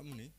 Gak muni.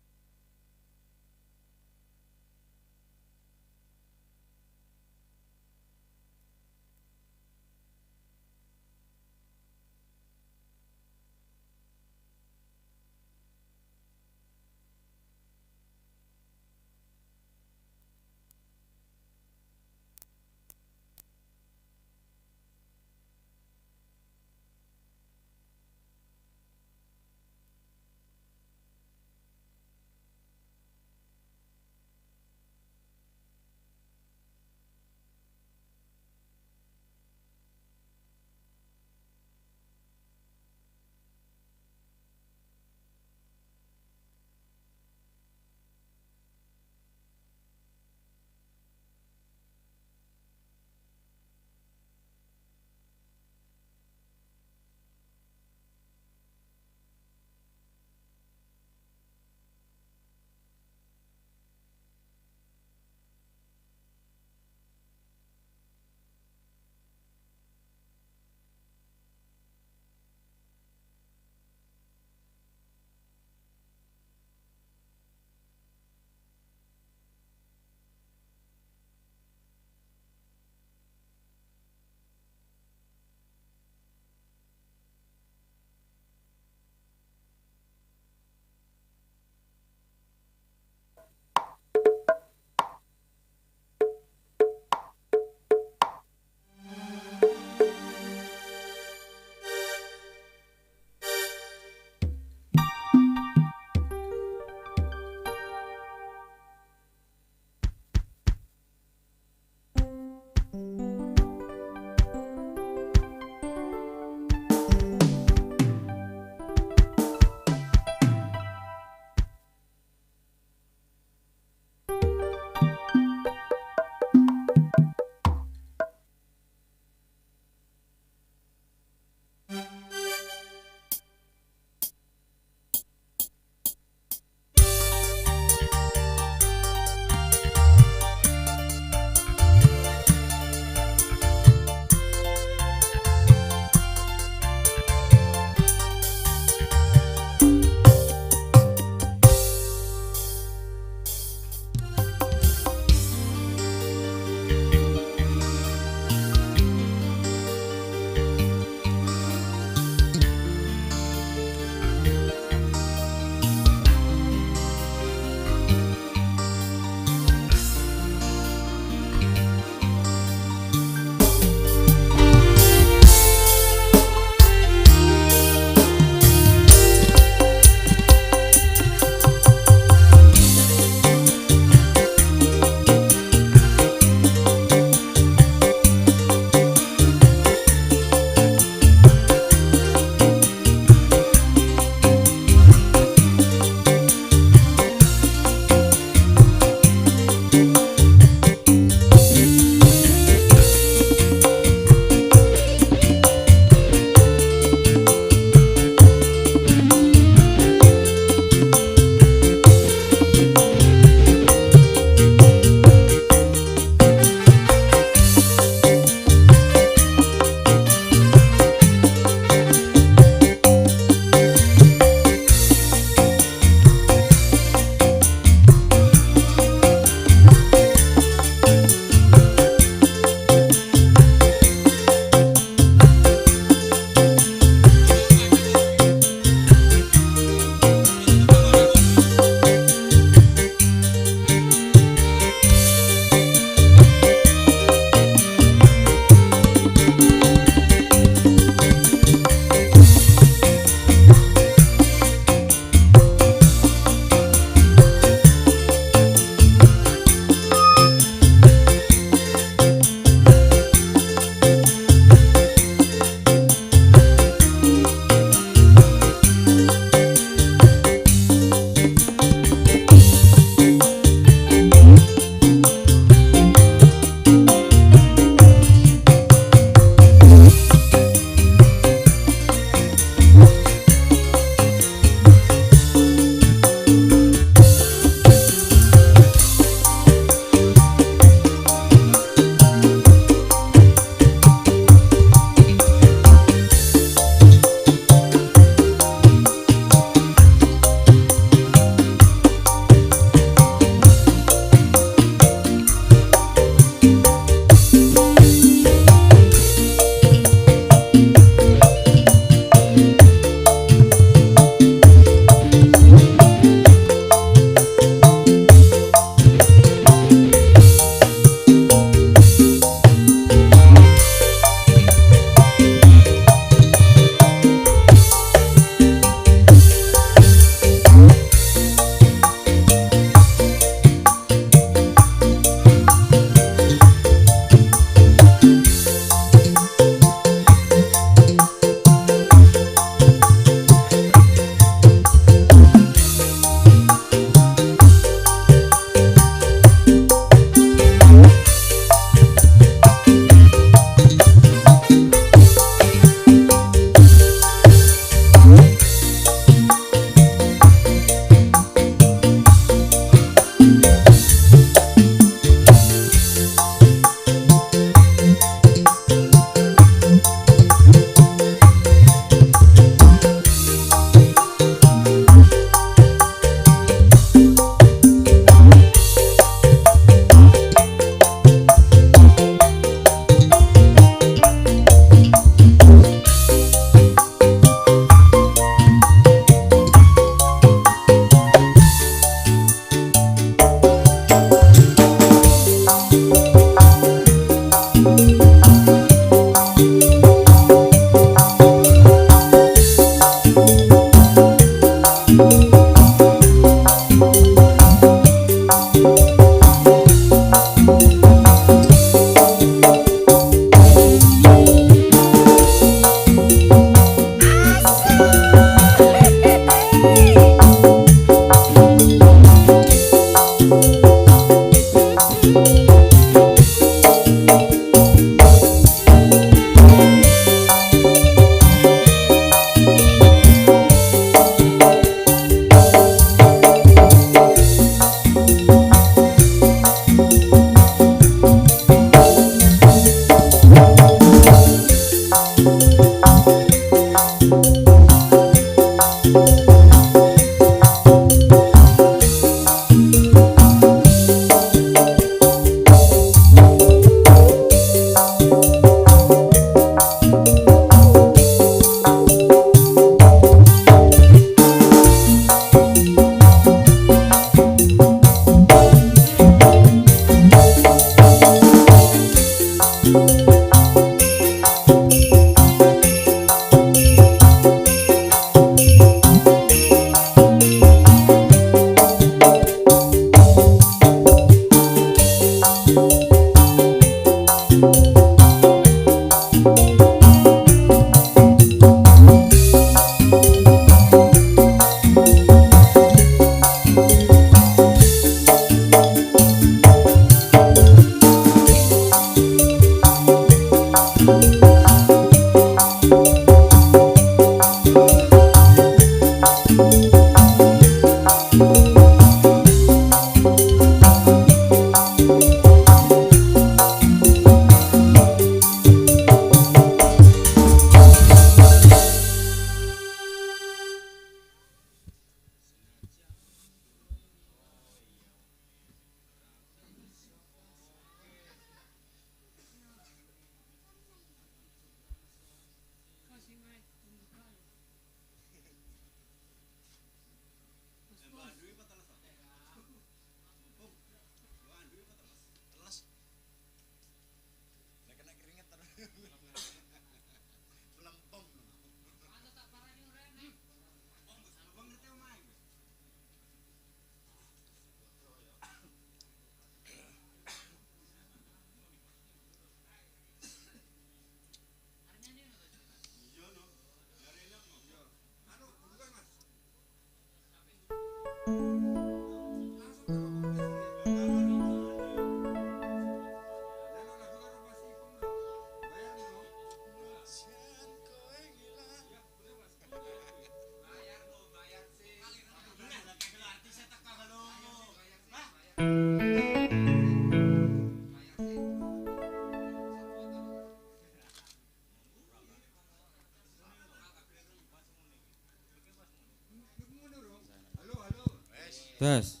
Tes.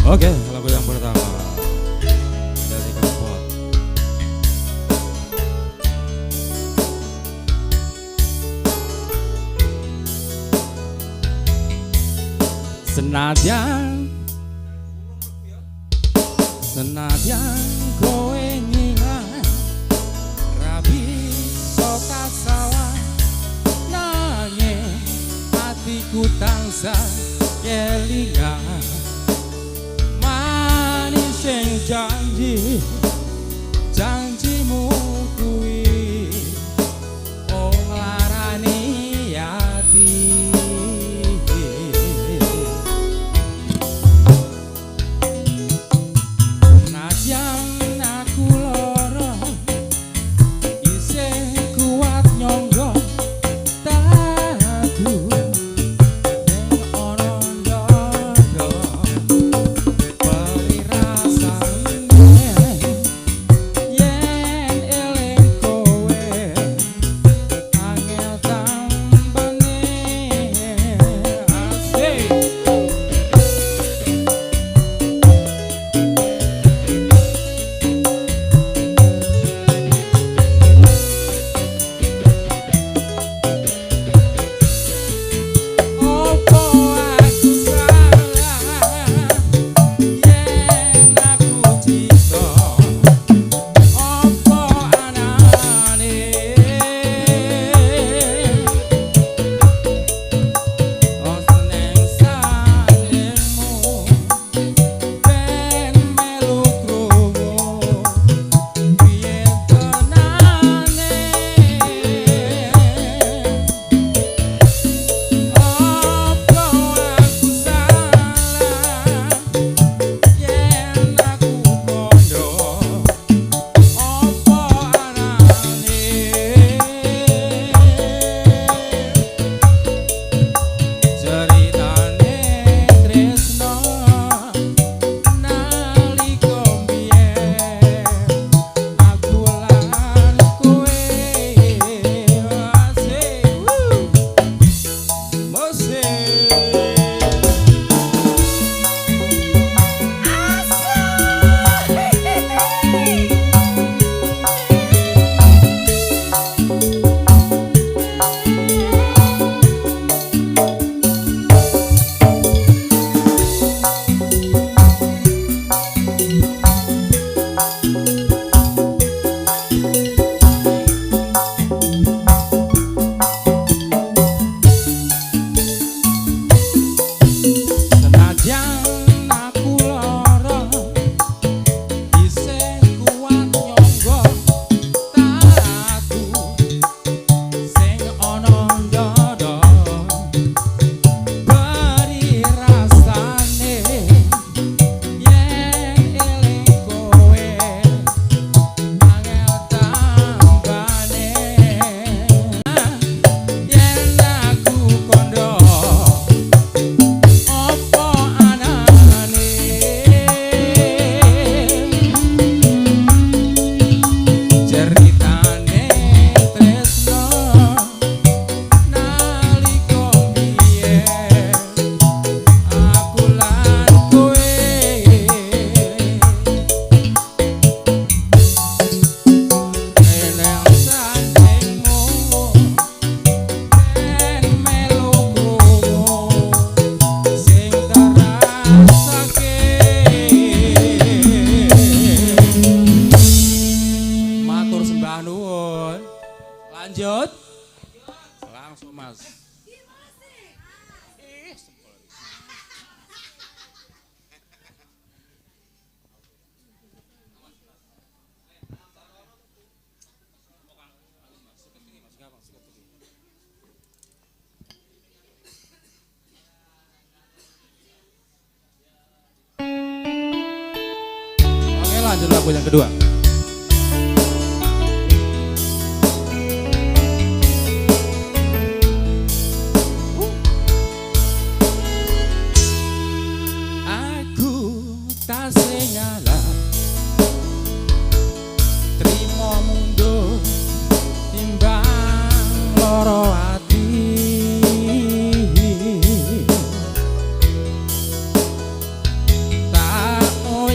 Oke, lagu yang pertama dari Kempot. Senadyan, senadyan kowe ngilang, ra bisa kasalah, nanging atiku tansah kelingan. Manis sing janji, janjimu kuwi wong nglarani ati. Senajan aku lara, isih kuat nyangga tatu ning ana ndada perih rasane yen eling kowe angel tampane. Asik. Opo aku salah yen aku cinta, opo anane seneng sandingmu ben melu krungu piye tenane. Apa aku salah yen aku kandha, apa anane ceritane tresno nalika mbiyen aku lan kowe. Asik. Musik. Senajan aku lara, isih kuat nyangga tatu sing ana ndada beri rasane yen eling kowe angel tambane. Yen aku kandha, apa anane ceritane tresno nalika mbiyen aku lan kowe. Eneng sandingmu ben melu krungu sing terasake. Matur sembah nuwun. Lanjut. Langsung Mas. Oke, lanjut lagu yang kedua. Aku tasih ngalah trimo mundur timbang lara ati.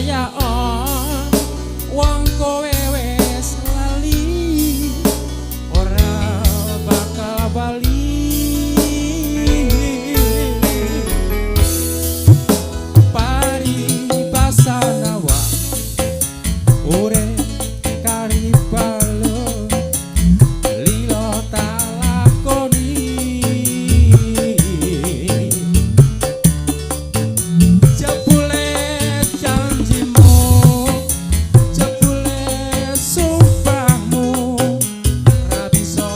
percaya wong kowe wis lali ora bakal bali. Paribasanawa urip kari balung lilo talakoni. Jebule janjimu, jebule sumpahmu ra bisa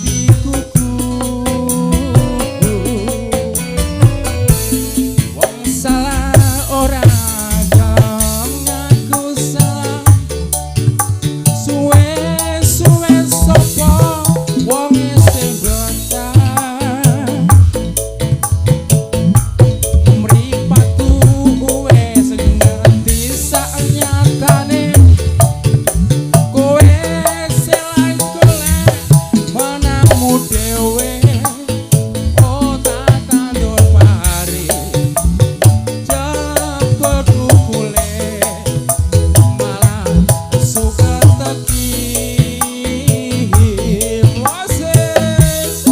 digugu. Wong salah ora ngaku salah, suwe-suwe sapa wong sing betah. Mripatku wis ngerti saknyatane kowe selak golek menamu dhewe. Oh tak tandur pari jebul tukule malah suka teki. Moses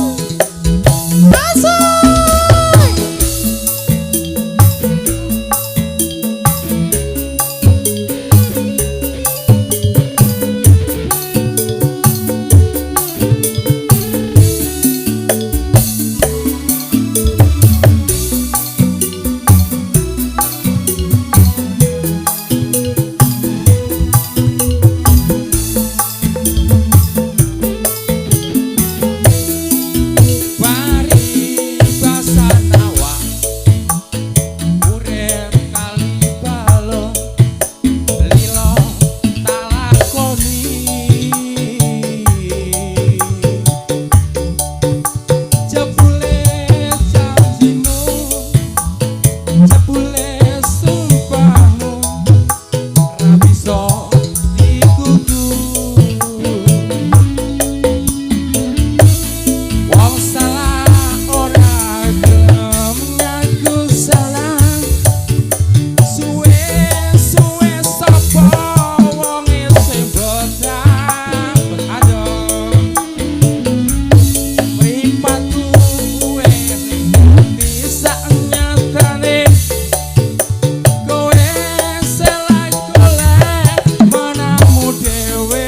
Paribasanawa urip kali balung lilo talakoni. Jebule janjimu, jebule sumpahmu ra bisa digugu. Wong salah ora gelem ngaku salah, suwe-suwe sapa wong sing betah. Aduh mripatku wis ngerti saknyatane kowe selak golek menamu dhewe.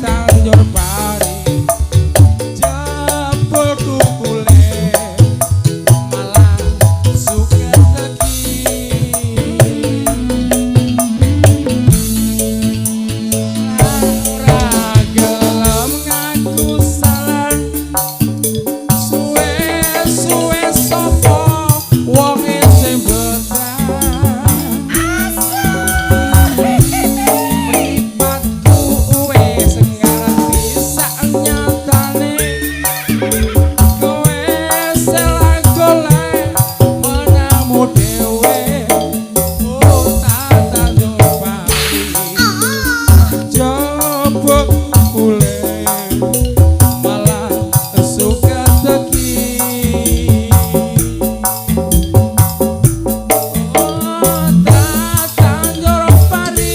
Tanjur pari jebul tukule malah suka teki. Ora gelem ngaku salah, suwe-suwe sapa wong sing betah. Mripatku wis ngerti saknyatane kowe selak golek menamu dhewe. Oh tak tandur pari jebul kule malah suka teki. Oh tak tandur pari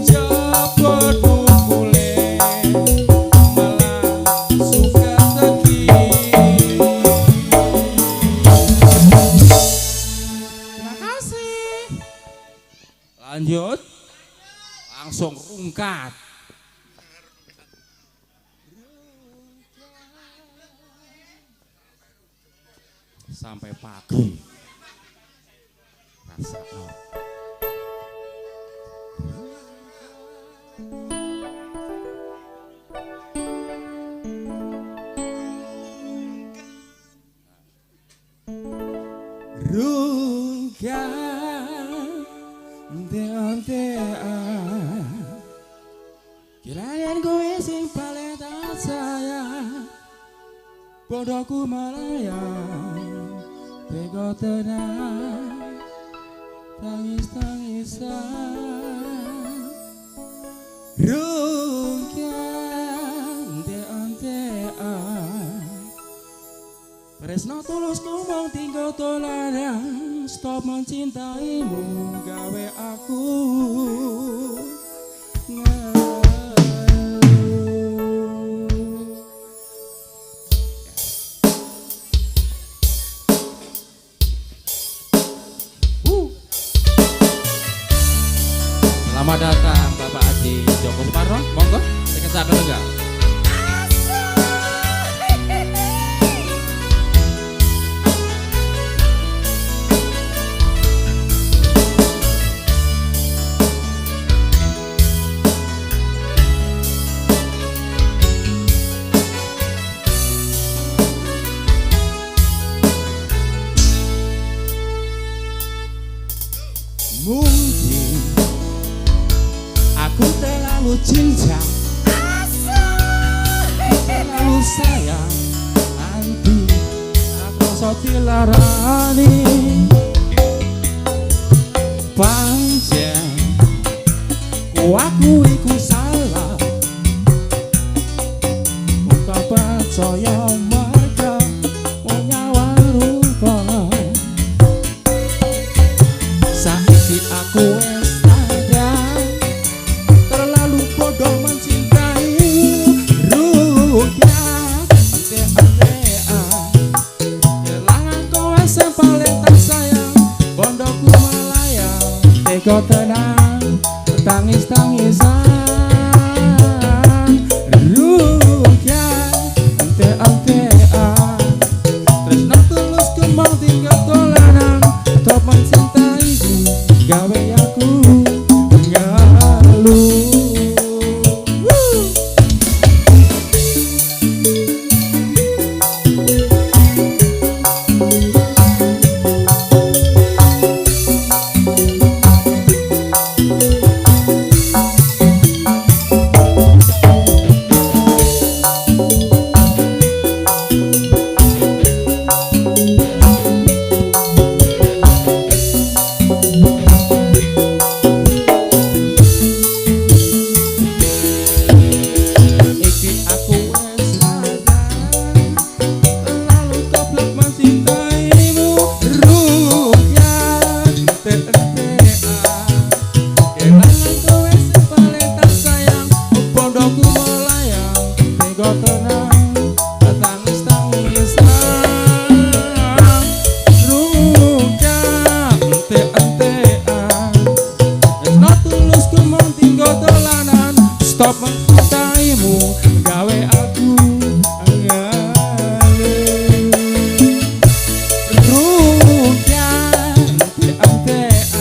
jebul tukule malah suka teki. Terima kasih. Lanjut, langsung rungkat. Sampai pagi. Rasakno. Rungkat onte-ontean kilayan kowe sing paling tak sayang. Bodohku melayang tega tenang tangis-tangisan. Rungkat onte-ontean tresno tulusku mung tinggo dolanan. Stop mencintaimu gawe aku ngeluh. Selamat datang Bapak Haji Joko Suparno, monggo saya enggak. Mungkin aku terlalu cinta, terlalu sayang, nanti aku sok dilarani. Pancen ku aku iku salah, tak percaya mereka punya rupa. Saiki aku wis sadar, terlalu bodoh mencintai rukyah. Ante-antean kelangan kowe sing paling tak sayang, bondoku melayang, tega tenang, tangis-tangisan. Rukyah, ante-antean, tresno tulus kembang tinggal dolanan, tetep mencintaiku gawe aku ngeluh. Iki aku wis sadar, terlalu goblok mencintaimu. Rukyah, ente-entean, kelangan kowe sing paling tak sayang, bondoku melayang, tega tenang, tangis-tangisan. Rukyah, ente-entean, tresno tulusku mung tinggal dolanan, stop mencintaimu gawe aku ngeluh. Rukyah, ente-entean,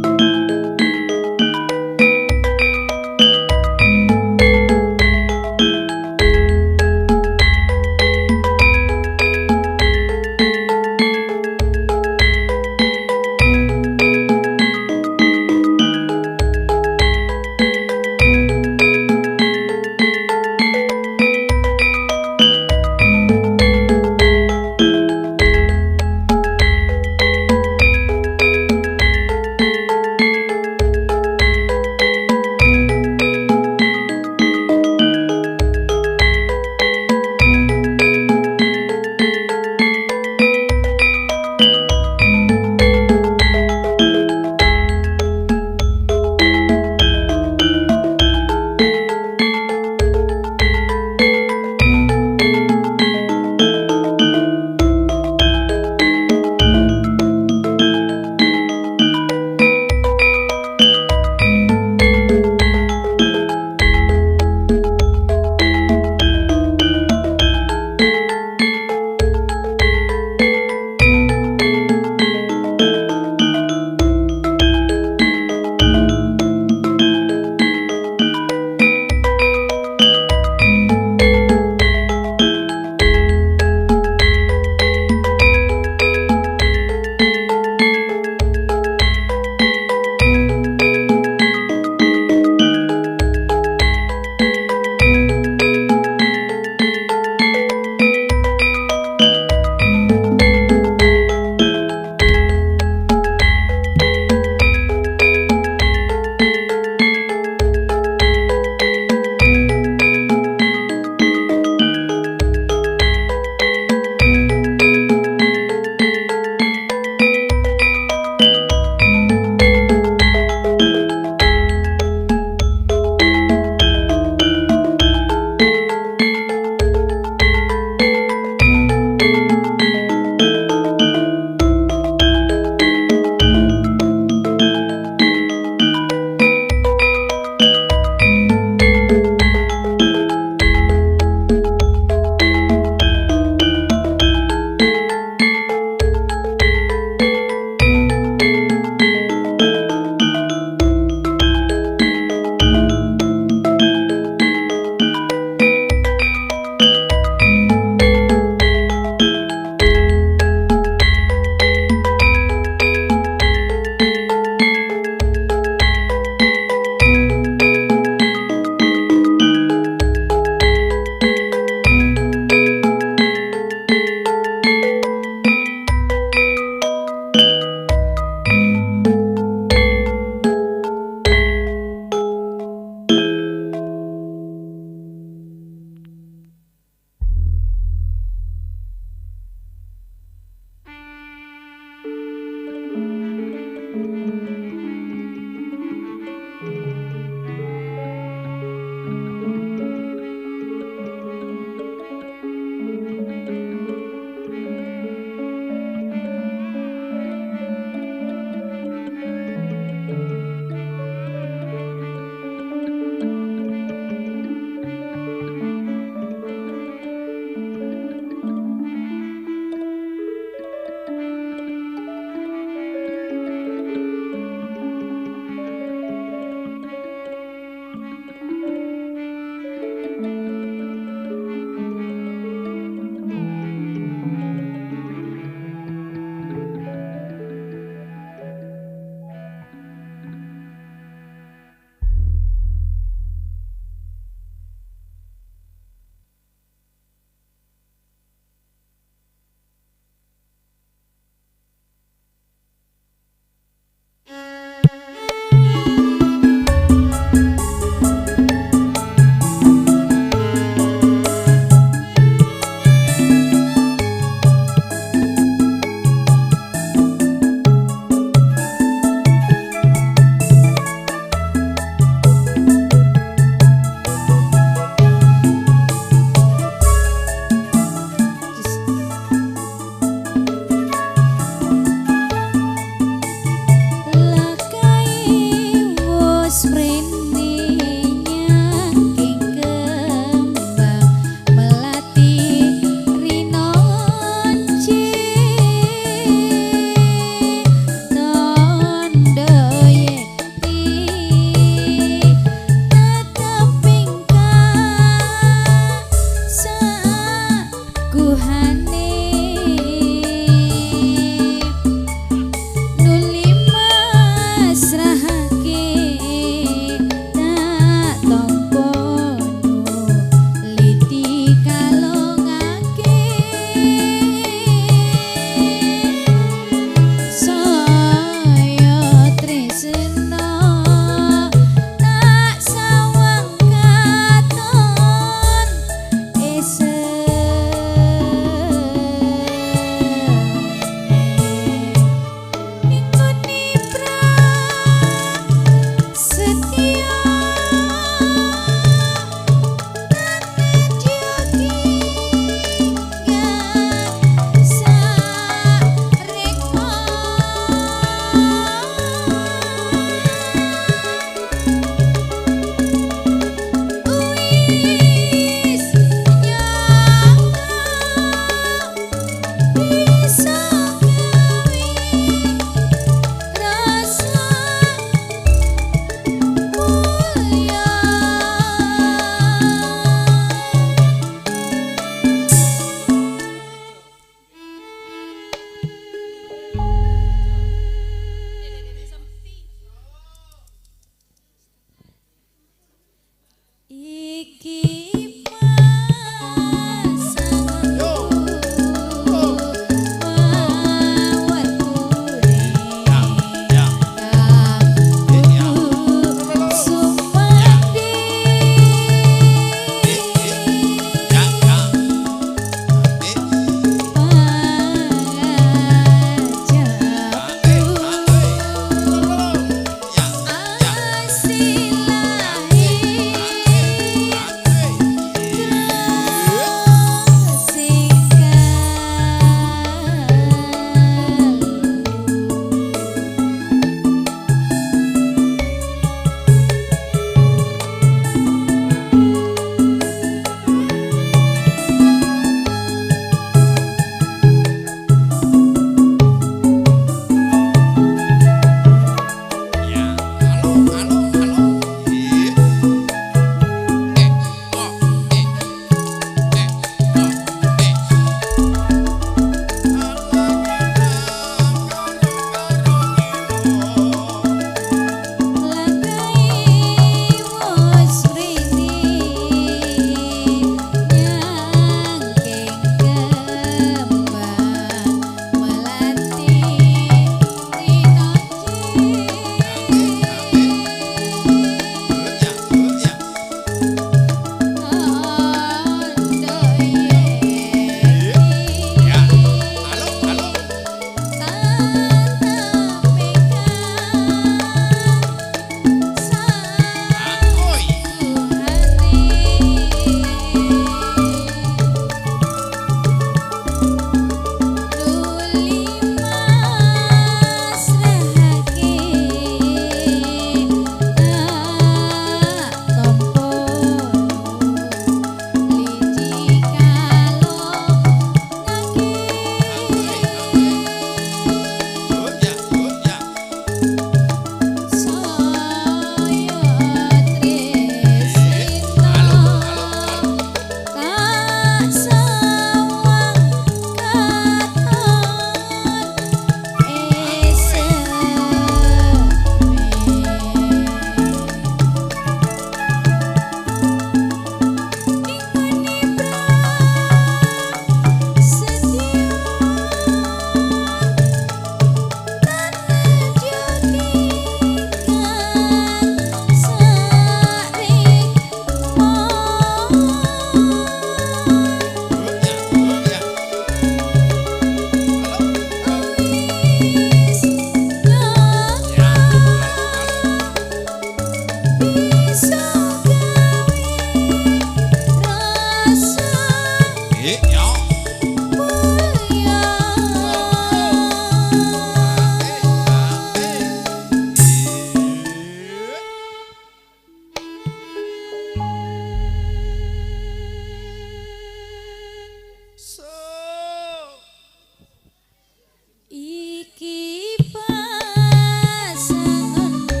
Iki pasanganku,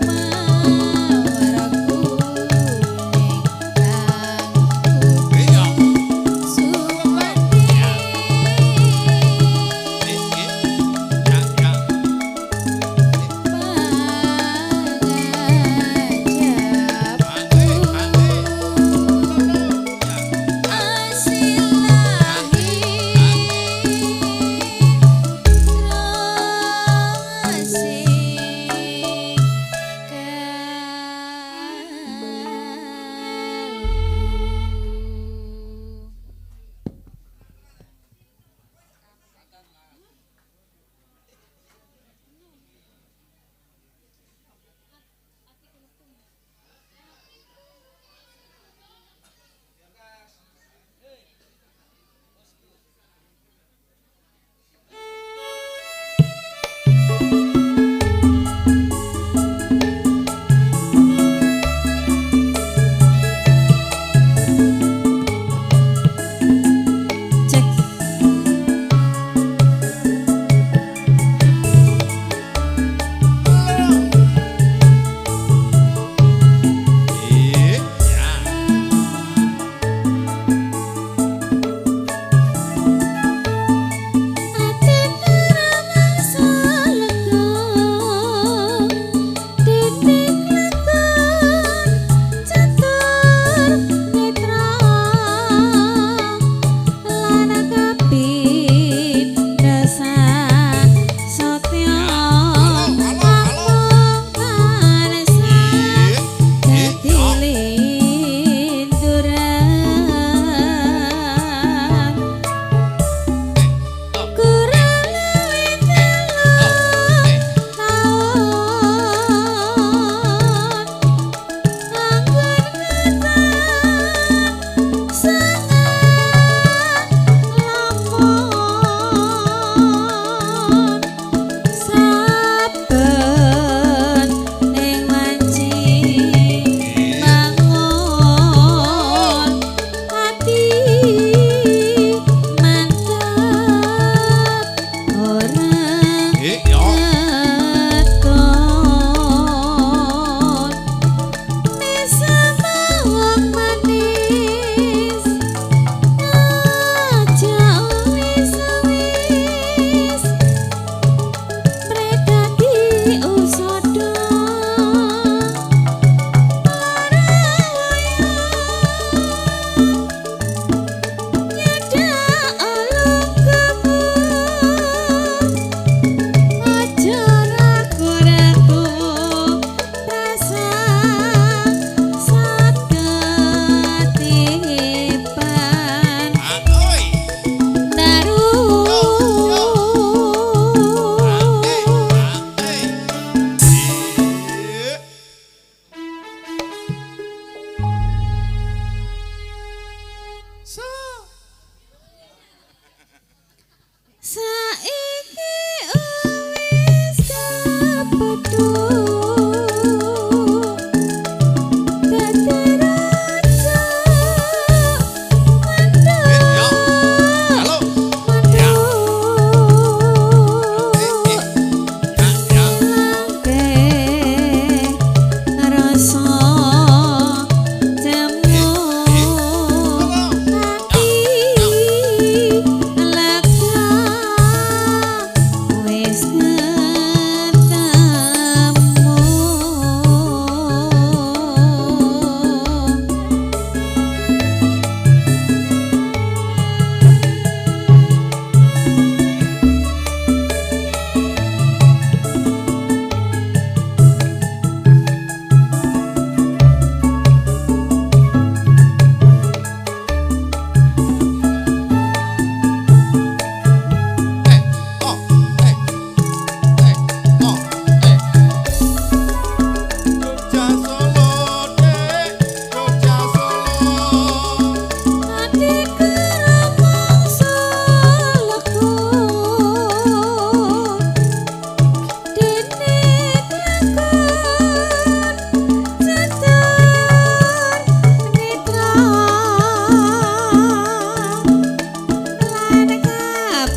mawar kuning kang sumati. Pangajapu asil lahir.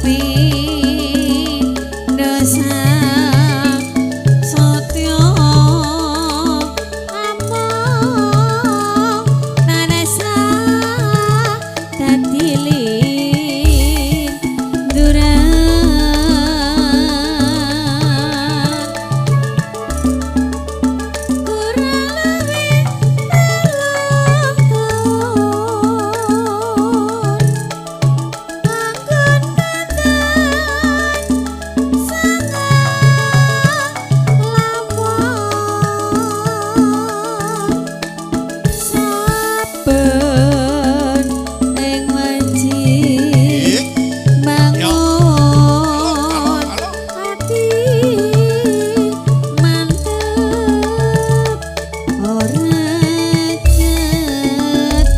Pindha satya among tanasa dadi linduran. Kurang luwih 3 taun anggon dandan sangat lawon saben ing masjid bangun ati mantep ora keton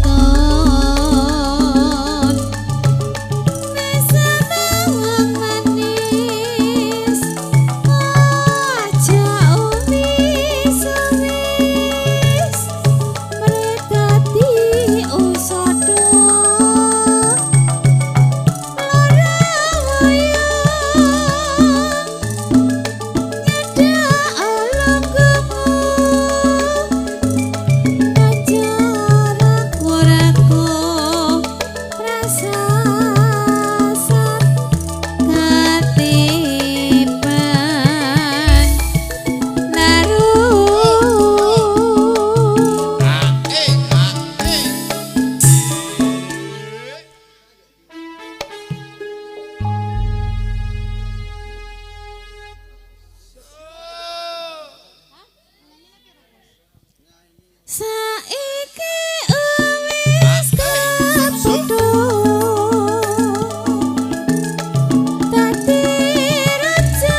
mesem manis aja uwis-uwis mretati usada lara wayang nyedak lungguhmu aja ragu-ragu rasa katiban laru. Saiki wis kepethuk dadi raja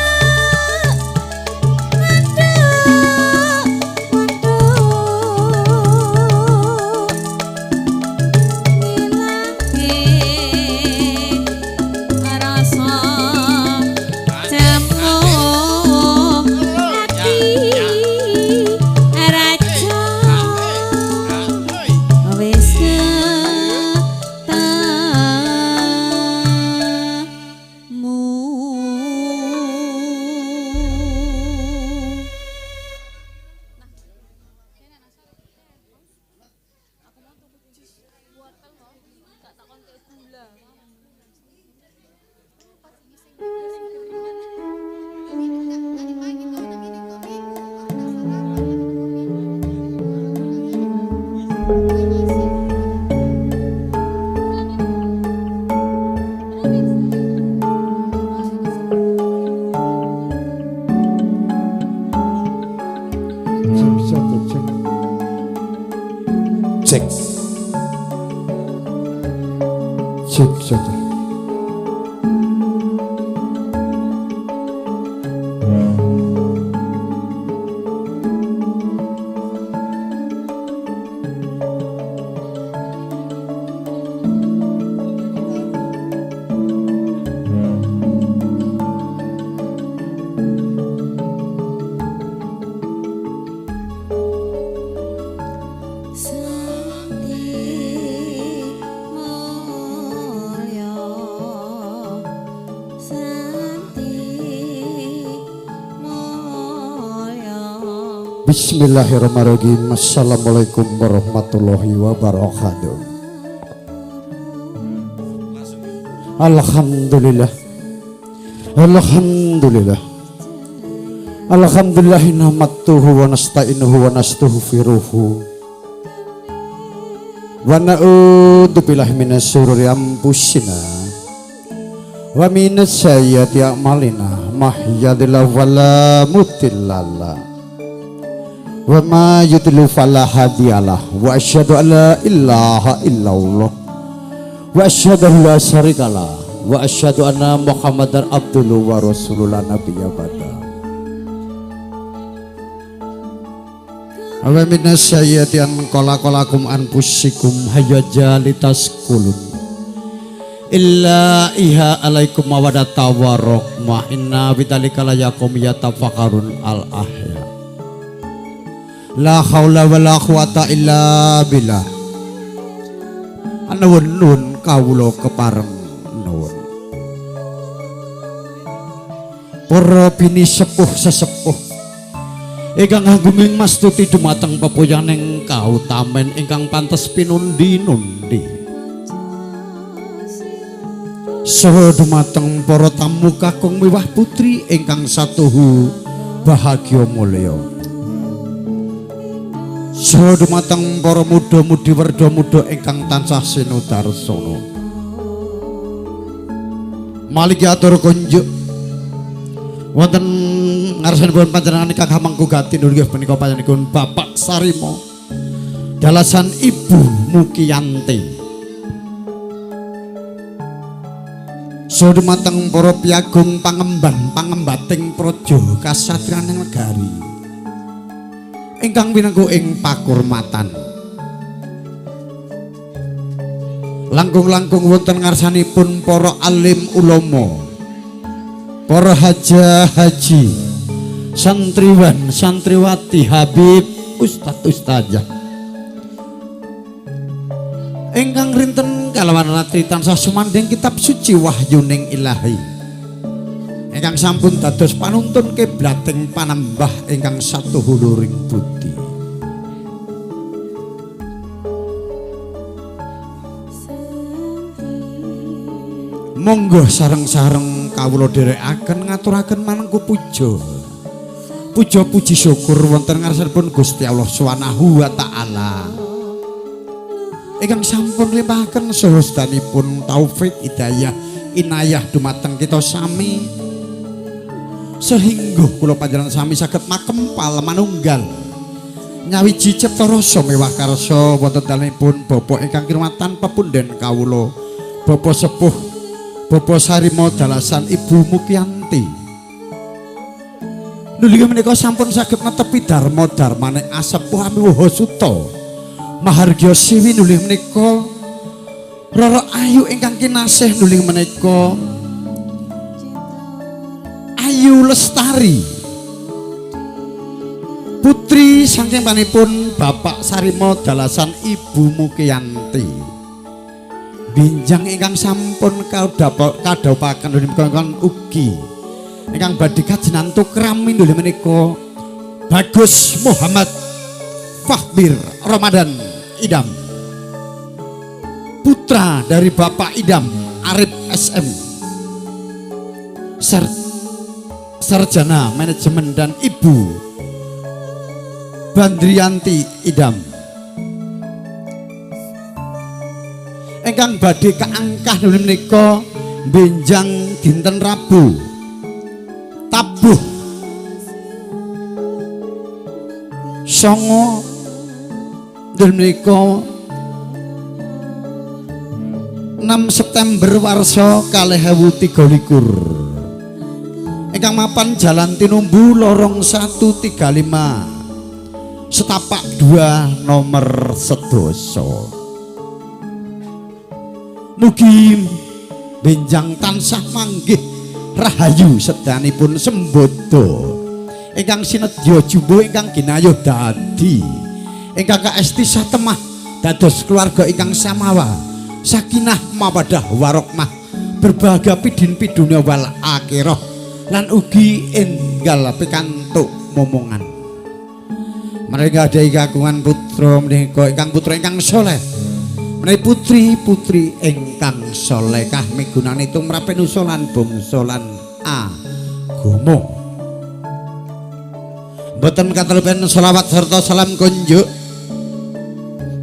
mandhuk mandhuk ngilangke rasa jemu ati raja wis ketemu. Cek satu cek. Cek. Cek satu. Santi mulya, Santi mulya. Bismillahirrahmanirrahim. Assalamualaikum warahmatullahi wabarakatuh. Alhamdulillah. Alhamdulillah. Alhamdulillah nahmaduhu wa nasta'inuhu wa nastaghfiruhu. Wa na'udzu billahi minasyururi anfusina wa minas sayyiati a'malina. Mahyadillahu wala mudhillalah wa ma yudlil fala hadiyalah. Wa asyhadu an la ilaha illallah wa asyhadu an la syarikalah wa asyhadu anna Muhammadar abduhu wa rasulullah nabiyya ba'da. Wa minas sayyiati an qalaqalakum anfusikum hayya jalitaskulun illa iha alaikum mawadata warahmah inna bidzalika la yakum yatafakkarun al ahya. La haula wala quwata illa billah. Nuwun nuwun kawula kepareng nuwun. Para bini sepuh sesepuh ingkang agunging mastuti dumateng pepoyaning kautamen ingkang pantes pinundi-nundi. Saha dumateng para tamu kakung miwah putri ingkang satuhu bahagia mulya. Saha dumateng para muda-mudi werda muda ingkang tansah sinudarsana. Maliki atur kunjuk wonten ngarsanipun panjenengan ingkang hamengku gati nggih punika panjenenganipun Bapak Sarimo dalasan Ibu Mukiyanti. Saha dumateng para piyagung pangemban pangembating praja kasatriyaning negari ingkang pinangku ing pakurmatan. Langkung-langkung wonten ngarsanipun para alim ulama, para haja haji, santriwan santriwati, habib, ustad ustazah ingkang rinten kalawan ratri tansah sumandhing kitab suci wahyuning ilahi ingkang sampun dados panuntun kiblating panembah ingkang satuhu luring budi. Monggo sareng-sareng kawula dherekaken ngaturaken manengku puja. Puja puji syukur wonten ngarsanipun Gusti Allah Subhanahu wa taala ingkang sampun limpahaken saha sedanipun taufik hidayah inayah dumateng kita sami sehingga kula panjenengan sami saged makempal manunggal nyawiji cipta rasa mewah karsa wonten dalemipun Bapak ingkang kinurmatan pepunden kawula Bapak sepuh Bapak Sarimo dalasan Ibu Mukiyanti. Nuli menika sampun saged netepi dharma dharmane asepuh amiwaha suta mahargya siwi. Nuli menika Rara ayu ingkang kinasih, nuli menika Ayu Lestari putri saking panipun Bapak Sarimo dalasan Ibu Mukiyanti. Binjang ingkang sampun kadhaupaken ingkang ugi ingkang badhe kajenantu krami nuli menika Bagus Muhammad Fahbir Ramadan Idam, putra dari Bapak Idam Arif SM, sarjana manajemen, dan Ibu Bandrianti Idam ingkang badhe kaangkah nuli menika benjang dinten Rabu tabuh 9 nuli menika 6 September warsa 2023 ingkang mapan Jalan Tinumbu Lorong 135 Setapak 2 nomor 10. Mugi benjang tansah manggih rahayu sedanipun sembodo ingkang sinedya jumbuh ingkang ginayuh dadi ingkang kaesti satemah dados keluarga ingkang samawa sakinah mawaddah warahmah berbahagia pidin pidunya wal akhirah lan ugi enggal pikantuk momongan. Mereka ada kagungan putra menika ingkang putra ingkang soleh menawi putri-putri ingkang solehah migunani tumrap nusa lan bangsa lan agama. Mboten katelupen selawat serta salam kunjuk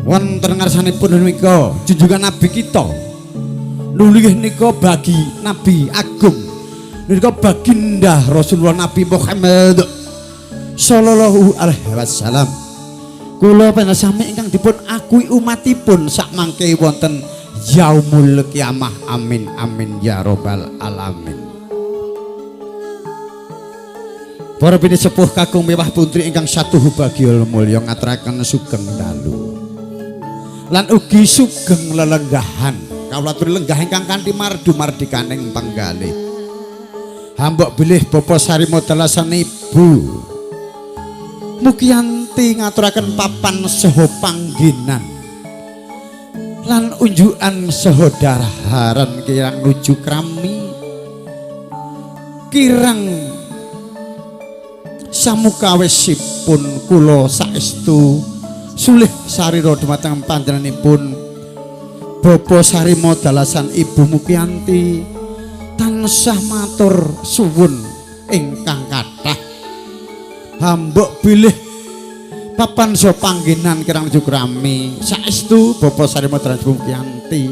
wonten ngarsanipun menika junjungan nabi kita nuli nika bagi nabi agung nika baginda Rasulullah Nabi Muhammad sallallahu alaihi wasallam. Kula panjenengan sami ingkang dipun akui umatipun sakmangke wonten yaumul kiamah. Amin amin ya robbal alamin. Para bini sepuh kakung mewah putri ingkang satuhu bagya mulya ngaturaken sugeng dalu lan ugi sugeng lelenggahan. Kawula aturi lenggah ingkang kanthi mardu mardikaning penggalih. Hambok bilih Bapak Sarimo dalasan Ibu Mukiyanti ngaturaken papan saha panggenan lan unjukan saha daraharan kirang nuju krami kirang Samukawisipun kula saestu sulih sarira dumateng panjenenganipun Bapak Sarimo dalasan Ibu Mukianti tansah matur suwun ingkang kathah. Hambok bilih papan saha panggenan kirang jukrami saestu Bapak Sarimo dalasan Ibu Mukianti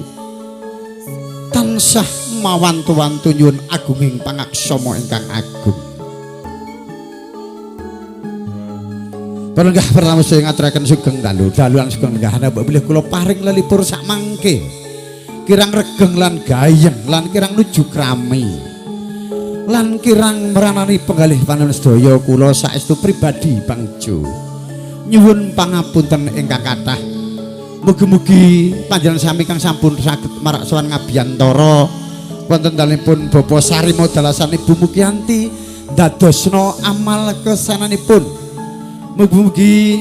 tansah mawantu-wantu nyuwun agunging pangaksama ingkang agung. Palenggah pertama saya ngaturaken sugeng dalu, daluan sugeng lenggah mbok bilih kula paring lelipur sak mangke. Kirang regeng lan gayeng lan kirang nuju krami. Lan kirang meranani penggalih panjenengan sedaya kula saestu pribadi Bang Jo. Nyuwun pangapunten ingkang kathah. Mugi-mugi panjenengan sami kang sampun saged marak sowan ngabiyantara wonten dalemipun Bapak Sarimo dalasan Ibu Mukianti ndadosna amal kesananipun. Mugi-mugi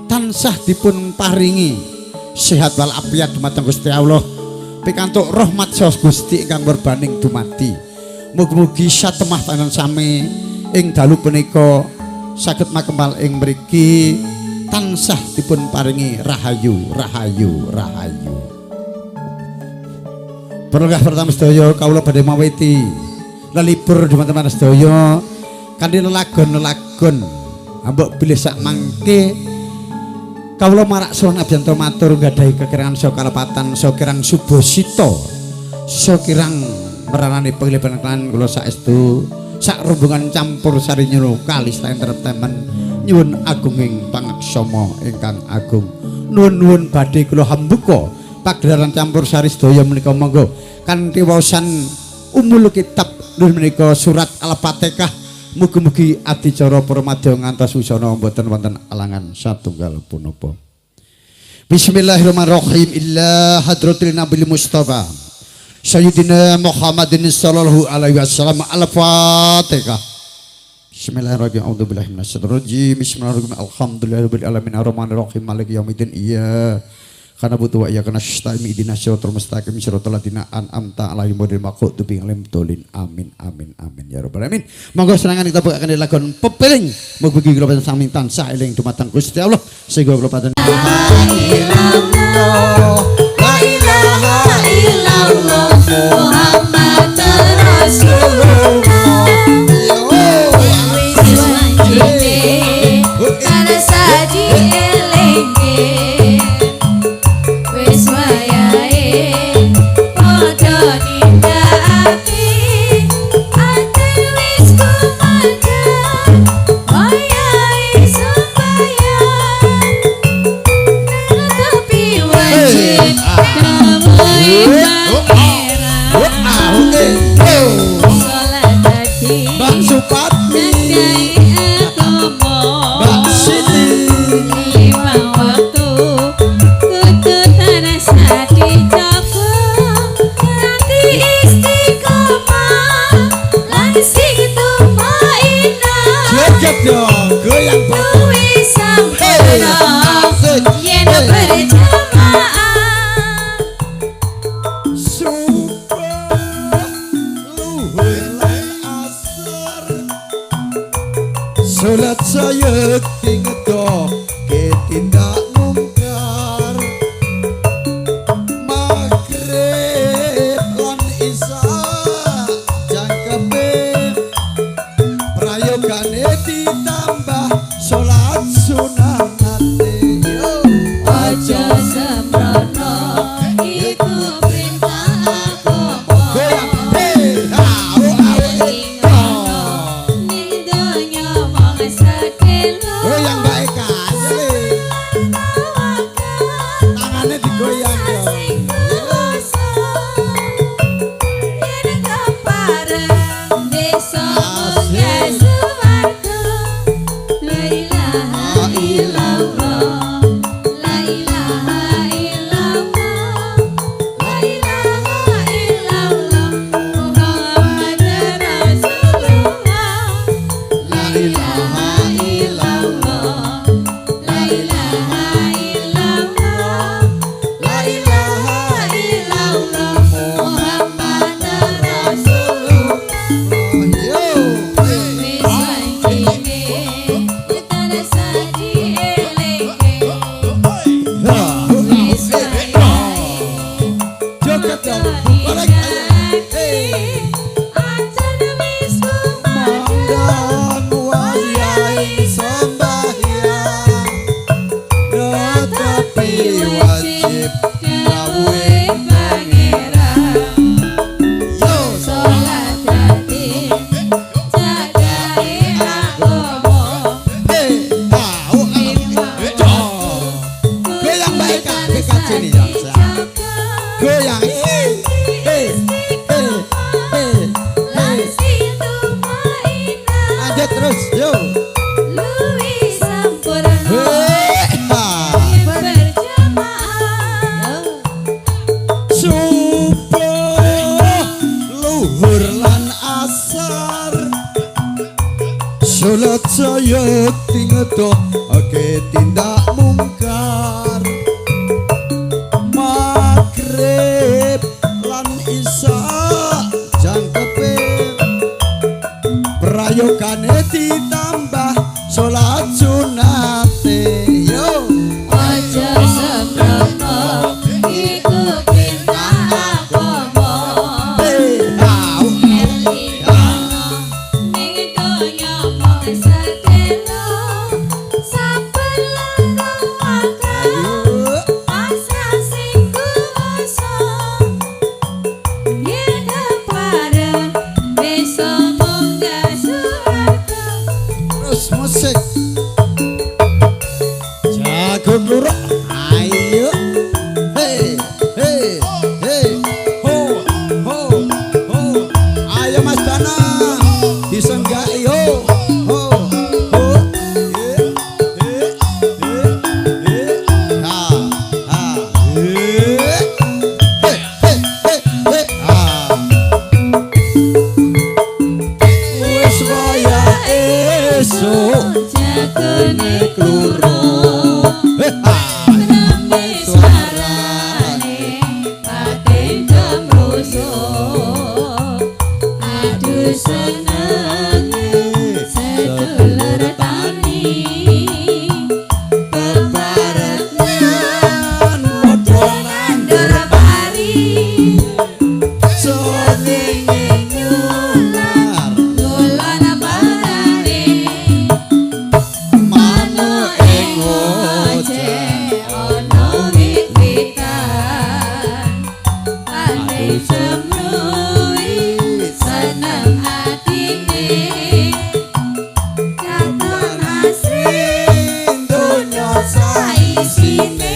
tansah dipun paringi sehat wal afiat dumateng Gusti Allah, pikantuk rahmat saha Gusti ingkang werbaning dumadi. Mugi-mugi satemah panjenengan sami ing dalu punika saged makempal ing mriki tansah dipun paringi rahayu rahayu rahayu. Perlenggah pertama sedaya kawula badhe mawiti lelibur dumateng sedaya kanthi lelagon-lelagon. Ambok bilih sak mangke kawula marak sowan abyanto matur nggadahi kekirangan saha kalepatan saha kirang subasita saha kirang meranani penglipuran kula saestu sak rombongan campur sari nyuwun Kalista Entertainment nyuwun agunging pangaksama ingkang agung. Nuwun-nuwun badhe kula hambuka pagelaran campur sari sedaya menika monggo kanthi waosan umul kitab nuwun menika surat Al-Fatihah. Mugi-mugi adicara para madya ngantos wisana mboten wonten alangan satunggal punapa. Bismillahirrahmanirrahim. Illa hadratil Nabi Mustafa Sayyidina Muhammadin sallallahu alaihi wasallam. Al-Fatihah. Bismillahirrahmanirrahim. A'udzubillahi minasyaitonir rajim. Bismillahirrahmanirrahim. Alhamdulillahirabbil alamin arrahmanir rahim maliki yaumiddin. Iyyaka na'budu wa iyyaka nasta'in ihdinas siratal mustaqim siratal ladzina an'amta 'alaihim ghairil maghdubi 'alaihim waladdallin. Amin amin amin ya rabbal alamin. Monggo senangan kita bukaken lagon pepeling. Mugi-mugi kula panjenengan sami tansah eling dumateng Gusti Allah sehingga kula panjenengan La ilaha illallah Muhammad Rasulullah. Wis wanjine tansah dielingke, wis wayahe padha nindakake ati wis kumandhang wayahe sembahyang netepi wajib dawuhe Pangeran. Salat dadi Mbak Supatmi, agama, Mbak Siti, lima waktu kudu tansah dijaga kanthi istiqomah lan sing tumainah. Joget dong, goyang Luwih sampurna yen berjamaah. Subuh, luhur lan asar, salat sayekti ngedoke tindak mungkar, maghrib lan isya jangkepe prayogane ditambah salat sunate. Aja sembrono iku perintah agama. Goyang hey ha oh Ning donya mung sedelo. Goyang Mbak Eka. Terus yo. Luwih sempurna Hei, ha. Yen berjamaah. Subuh, luhur lan asar, salat saya oke tindak mungkar. Maghrib lan isya jangkepe, prayogane ditambah salat sunate yo. Aja sembrono, iku perintah agama. Hey, ha, Elingono ning donya mung sedelo, saben langgeng maka Ayo. Pasrah sing kuwasa. Yen kepareng bisa munggah swarga. Terus musik jago kluruk, ayo. Hey, hey, hey, ho, ho, ho. Ayo Mas Dana disenggaki, ho, ho, ho. He, he, he, he, ha, ha, he, he, he, he, he, ha. Wis wayahe esuk. Jagone kluruk. He, ha. Rame suarane batin kemrusuk. Aduh senenge sedulur tani, bebarengan padha nandur pari. Srengenge nyular ngulon parane, manuk ngoceh ana wit-witan. Pandai semrui seneng atine, katon asri donya saisine.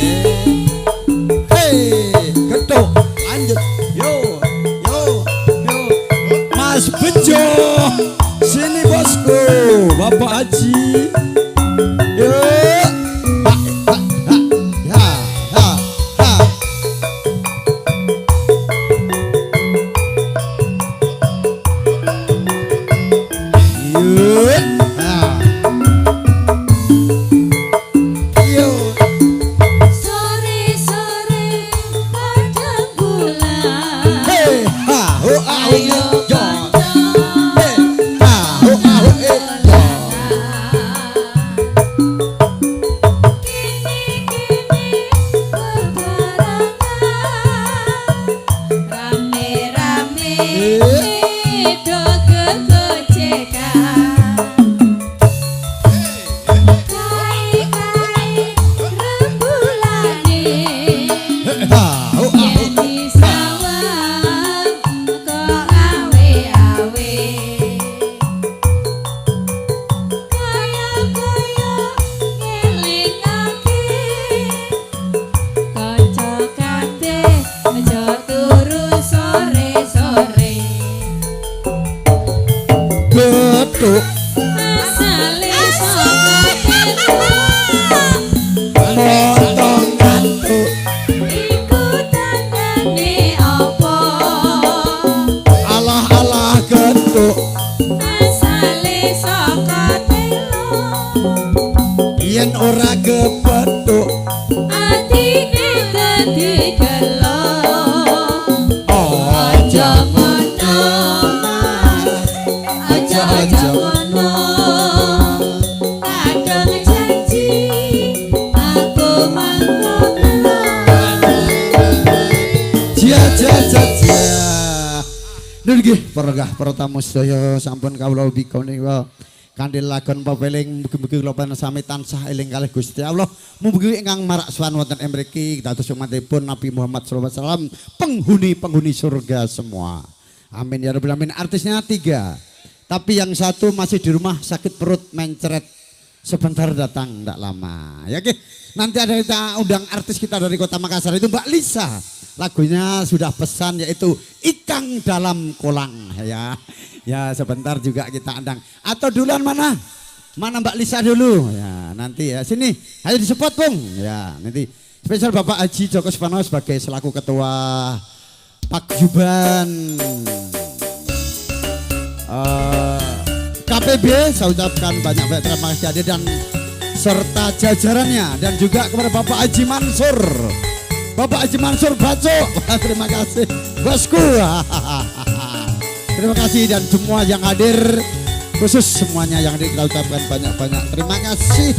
Hei, ketuk, lanjut. Yo, yo, yo. Mas Bejo, sini bosku, Bapak Haji. Yo, ha, ha, ha, ya, ha, ha. Yo, ha. Yo. Sore-sore padang bulan. Hey, ha, ho, ah, ho, Ayo eh, yo. kanca. Hey, ha, ho, ah, ho, eh, yo. Kene-kene bebarengan, rame-rame do gegojekan. Kae-kae rembulane. Hey, ha, ho, ah, ho. Yen disawang kok awe-awe. Kaya-kaya ngelingake kanca kabeh, aja turu sore-sore. Getuk. Asale saka telo. Potong ngantuk. Iku tandane apa? Alah alah getuk. Asale saka telo. Yen ora kepethuk, atine dadi gelo. Aja aja ngono Mas, aja aja ngono. Kadung janji aku mangko gelo. Jia jia jia jia. Nun nggih para para tamu sedaya, sampun kawula wika nika kanthi lagon pepeling. Mugi-mugi kula panjenengan sami tansah eling kalih Gusti Allah. Mugi ingkang marak sowan wonten ing mriki dados umatipun Nabi Muhammad sallallahu alaihi wasallam, penghuni-penghuni surga semua. Amin ya rabbal alamin. Artisnya tiga. Tapi yang satu masih di rumah sakit perut mencret. Sebentar datang, tidak lama. Ya oke. Nanti ada kita undang artis kita dari Kota Makassar itu Mbak Lisa. Lagunya sudah pesan, yaitu Ikang Dalam Kolang. Ya, ya sebentar juga kita andang. Atau duluan mana? Mana Mbak Lisa dulu? Ya, nanti ya sini. Ayo disupport, Bung. Ya, nanti spesial Bapak Haji Joko Suparno sebagai selaku ketua Paguyuban KPB, saya ucapkan banyak-banyak terima kasih hadir dan serta jajarannya, dan juga kepada Bapak Haji Mansur. Bapak Haji Mansur Baco, terima kasih bosku. Terima kasih dan semua yang hadir, khusus semuanya yang hadir kita ucapkan banyak-banyak terima kasih.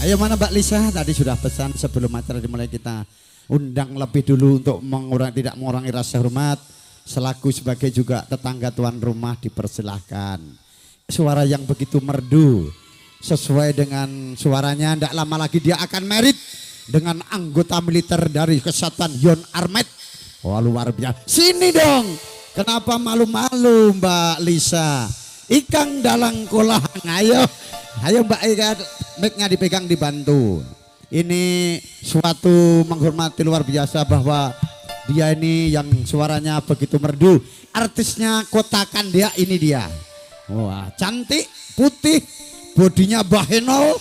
Ayo mana Mbak Lisa, tadi sudah pesan sebelum acara dimulai kita undang lebih dulu untuk mengurangi, tidak mengurangi rasa hormat selaku sebagai juga tetangga tuan rumah, dipersilahkan. Suara yang begitu merdu sesuai dengan suaranya, tidak lama lagi dia akan merit dengan anggota militer dari Kesatuan Yon Armet. Wah, luar biasa. Sini dong. Kenapa malu-malu Mbak Lisa? Ikan dalang kolang. Ayo. Ayo Mbak Ika, mic-nya dipegang dibantu. Ini suatu menghormati luar biasa bahwa dia ini yang suaranya begitu merdu. Artisnya kota Kandia ini dia. Wah, cantik, putih, bodinya bahenol.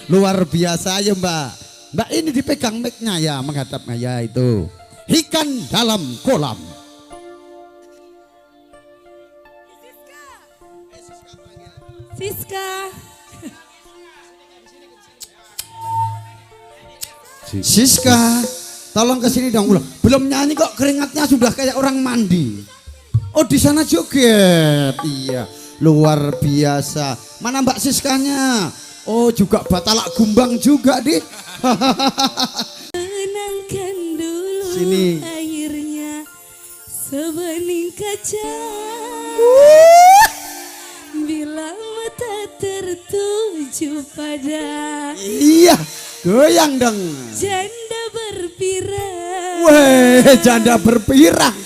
Luar biasa ayo Mbak. Mbak ini dipegang mic-nya ya, menghadapnya ya itu. Ikan dalam kolam. Siska. Siska, tolong ke sini dong. Belum nyanyi kok keringatnya sudah kayak orang mandi. Oh, di sana joget. Iya, luar biasa. Mana Mbak Siskanya? Oh, juga batalak gumbang juga, Dik. Tenangkan dulu Sini. Airnya sebening kaca. Bila mata tertuju pada Iya, goyang dong. janda berpirang. Weh, janda berpirang.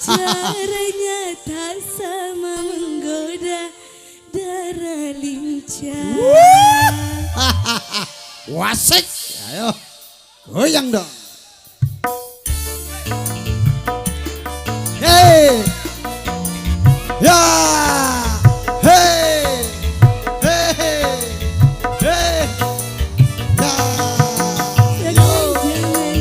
Caranya tak sama menggoda darah lincah. Wasik. Ayo, goyang dong. Hey. Ya. Hey. Hey. Hey. Ya. Jangan, jangan.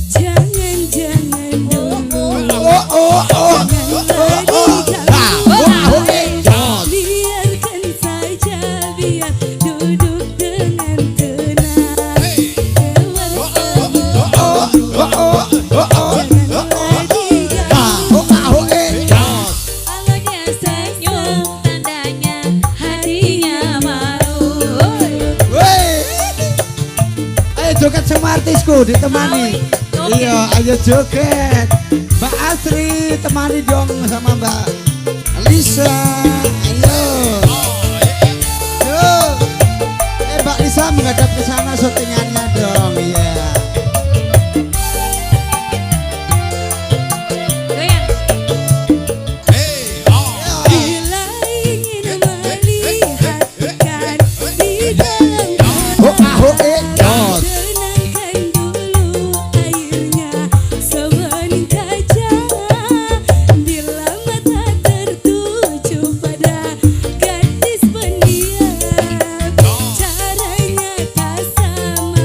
Jangan, jangan dulu. Oh, oh, oh. Janganlah Ah, oh, oh, eh, diganggu. jos. Biarkan saja biar duduk dengan tenang. Oh, oh, oh, oh, oh. Janganlah Ah, diganggu. oh, ah, oh, eh, jos. Kalau dia senyum tandanya hatinya malu. Weh. Ayo joget sama artisku ditemani. Oke. Iya, ayo joget. Mbak Asri temani dong sama Mbak Lisa. Ayo. Yo. Mbak Lisa menghadap ke sana syutingannya dong. Iya. Goyang. Bila ingin melihat ikan di dalam Oh, ah, oh, eh, jos. tenangkan dulu airnya sebening kaca. Bila mata tertuju pada gadis pendiam, caranya tak sama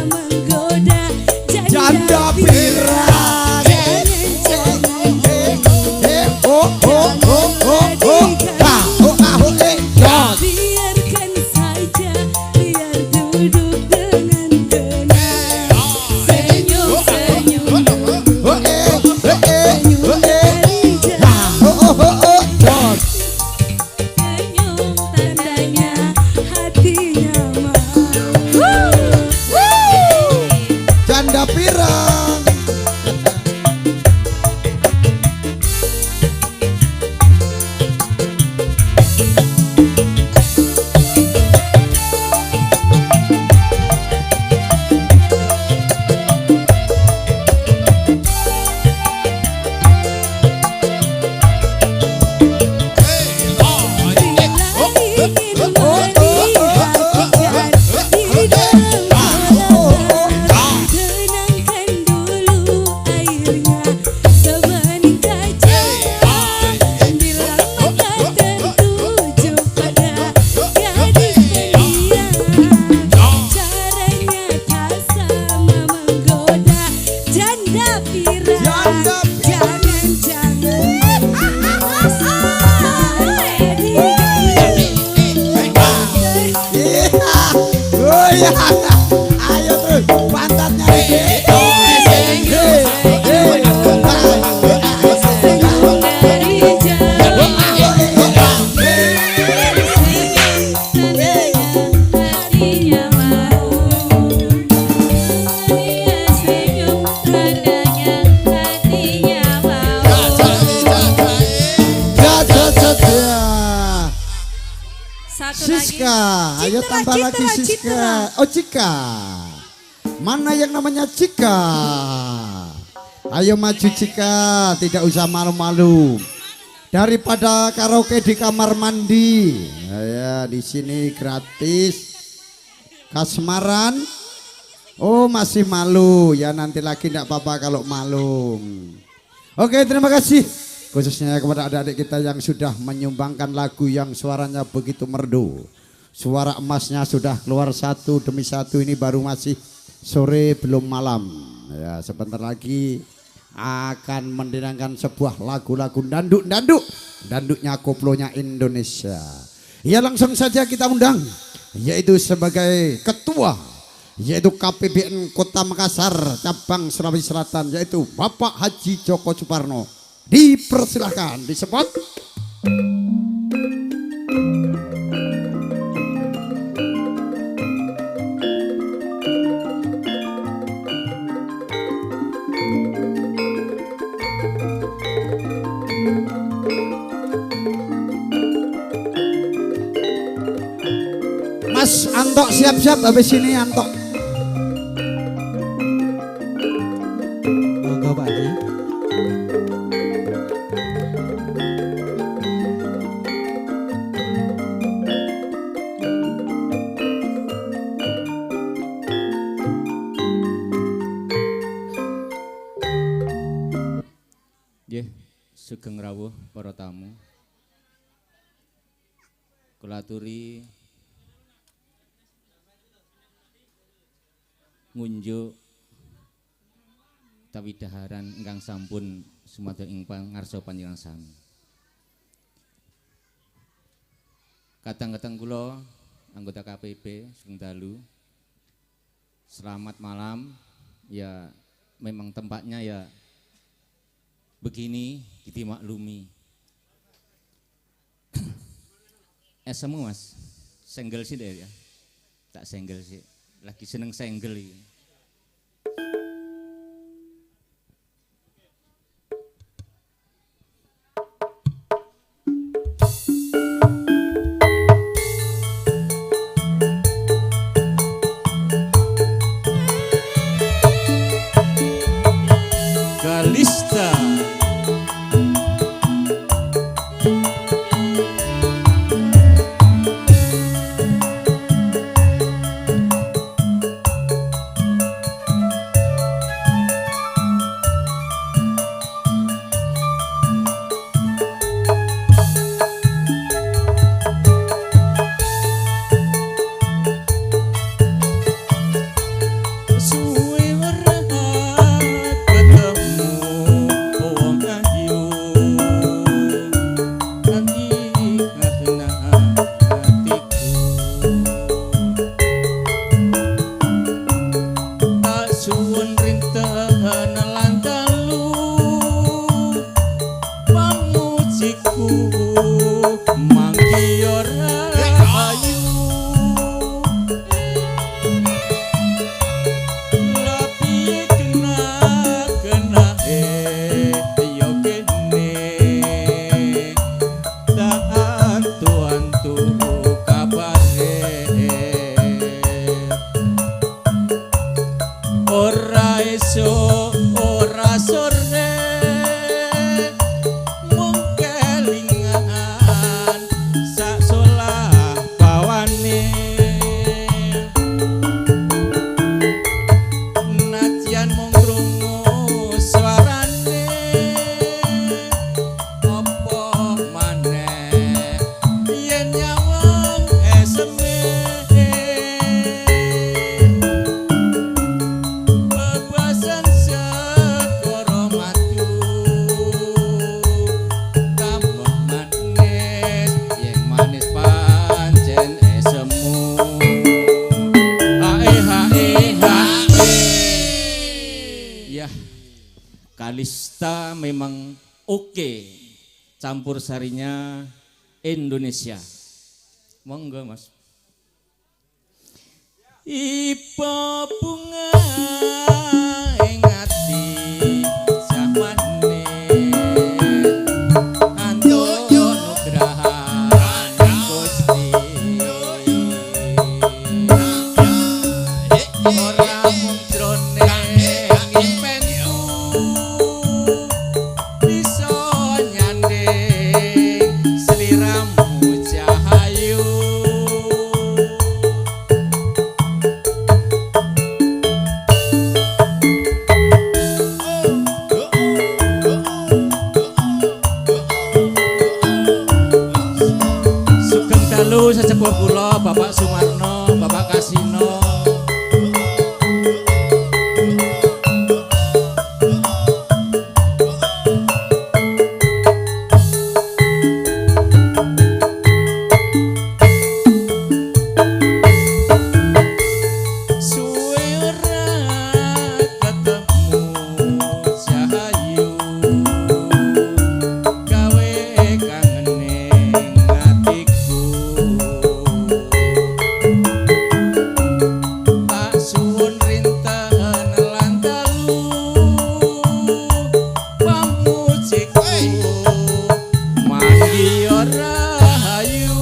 Siska. Ayo Citra, tambah Citra, lagi Siska. Citra. Oh, Cika. Mana yang namanya Cika? Ayo maju Cika, tidak usah malu-malu. Daripada karaoke di kamar mandi. Ya, di sini gratis. Kasmaran. Oh, masih malu. Ya nanti lagi enggak apa-apa kalau malu. Oke, terima kasih. Khususnya kepada adik-adik kita yang sudah menyumbangkan lagu yang suaranya begitu merdu. Suara emasnya sudah keluar satu demi satu, ini baru masih sore belum malam. Ya, sebentar lagi akan mendendangkan sebuah lagu-lagu danduk-danduk, danduknya koplonya Indonesia. Ya, langsung saja kita undang, yaitu sebagai ketua, yaitu KPBN Kota Makassar cabang Sulawesi Selatan, yaitu Bapak Haji Joko Suparno. Dipersilahkan disebut. Mas Antok siap-siap habis ini Antok. Monggo Pak Haji. Nggih, sugeng rawuh para tamu. Kula aturi ngunjuk utawi daharan ingkang sampun sumadyo ing pangarsa panjenengan sami. Kadang-kadang kula anggota KPP sugeng dalu. Selamat malam. Ya memang tempatnya ya begini, dimaklumi. Esemu Mas, senggel sih deh ya. Tak senggel sih. Lagi seneng senggel iki. Kalista. Suwe ora ketemu wong ayu, ati ngasna atiku. Tak suwun rinten lan dalu pamujiku mangki ora ayu. Lapi kena kena yo kene tak antu-antu kabare. Ora esuk ora sore mung kelingan sak solah bawane. Najan mung krungu suarane apa maneh yen nyawang eseme. Bebasan segara madu tambah manis yen manis pancen esemu. Hae hae hae. Ya, Kalista memang oke. Campur sarinya Indonesia. Monggo Mas. Ipo bunga ing ati jamane antuk nugraha Gusti. Sesepuh kula Bapak Sumarno, Bapak Kasino. Suwe ora ketemu Cahayu, gawe kangen atiku. Tak suwun rinten lan dalu pamujiku mandi ora hayu.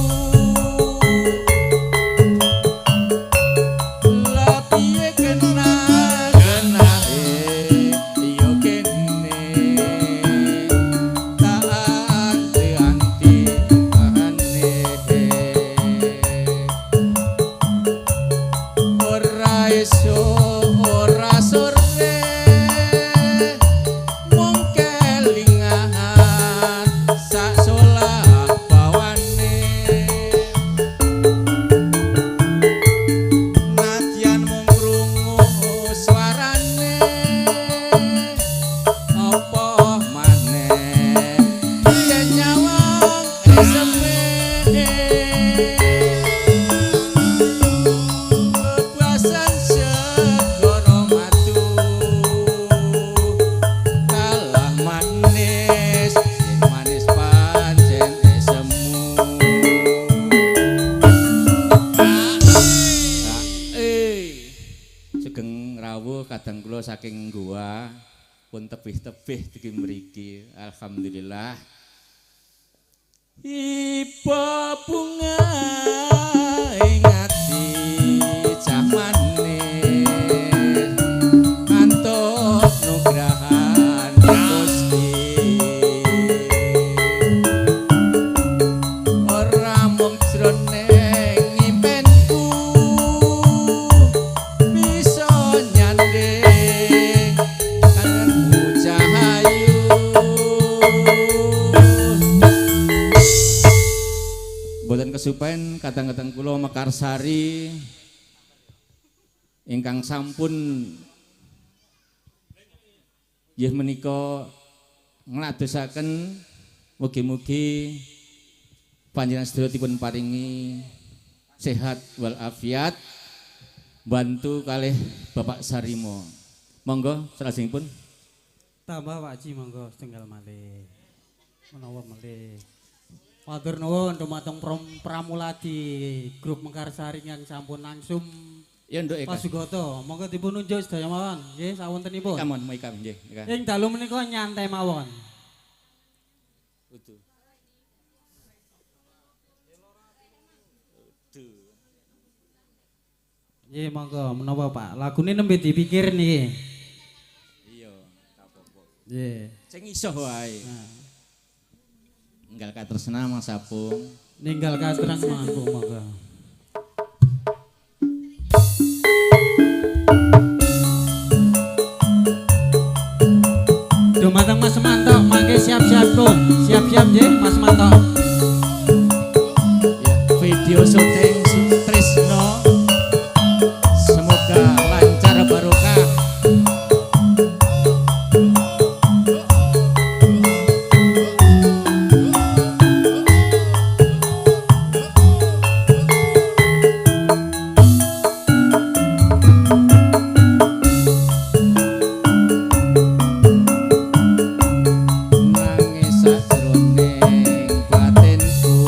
Lah piye kena-kenae yo kene tak anti-anti ane ora esuk ora sore mung kelingan sak solah bawane. Nadyan mung krungu suarane apa maneh yen nyawang eseme bebasan segara matu kalah manis sing manis pancen esemu. Sugeng rawuh kadang kula saking Goa pun tebih-tebih dugi mriki. Alhamdulillah. Iba bunga ing ati cah manis antuk nugrahan Gusti. Ora mung jroning impenku bisa nyanding kangenmu Cahayu. Mboten kesupen kadang-kadang kula Mekarsari ingkang sampun nggih menika ngladosaken mugi-mugi panjenengan sedaya dipun paringi sehat walafiat bantu kalih Bapak Sarimo. Monggo salajengipun. Tambah Pak Haji monggo setunggal malih. Menawa malih. Matur nuwun dumateng Pramuladi grup Mekarsari yang sampun langsung Ya nduk Eka. Pasugoto. Monggo dipun unjuk sedaya mawon nggih sawontenipun. Eka mon, Eka nggih, Eka. Ing dalu menika nyantai mawon. Udu. Udu. Nggih monggo menapa Pak. Lagune nembe dipikir niki. Iya, tak apa-apa. Nggih. Sing iso wae. Nah, Ninggal katresnan Mas Sapung. Ninggal katresnan monggo monggo. Dumateng Mas Manto, mangke siap-siap pun. Siap-siap nggih Mas Manto. Ya, video syuting Trisno. Semoga lancar barokah. Nangis sajroning batinku.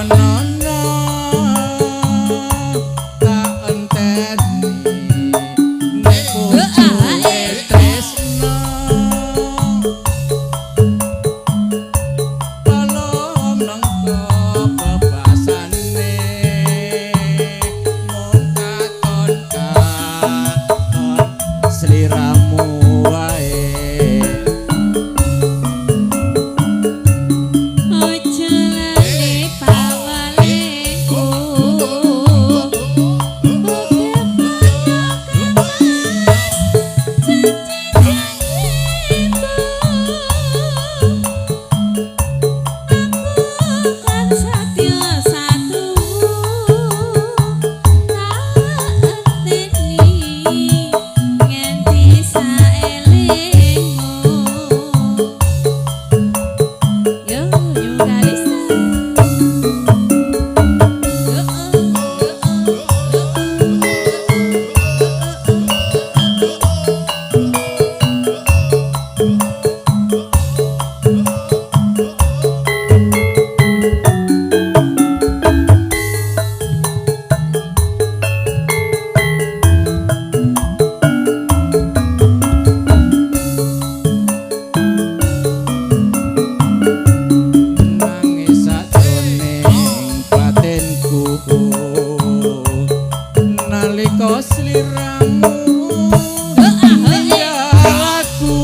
Windanono tak enteni nek pucuke tresno Tolong nangka bebasane mung katon katon sliramu wae. Ojo lali pawaleku. Yo, yo Kalista. Yo, yo, Nangis sajroning batinku nalika sliramu ninggal aku.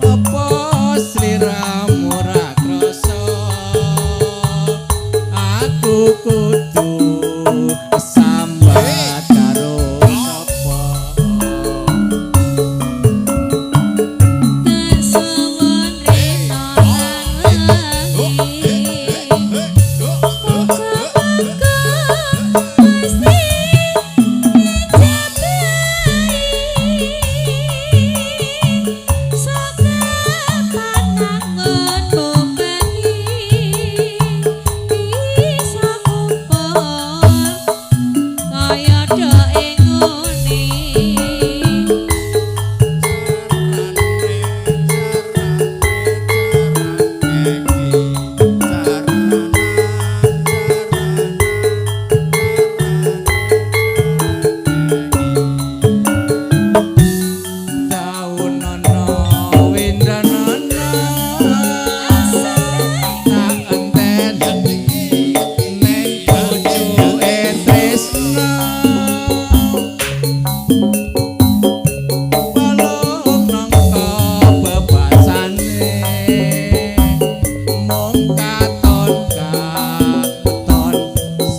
Apa sliramu ora krasa aku kudu sambat karo sapa? Tersuwun rino lan wengi. Muga-muga mesti dijabahi. Saka panangon bengi bisa kumpul kaya doe ngene.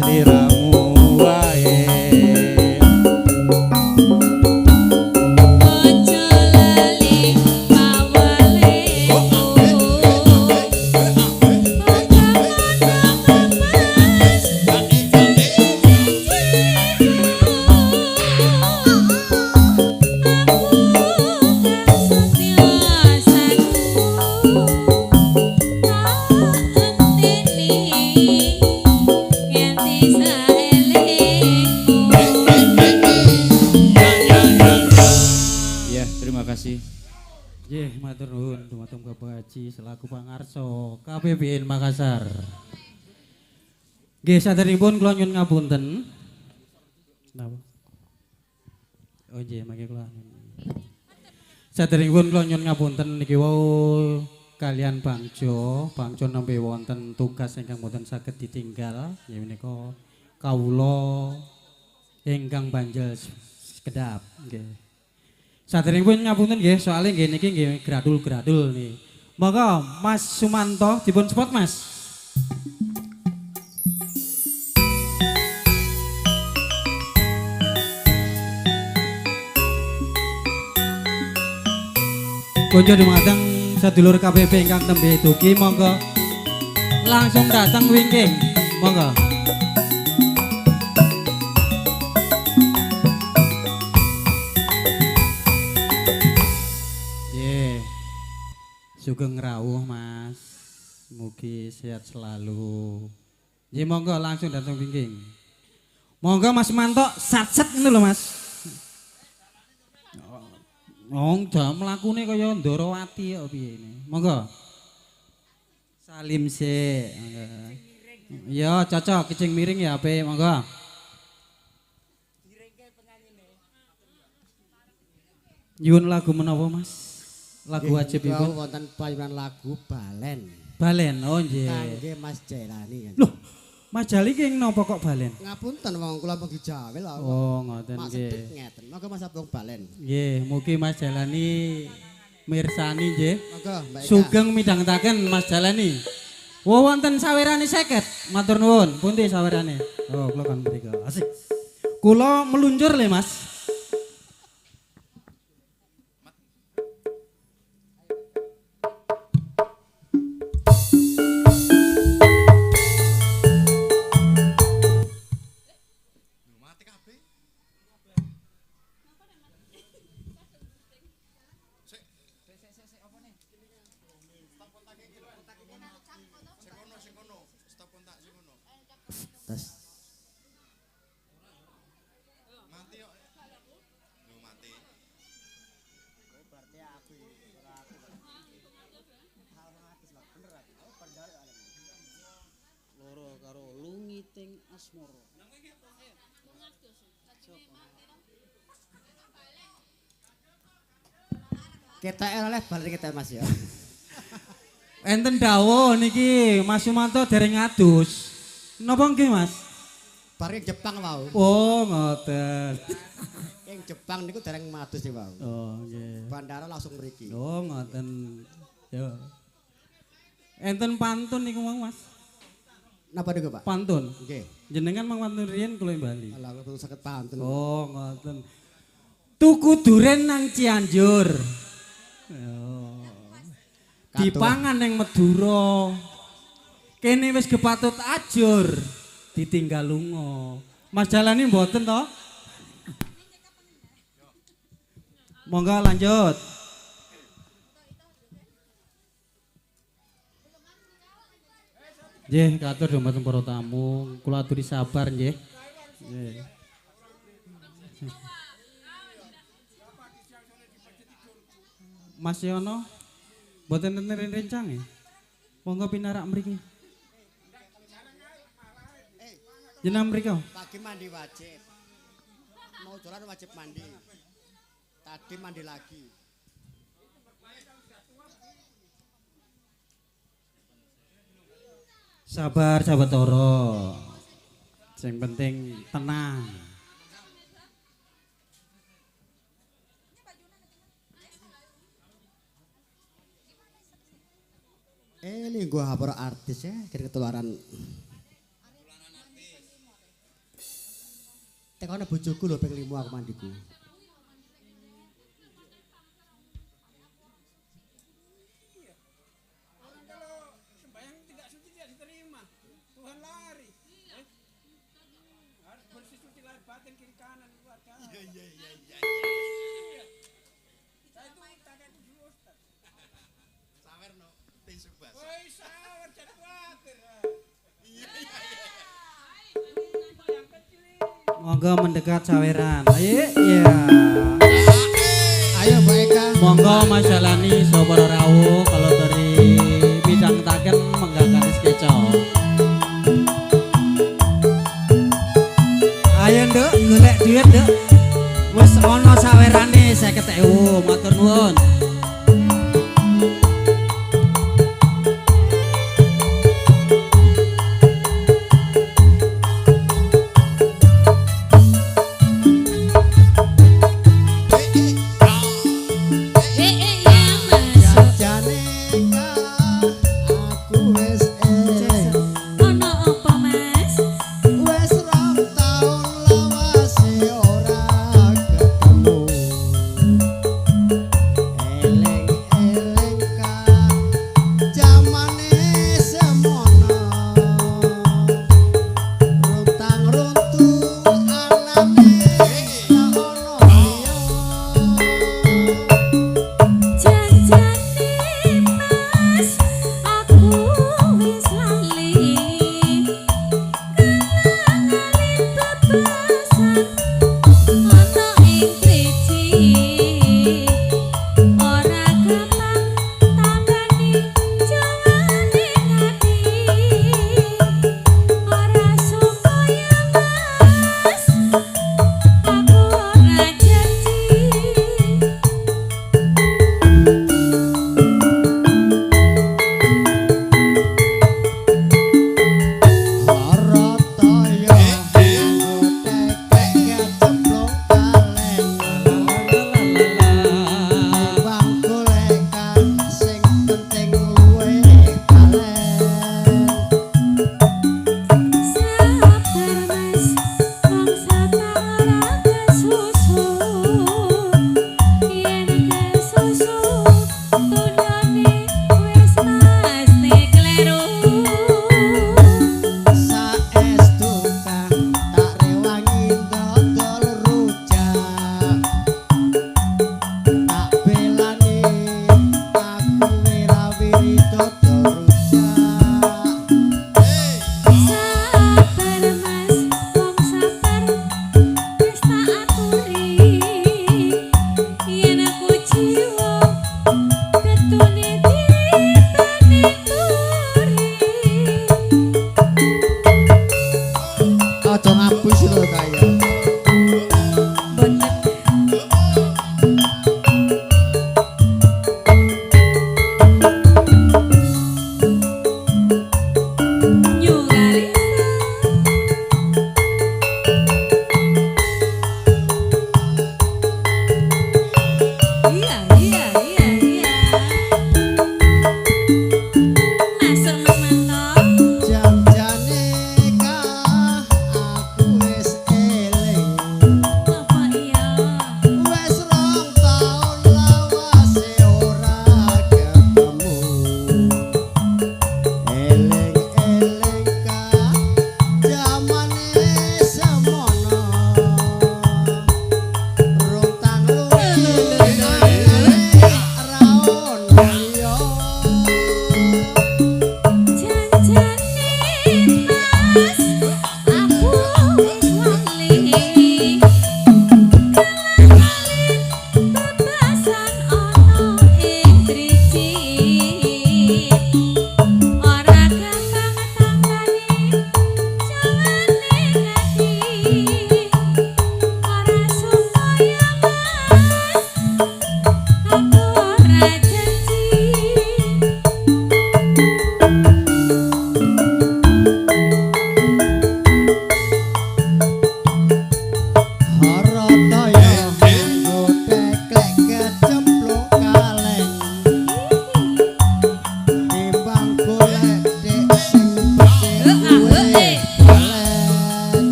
Sliramu wae. Ojo lali pawaleku. Muga-muga pas janjiku. Aku kang setya satu tak enteni nganti saelingmu. Ya, terima kasih. Nggih, matur nuwun dumateng Bapak Haji selaku pangarsa KPPN Makassar. Nggih, saderengipun kula nyuwun ngapunten. Napa? Oh nggih, mangke kula. Saderengipun kula nyuwun ngapunten niki wau kalian Bangjo, Bangjo nembe wonten tugas ingkang boten saged ditinggal, nggih menika kawula ingkang banjel sekedap nggih. Saderengipun ngapunten nggih, soalnya nggih niki nggih gradul-gradul nih. Monggo Mas Sumanto dipun spot Mas. Konco dumateng sedulur KPP ingkang tembe dugi monggo langsung datang wingking. Monggo. Nggih. Sugeng rawuh Mas. Mugi sehat selalu. Nggih monggo langsung datang wingking. Monggo Mas Manto satset ngono lho Mas. Wong jam mlakune kaya Ndorowati kok piye ini. Monggo. Salim sik. Ya cocok kijing miring ya apik, monggo. Nyuwun lagu menapa Mas? Lagu wajibipun. Wonten payunan lagu Balen. Balen, oh nggih. Kangge Mas Jailani. Loh, Mas Jali ki napa kok balen? Ngapunten wong kula mung dijawel. Oh, ngoten nggih. Ngeten. Monggo Mas Abung Balen. Nggih, mugi Mas Jalani mirsani nggih. Monggo Mbak Eka. Sugeng midhangetaken Mas Jalani. Wo wonten sawerane 50. Matur nuwun. Pundi sawerane? Oh, kula kan mriko. Asik. Kula meluncur le, Mas. Kita oleh balik kita Mas ya. Enten dawuh niki Mas Sumanto dereng adus. Napa nggih Mas? Bareng Jepang wau. Oh, ngoten. Ing Jepang niku dereng madus niku wau. Oh, nggih. Bandara langsung mriki. Oh, ngoten. Yo. Enten pantun niku mau Mas. Napa niku Pak? Pantun. Nggih. Jenengan mang pantun riyen kula Bali. Lah kula saged pantun. Oh, ngoten. Tuku duren nang Cianjur. Oh. Dipangan nang Madura. Kene wis kepatut ajur, ditinggal lunga. Mas Jalani mboten to? Monggo lanjut. Nggih, katur dumateng para tamu, kula aturi sabar nggih. Nggih. Mas Yono, mboten enten rencang nggih. Monggo pinarak mriki. Jenengan mriko. Pagi mandi wajib. Mau jalan wajib mandi. Tadi mandi lagi. Sabar sahabat Toro. Sing penting tenang. Linggo hapura artis ya, kira ketularan. Tekono bojoku lho ping 5 aku mandiku. Orang kalau sembahyang tidak suci tidak diterima. Tuhan lari. Harus bersih suci lahir batin kiri kanan keluarga. Iya iya iya iya. Saya itu kakekku dulu Ustaz. Sawer no, tisu basah. Woi sawer jangan khawatir. Iya iya iya. Monggo mendekat saweran. Ayo, iya. Ayo Mbak Eka. Monggo Mas Jalani saha para rawuh kalau dari midhangetaken menggakani skeco. Ayo nduk, golek duit nduk. Wis ana sawerane 50.000, matur nuwun.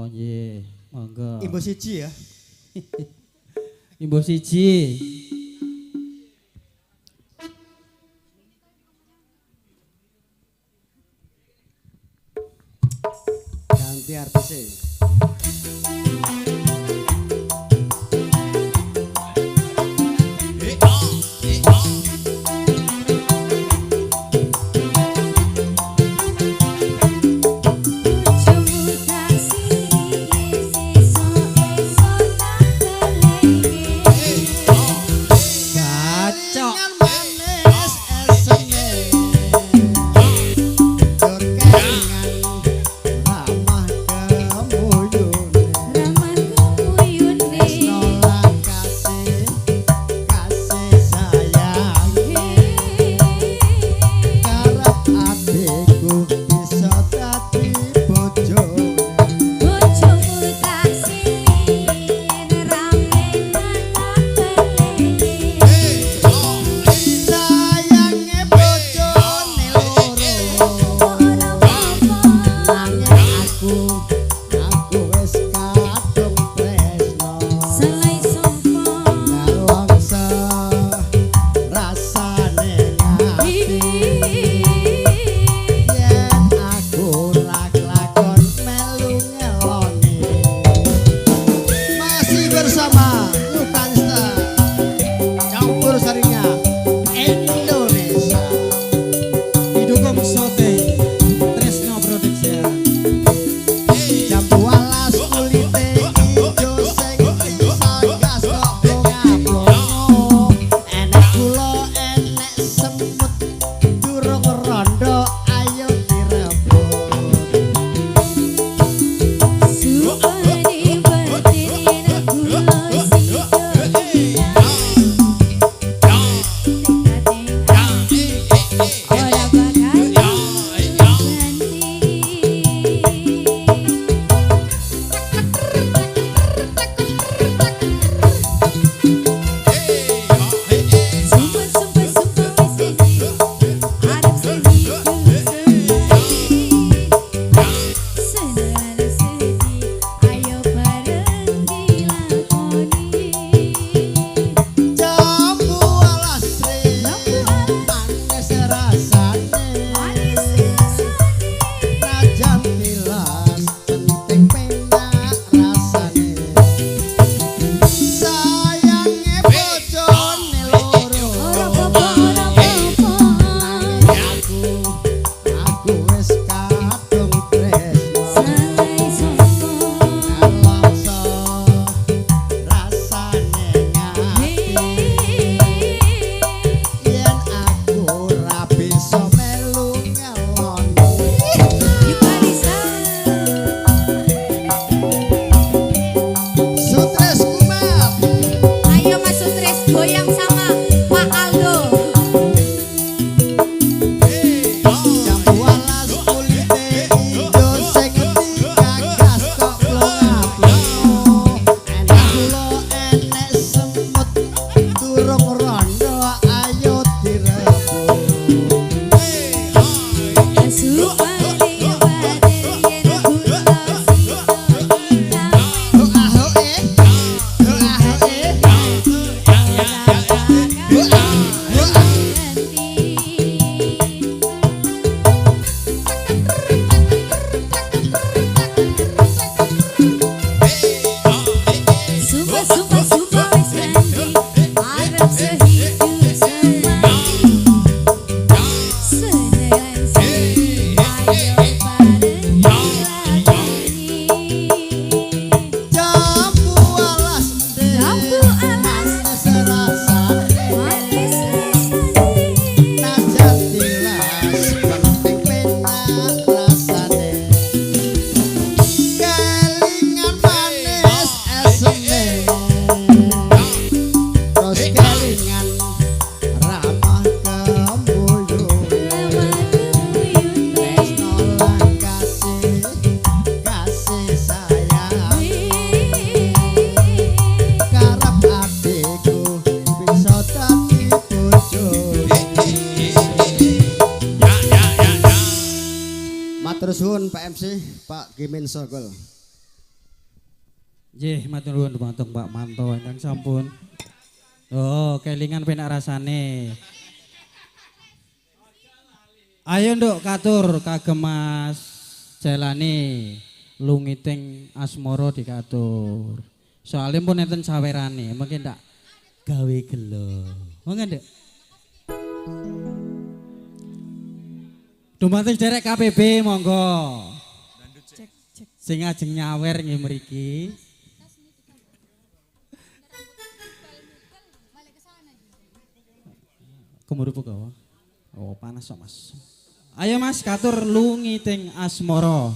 Oh nggih, monggo. Imbo siji ya. Imbo siji. Ganti artise. Matur suwun Pak MC, Pak Gimin Sogol. Nggih, matur nuwun dumateng Pak Manto ingkang sampun. Oh, kelingan penak rasane. Ayo nduk katur kagem Mas Jelani lungiting asmara dikatur. Soale pun enten sawerane, mungkin tak gawe gelo. Monggo nduk. Dumateng derek KPB monggo. Sing ajeng nyawer nggih mriki. Kemurup gawa. Oh, panas kok, Mas. Ayo Mas katur lungiting asmara.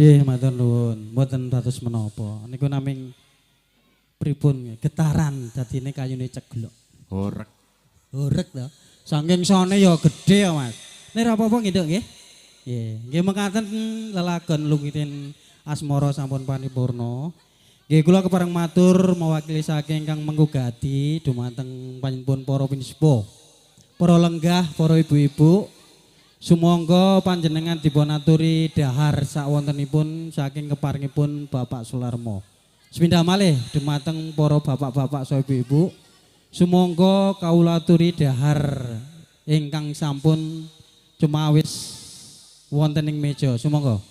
Nggih, matur nuwun. Mboten dados menapa. Niku naming pripun getaran dadine kayune ceglok. Horek. Horek to. Saking sone ya gedhe ya, Mas. Nek ora apa-apa nggih, Nduk nggih. Nggih, nggih mekaten lelagon lungkitin asmara sampun paripurna. Nggih kula kepareng matur mewakili saking Kang Mengku Gati dumateng panjenengan para pinisepuh, para lenggah, para ibu-ibu. Sumangga panjenengan dipun aturi dahar sakwontenipun saking keparengipun Bapak Sularmo. Sepindah malih dumateng para bapak-bapak saha ibu-ibu. Sumangga kawula aturi dahar ingkang sampun cumawis wonten ing meja. Sumangga.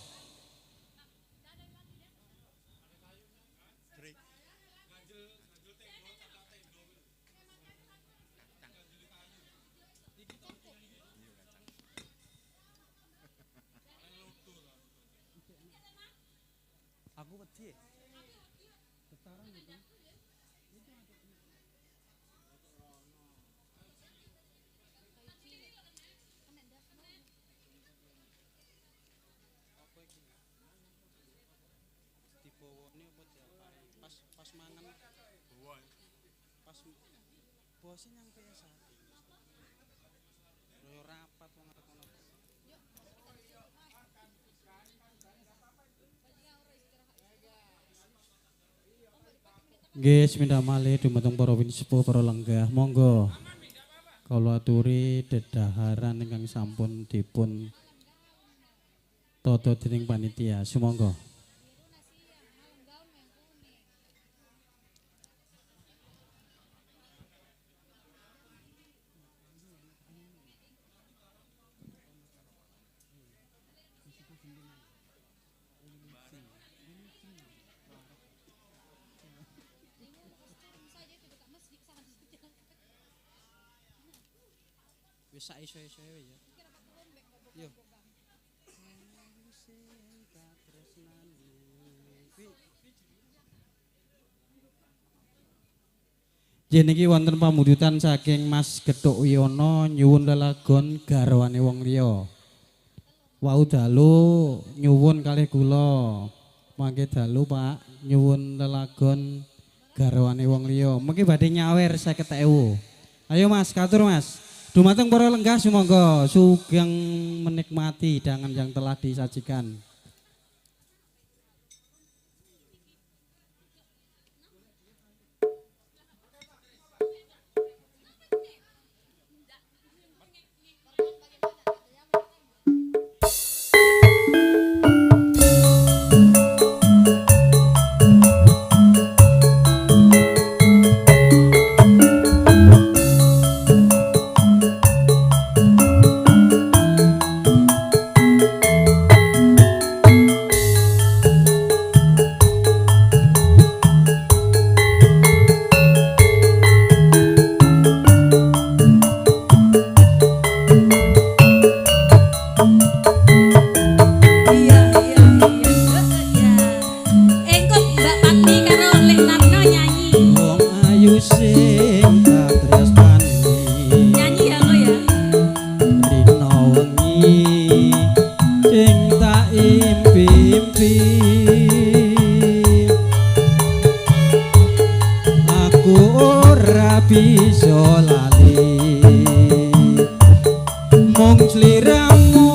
Nggih, sepindah malih dumateng para pinisepuh, para lenggah. Monggo kawula aturi dedaharan ingkang sampun dipun tata dening panitia. Sumangga. Wis sak iso-iso ya. Yo. Nggih niki wonten pamundutan saking Mas Gethuk Wiyono nyuwun lelagon garwane wong liya. Wau dalu nyuwun kalih kula. Mangke dalu Pak nyuwun lelagon garwane wong liya. Mengki badhe nyawer 50.000. Ayo Mas, katur Mas. Dumateng para lenggah sumangga sugeng menikmati hidangan yang telah disajikan. Aja nunggu.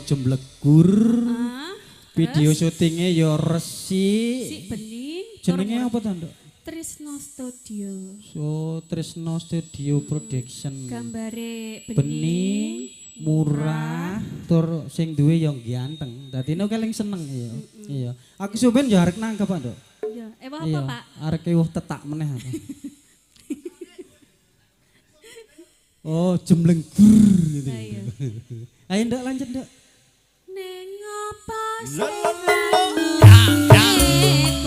jemblegur. Ah, Video terus? syutinge ya resik. Sik bening. Jenenge apa ta, Nduk? Trisno Studio. So Trisno Studio Production. Gambare bening, Bening, murah, tur sing duwe ya ganteng. Dadi nek keling seneng ya. Iya. Aku sampean ya arek nangkep, Pak, Nduk. Iya, ewah apa, Pak? Arek ewuh tetak meneh aku. Oh, jemblenggur gitu. Lah iya. Ayo Nduk lanjut, Nduk. Neng apa La la la la. sing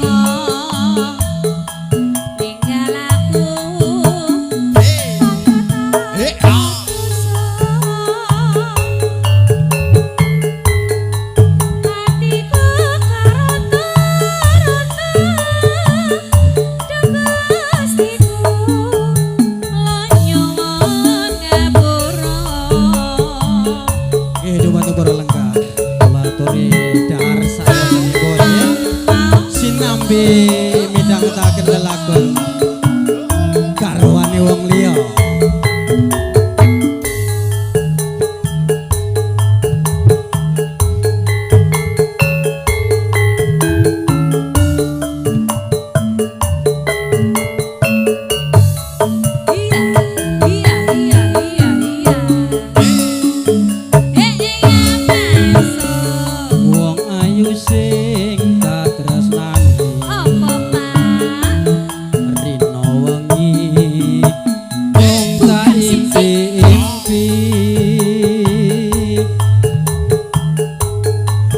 ninggal aku Eh, ah. Hatiku karonta-ronta Gustiku nyuwun ngapura. Nggih, dumateng para lengkap. Kula aturi dahar sakwontenipun nggih. Sinambi midhangetaken lelagon garwane wong liya. Iya, iya, iya, iya, iya. Eh, iya, masuk. Wong ayu sing tak tresnani Apa, Pak? rino wengi mung tak impi-impi.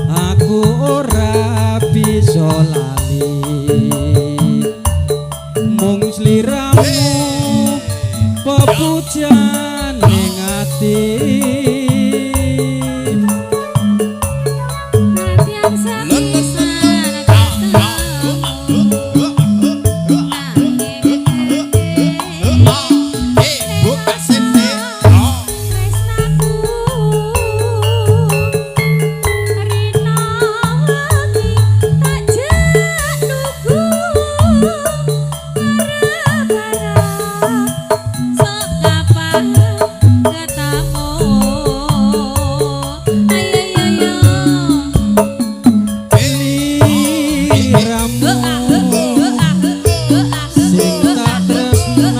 Aku ora bisa lali mung sliramu pepujan ning ati. Nadyan sepisan ketemu nanging Eh, buka sini. Oh. tresnaku rina wengi tak jak nunggu arep-arep sok kapan ketemu. Ayo ayo ayo. Sliramu sing tak tresno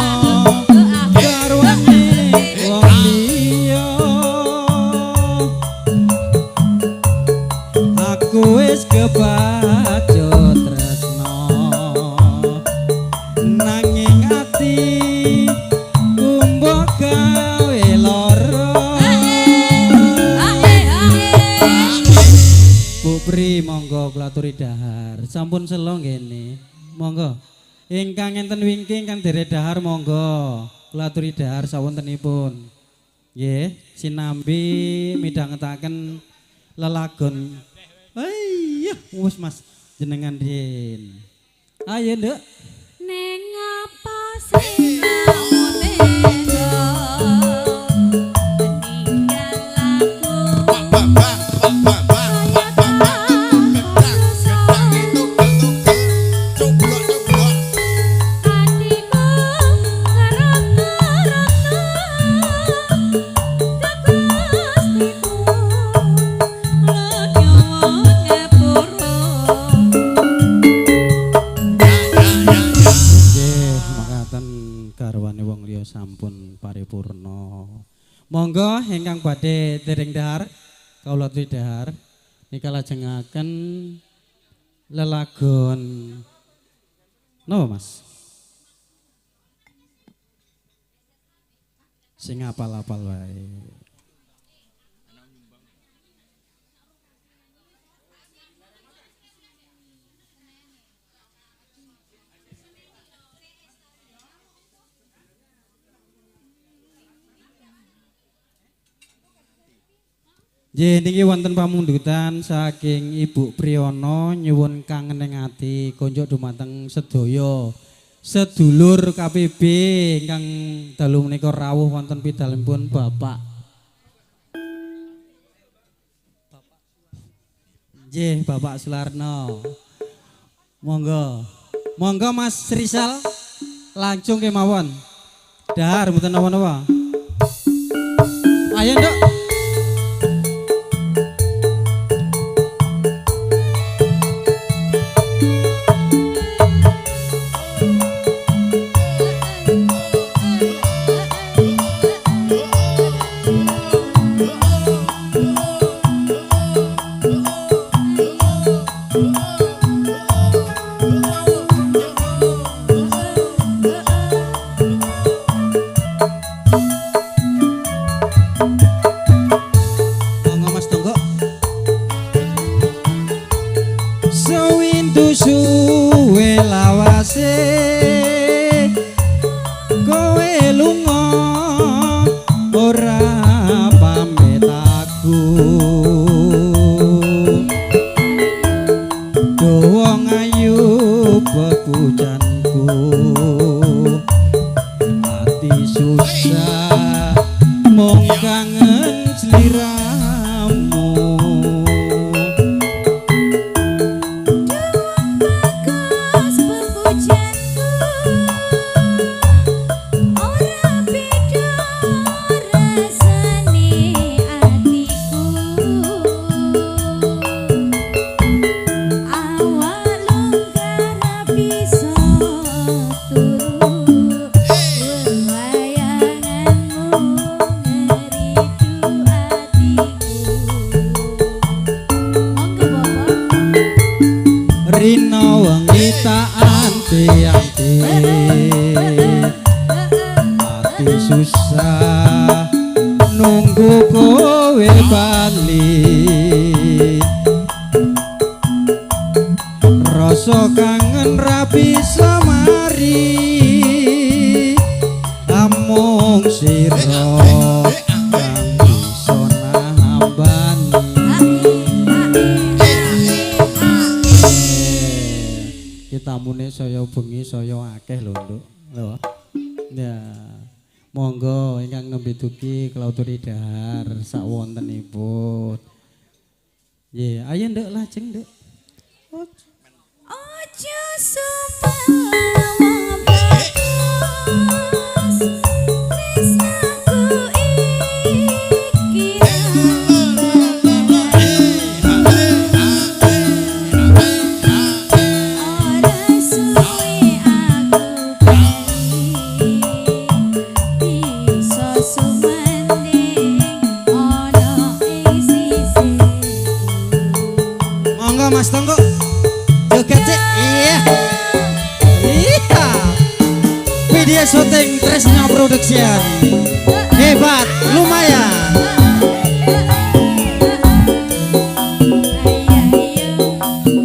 garwane wong liya. Aku wis kebacut tresno nanging ati mbok gawe lara. Bu Pri monggo kula aturi dahar. Sampun selo ngene. Monggo. Ingkang enten wingking ingkang derek dahar monggo kula aturi dahar sawontenipun. Nggih, sinambi midhangetaken lelagon. Iya, wis Mas jenengan riyin. Ayo, Nduk. Neng apa sing kamu tega ninggal aku Bang, bang, bang, bang, bang, bang, bang. Gedang, gedang itu tugel. Cublok, cublok. Hatiku karonta-ronta Gustiku nyuwun ngapura. Ya, ya, ya, ya. Nggih, makaten garwane wong liya sampun paripurna. Monggo ingkang badhe dereng dahar, kawula aturi dahar nika lajengaken lelagon napa Mas? Sing apal-apal wae. Nggih, niki wonten pamundutan saking Ibu Priyono nyuwun kangen ing ati konjuk dumateng sedaya sedulur KPB ingkang dalu menika rawuh wonten pidalempun Bapak. Nggih, Bapak Sularno. Monggo. Monggo Mas Rizal langsung kemawon. Dahar mboten napa-napa. Ayo, Nduk. suwe lawase kowe lunga ora pamit aku. Wong ayu pepujanku, ati susah mung kangen sliramu. Bagus pepujanku, ora beda rasane atiku. Awak longgar bisa turu, wayanganmu ngeridu atiku. Monggo Bapak. Rina wengi tak anti-anti, ati susah nunggu kowe bali. Rasa kangen ra bisa mari, amung sira kang bisa nambani. Kita tamune saya bengi saya akeh lho, Nduk. Lho. Ya. Monggo ingkang nembe dugi kula aturi dhahar sawontenipun. Nggih, ayo Nduk lajeng, Nduk. Ojo sumpah bagus tresnaku iki ora suwe aku bali bisa sumanding ana ing sisiku. Monggo Mas Tonggo. Joget cek. Iya. Iya. Video syuting Tresna Production. Hebat, lumayan.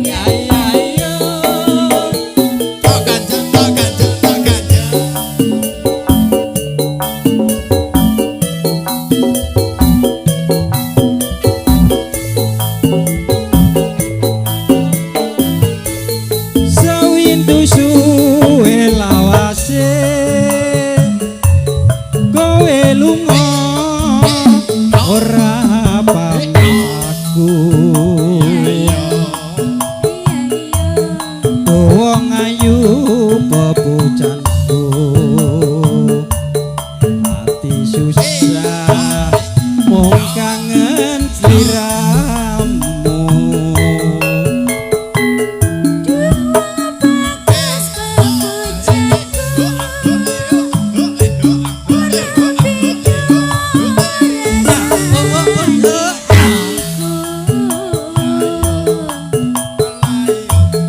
Ya ya yo. Tok ganjel, tok ganjel, tok ganjel. Sewindu suwe lawase kowe lunga ora pamit aku. Wong ayu pepujanku, ati susah mung kangen sliramu. Bagus pepujanku ora beda rasane atiku.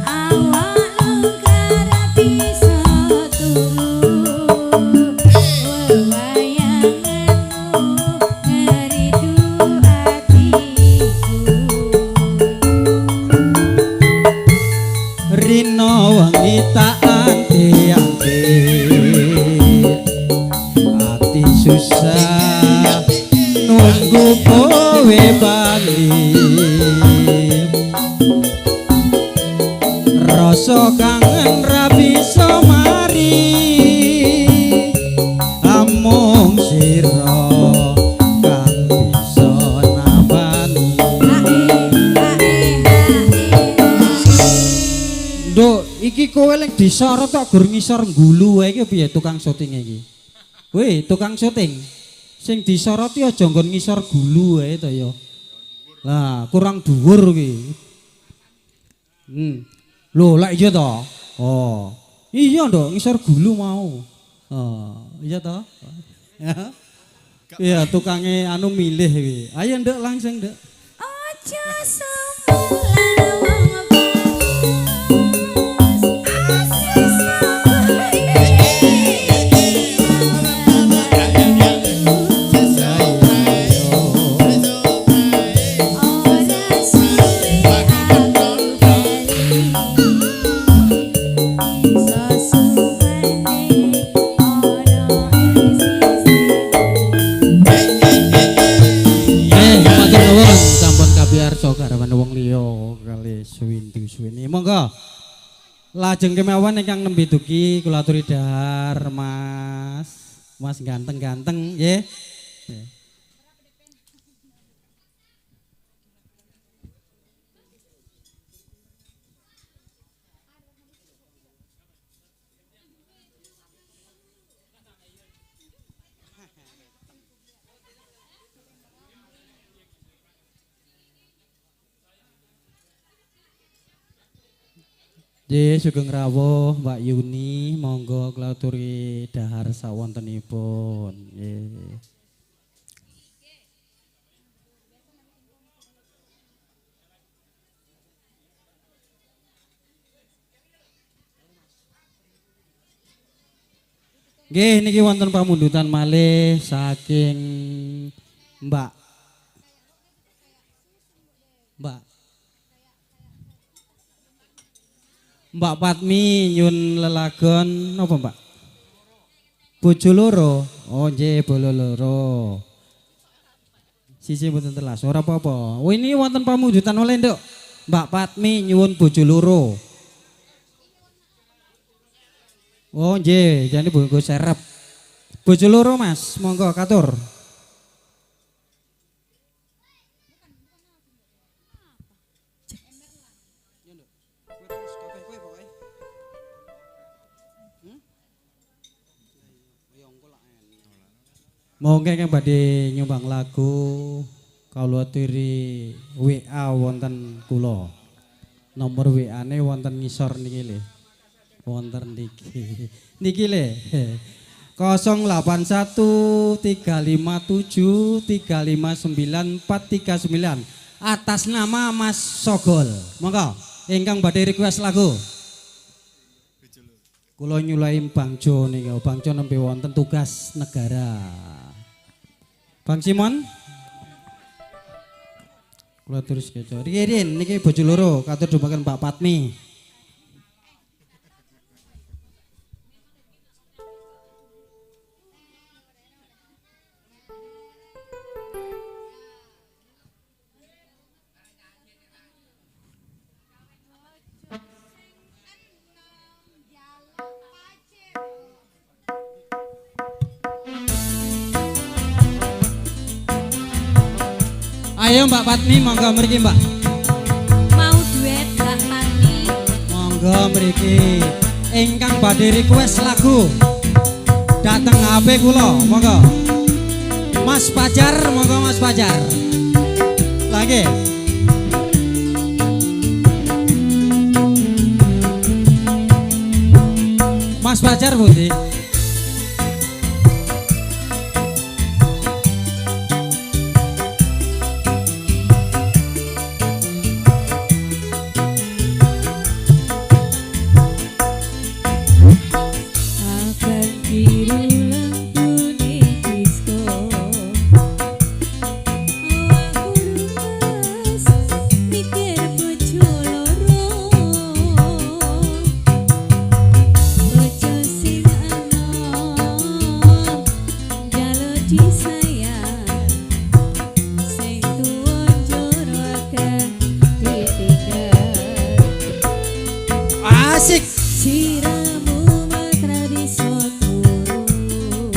Awak longgar bisa turu, wewayanganmu ngeridu atiku. Rina wengi tak anti-anti, ati susah nunggu kowe bali. Rasa kangen ra bisa mari, amung sira kang bisa nambani. Nduk, iki kowe lek disorot kok gur ngisor nggulu wae iki piye tukang syutinge iki? Weh, tukang syuting. Sing disoroti aja nggon ngisor gulu wae to ya. Lah, kurang dhuwur ki. Lho, lek iya to? Oh. Iya, Nduk, ngisor gulu mau. Oh, iya to? Iya, tukange anu milih iki. Ayo Nduk langsung, Nduk. Ojo sumelang wong bagus tresnaku iki ora suwe aku bali Monggo. Lajeng kemawon ingkang nembe dugi kula aturi dahar Mas. Mas ganteng-ganteng nggih. Nggih, sugeng rawuh Mbak Yuni, monggo kula aturi dahar sawontenipun. Nggih. Nggih, niki wonten pamundutan malih saking Mbak Mbak Patmi nyun lelagon napa Mbak? Bojo loro. Oh nggih, bolo loro. Sisi mboten telas, ora apa-apa. Oh ini wonten pamundutan oleh Nduk. Mbak Patmi nyuwun bojo loro. Oh nggih, jane bungkus serep. Bojo loro Mas, monggo katur. Monggo ingkang badhe nyumbang lagu kawula aturi WA wonten kula. Nomor WA-ne wonten ngisor niki lho. Wonten niki. Niki lho. 081 357 359 439 atas nama Mas Sogol. Monggo ingkang badhe request lagu. Kula nyulai Bang Jo niki, Bang Jo nembe wonten tugas negara. Bang Simon. Kula terus keco. Ririn niki bojo loro katur dumaken Mbak Patmi. Ayo Mbak Patmi, monggo mriki Mbak. Mau duet Mbak Patmi. Monggo mriki. Ingkang badhe request lagu dateng HP kula, monggo. Mas Pajar, monggo Mas Pajar. Lagi. Mas Pajar pundi? Asik. Siramu matra bisa turu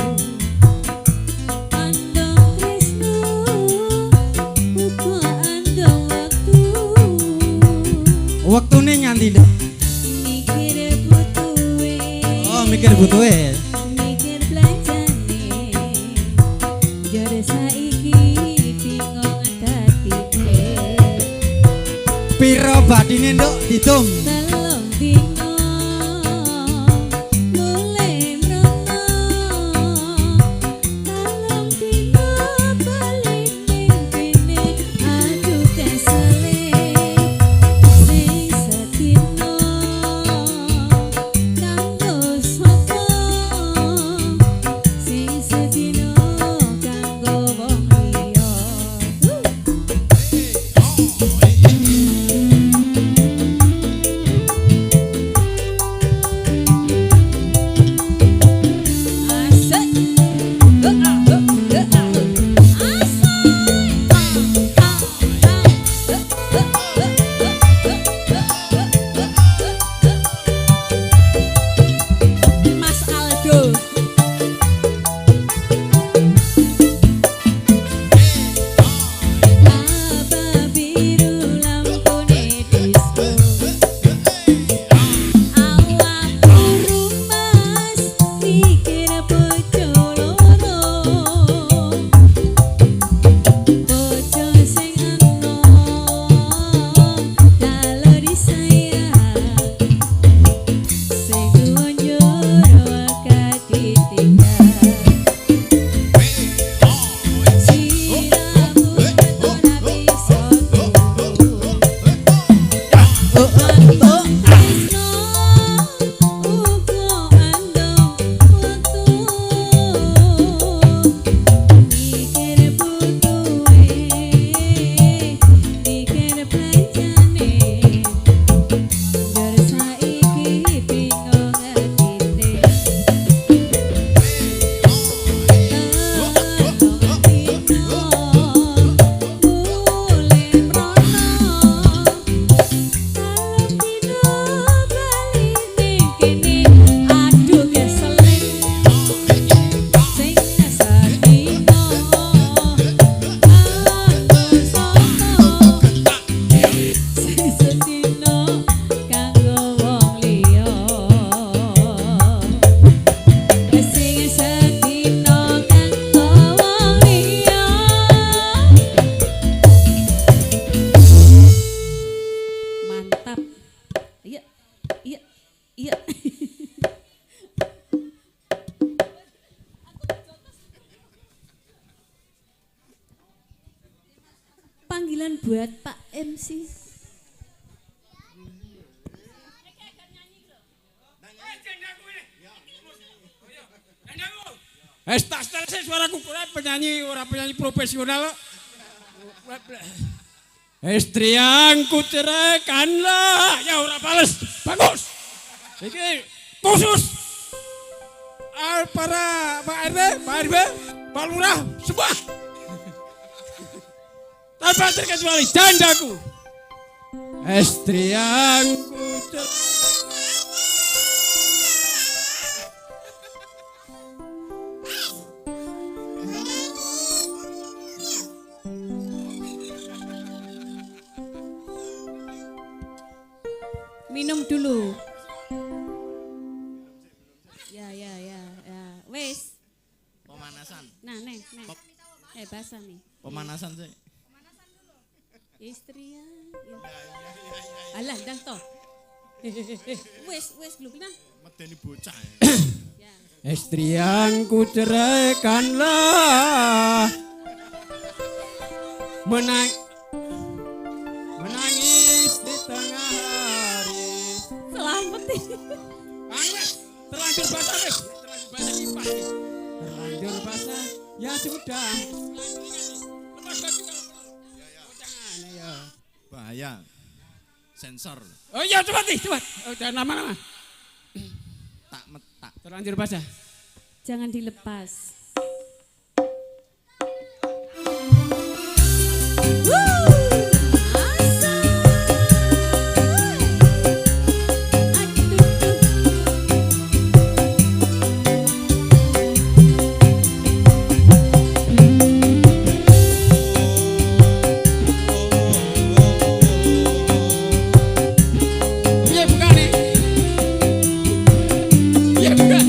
andong tresno uga andong wektu. Wektune nganti nduk. Mikir butuhe. Oh, mikir butuhe. Mikir belanjane. Jare saiki bingung dadine. Piro badine nduk ditung? Iya. Panggilan buat Pak MC. Tak setel suaraku ora penyanyi, ora penyanyi profesional kok. Istri yang kuceraikanlah, ya ora bales. Bagus. Iki khusus para Pak RW, Pak RW, Pak Lurah, semua. Tanpa terkecuali jandaku. Istri yang kuceraikan. Minum dulu. Ya ya ya ya. Wes. Pemanasan. Nah, nih, nih. Basah nih. Pemanasan sih. Istri ya. Alah, dah toh. Wes, wes lho nah. Medeni bocah. Ya. Istri yang kuceraikanlah menangis di tengah hari. Selamat. Wes, terlanjur basah wes, terlanjur basah kipas. Terlanjur basah, ya sudah. Lepas baju kalau perlu. Jangan ya. Bahaya. Sensor. Oh iya cepat nih, cepat. Oh, jangan lama-lama. Tak metak. Terlanjur basah. Jangan dilepas. Iya bukan nih. Iya bukan.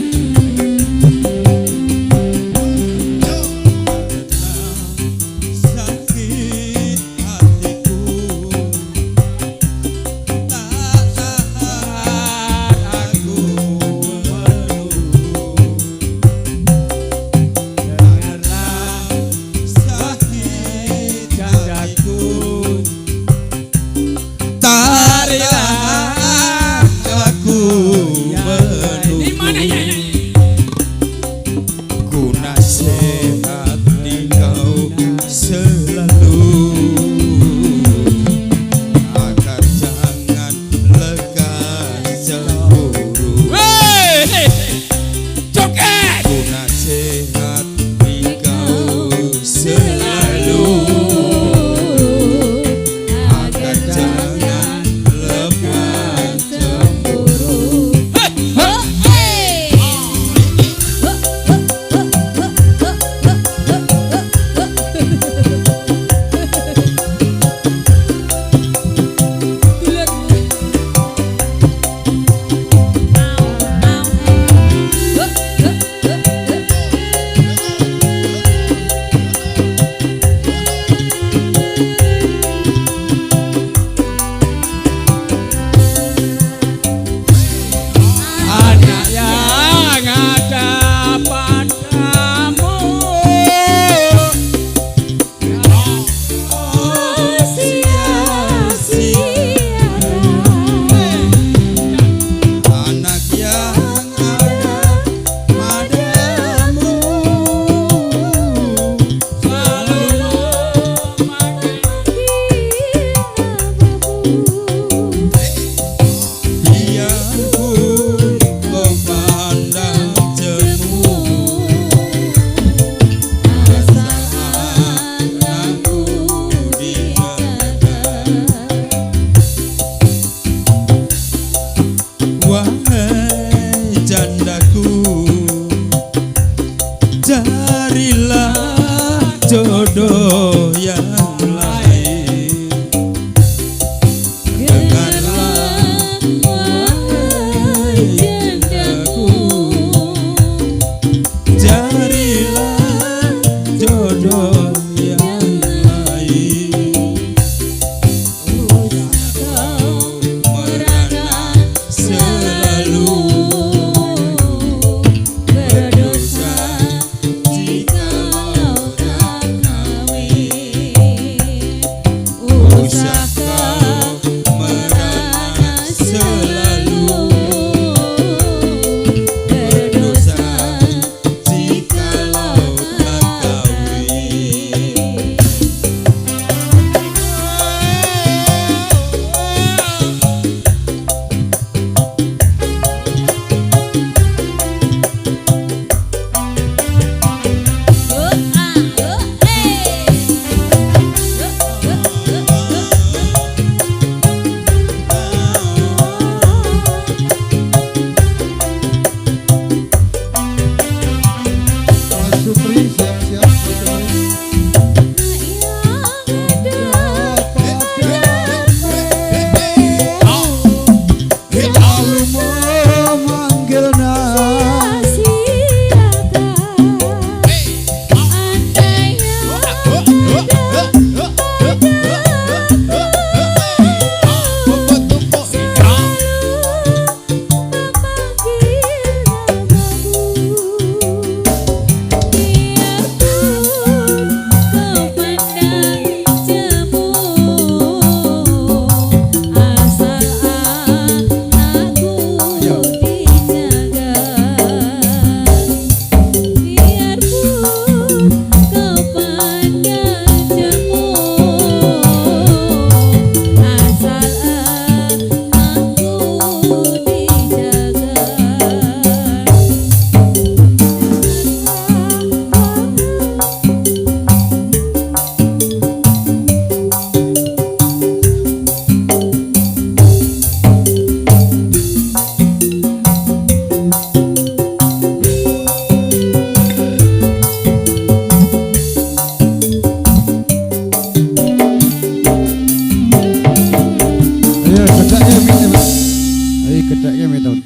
Ayo gedeknya metode.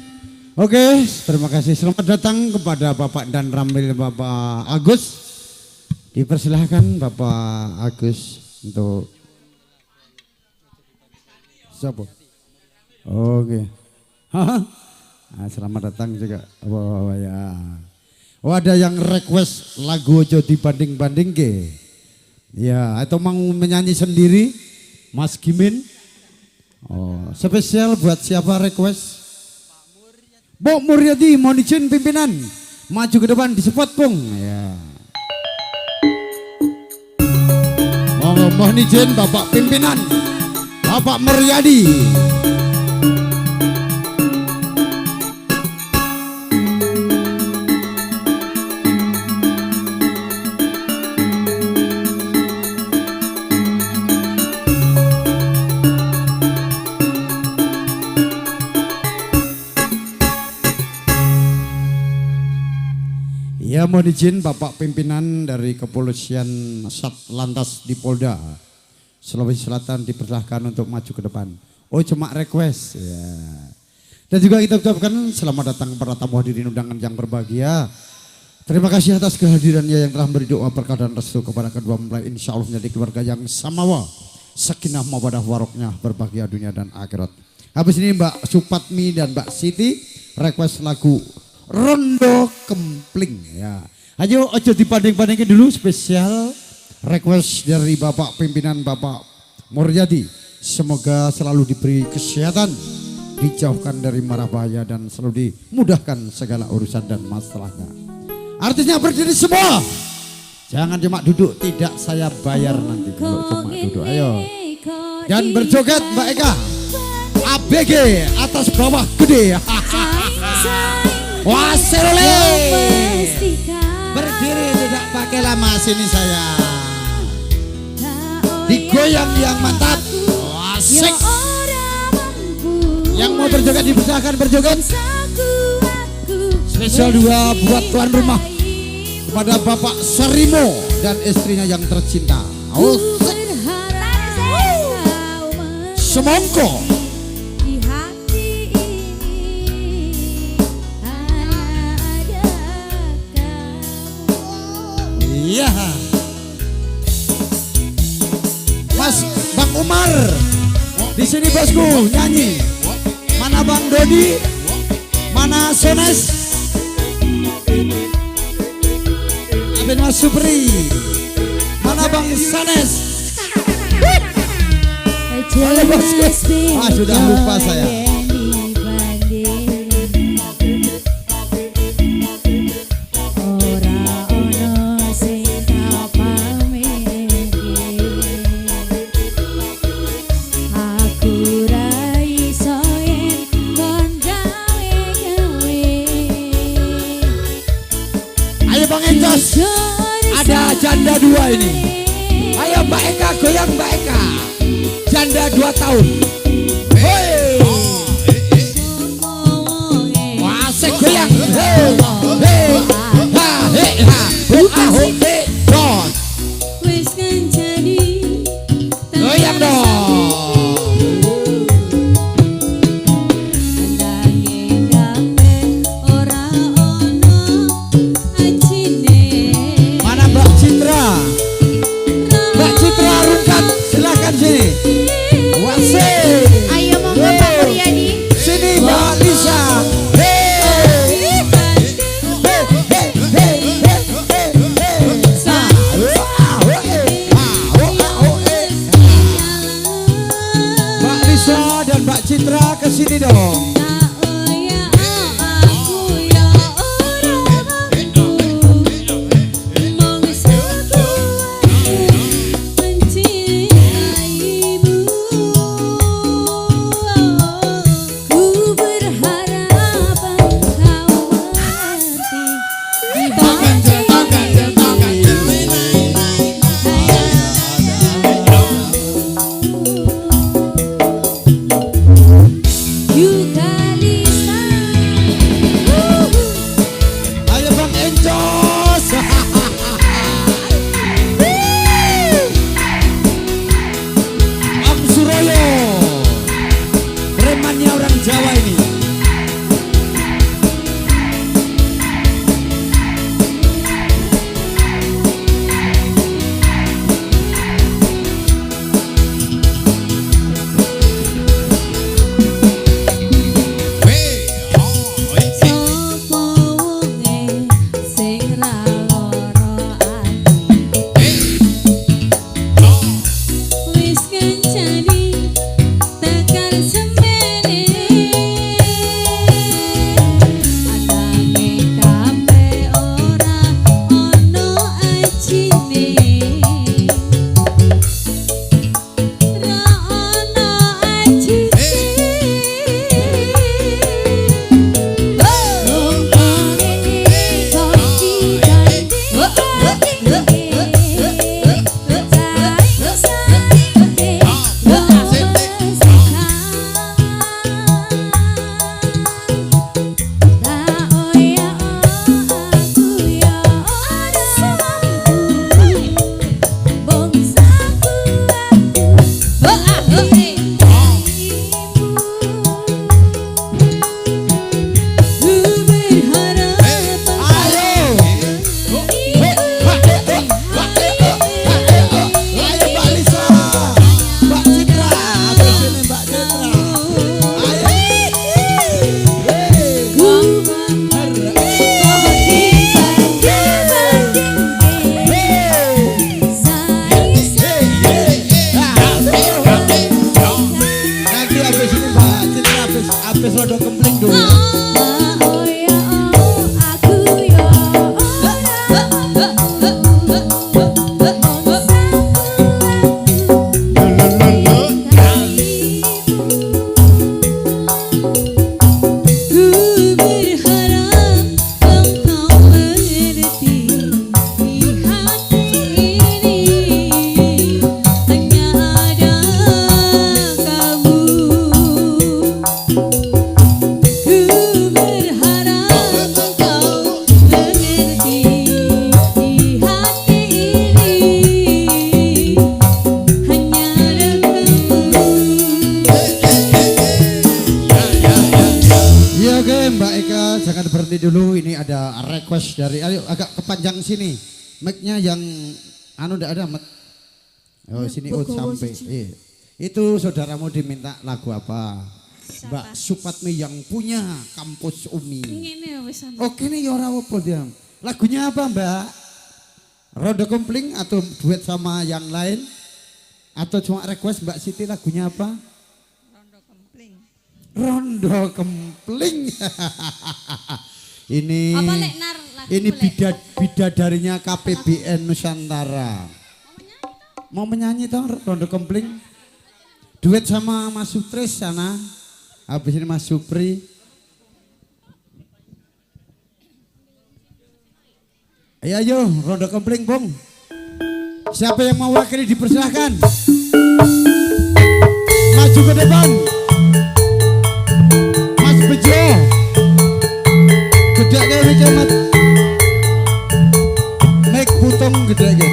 Oke, terima kasih. Selamat datang kepada Bapak dan Ramil Bapak Agus. Dipersilahkan Bapak Agus untuk siapa? Oke. Nah, selamat datang juga. Oh, ya. Oh, ada yang request lagu Ojo Dibanding-banding ke? Ya, atau mau menyanyi sendiri Mas Gimin? Oh, spesial buat siapa request? Bok Muryadi, mohon izin pimpinan maju ke depan di spot Bung. Ya. Mohon izin Bapak pimpinan Bapak Muryadi. Ya, mohon izin Bapak pimpinan dari Kepolisian Satlantas di Polda Sulawesi Selatan dipersilahkan untuk maju ke depan. Oh, cuma request ya. Dan juga kita ucapkan selamat datang para tamu hadirin undangan yang berbahagia. Terima kasih atas kehadirannya yang telah memberi doa berkah dan restu kepada kedua mempelai. Insya Allah menjadi keluarga yang samawa, sakinah mawadah waroknya, berbahagia dunia dan akhirat. Habis ini Mbak Supatmi dan Mbak Siti request lagu Rondo Kempling ya. Ayo ojo dibanding-bandingin dulu, spesial request dari Bapak pimpinan Bapak Muryadi. Semoga selalu diberi kesehatan, dijauhkan dari mara bahaya dan selalu dimudahkan segala urusan dan masalahnya. Artinya berdiri semua. Jangan cuma duduk, tidak saya bayar nanti kalau cuma duduk. Ayo. Dan berjoget Mbak Eka. ABG atas bawah gede. Wah, serole. Berdiri tidak pakai lama sini saya. Digoyang yang mantap. Asik. Yang mau berjoget dipersilakan berjoget. Spesial dua buat tuan rumah kepada Bapak Serimo dan istrinya yang tercinta. Asik. Semongko. Iya. Mas Bang Umar di sini bosku nyanyi. Mana Bang Dodi? Mana Sones? Abin Mas Supri. Mana Bang Sanes? Halo bosku. Ah, sudah lupa saya. Ada janda dua ini. Ayo Mbak Eka goyang Mbak Eka. Janda 2 tahun. Hei. Wah, asik goyang. Hei. Hei. Ha he ha. Ho a ho he don. Goyang dong. Mbak Citra Rungkat, silakan sini. Wasik. Oke Mbak Eka, jangan berhenti dulu. Ini ada request dari, ayo agak kepanjang sini. Mic-nya yang anu ndak ada mic. Oh sini oh sampai. Iya. Itu saudaramu diminta lagu apa? Siapa? Mbak Supatmi yang punya kampus Umi. Ngene wis sampe. Oke nih ya ora apa dia. Lagunya apa Mbak? Rondo Kempling atau duet sama yang lain? Atau cuma request Mbak Siti lagunya apa? Rondo Kempling. Rondo Kempling. Ini Apa lek nar lagu ini lek? bidadarinya KPBN Nusantara. Mau menyanyi toh Rondo Kempling? Duet sama Mas Sutris sana. Habis ini Mas Supri. Ayo ayo Rondo Kempling, Bung. Siapa yang mau wakili dipersilahkan. Maju ke depan. Mas Bejo. Gedeke wike Mat. Mek putung gedeke.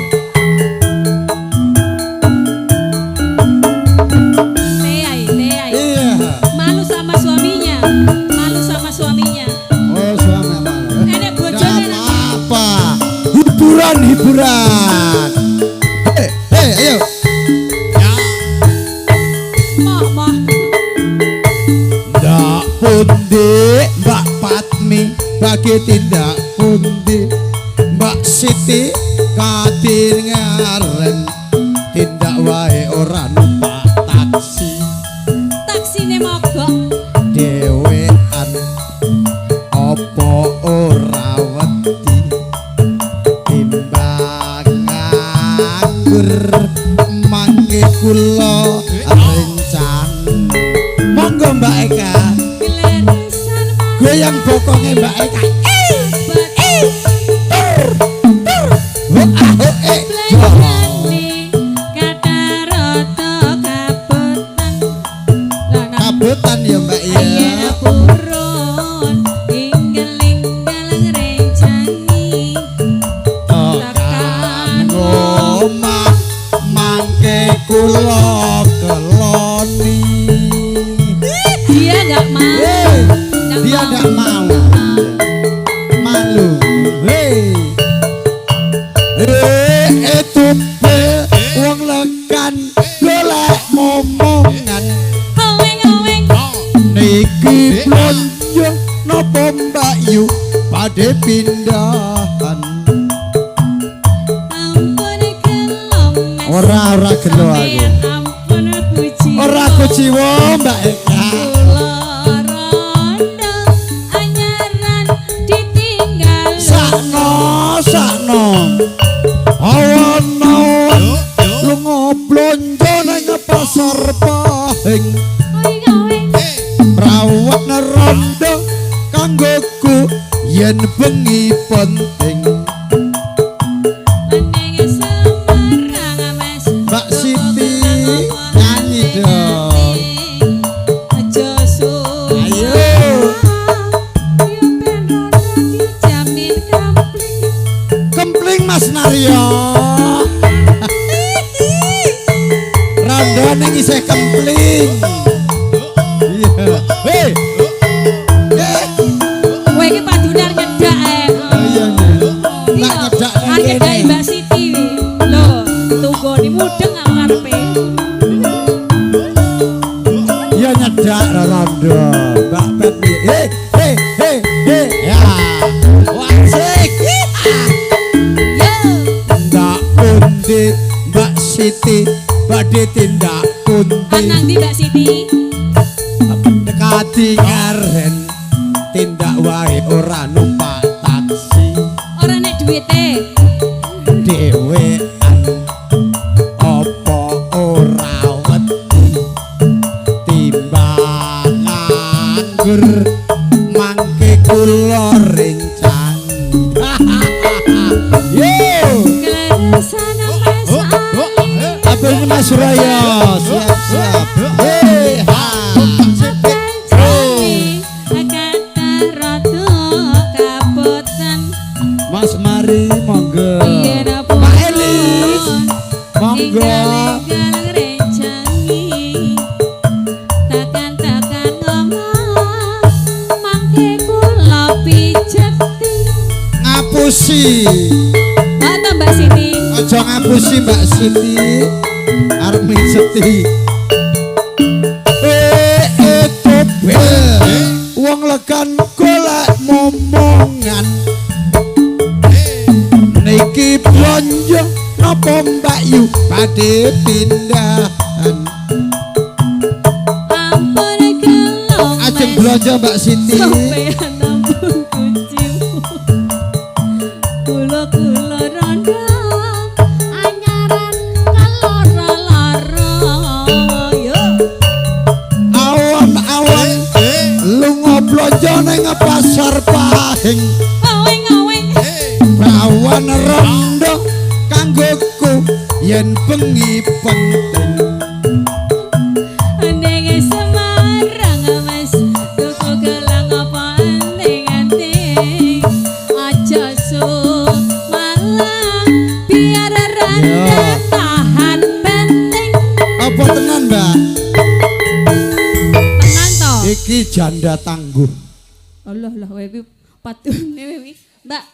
Teai, teai. Iya. Malu sama suaminya. Malu sama suaminya. Oh, suami malu. Enek bojone Nggak apa-apa. Hiburan, hiburan. Hei, hei, ayo. Moh, moh. Ndak pundi Mbak Patmi bagi tindak pundi Mbak Siti katingaren tindak wae ora numpak taksi Taksine mogok. dhewean apa ora wedi timbang nganggur mangke kula rencang. Monggo Mbak Eka. Gleresan Goyang bokonge Mbak Eka. Ho ah ho eh. Jo. Blenjane kata rata kabotan. Lah nah. Kabotan ya Mbak ya. Yen purun inggal-inggal ngrencangi. Tekan omah mangke kula keloni. Dia nggak mau. Hei, Nggak dia mau. nggak mau. Malu. Hei. Itu be wong lekan golek momongan. Oweng oweng. Niki blonjo napa Mbak Yu badhe pindahan. Ampun gelo Mas. Ora ora gelo aku. Sampeyan ampun kuciwa. Ora kuciwa Mbak Eka. Kula rondo anyaran ditinggal. Sakno sakno. Awan-awan lunga blonjo nang pasar Pahing. Oweng oweng. Rawat rondo kanggoku yen bengi penting. Ning Semarang Mas. Mbak Siti nyanyi dong. Aja suwe. Ayo. Yo ben rondo dijamin kampling. Kempling Mas Naryo. Rondo ning isih kempling. Iya. Hei. Eh, Kowe iki padunan nyedak eh. iya iya. Tak nyedak nang Arep nyedaki kene. Mbak Siti wi. Lho, tunggone mudeng aku karepe. Iya nyedak rondo. Mbak Pet. Hei, hei, hei, hei. Ya. Wasik. Yo. Ndak pundi Mbak Siti badhe tindak pundi. Anang di Mbak Siti. Dekati ngaren tindak wae ora numpak taksi Ora nek duwite. dhewean apa ora wedi timbang nganggur mangke kula rencang. Yo, Kleresan Mas Ali. apa ini Mas Suraya? Siap siap. Hei ha. Blenjane kata rata kabotan. Mas Mari monggo. Yen Pak Elis monggo. Inggal-inggal ngrencangi. Tekan-tekan ngomah mangke ngapusi. Mata Mbak Siti. Aja ngapusi Mbak Siti. Arep mijeti. Tobel. Wong legan golek momongan. Niki blonjo napa Mbak Yu badhe pindahan. Ampun gelo. Ajeng blonjo Mbak Siti. Sampeyan ampun kucimu. Kula-kula rondo anyaran keloro-loro. Yo. Awan-awan lunga blonjo ning pasar Pahing. Aweng-aweng. Bawan rondo kanggoku yen bengi penting. Ning Semarang Mas tuku gelang apa anting-anting. Aja sumalang biar randa tahan banting. Apa tenan, Mbak? Tenan to? Iki janda tangguh. Allah lah kowe iki patune kowe iki. Mbak,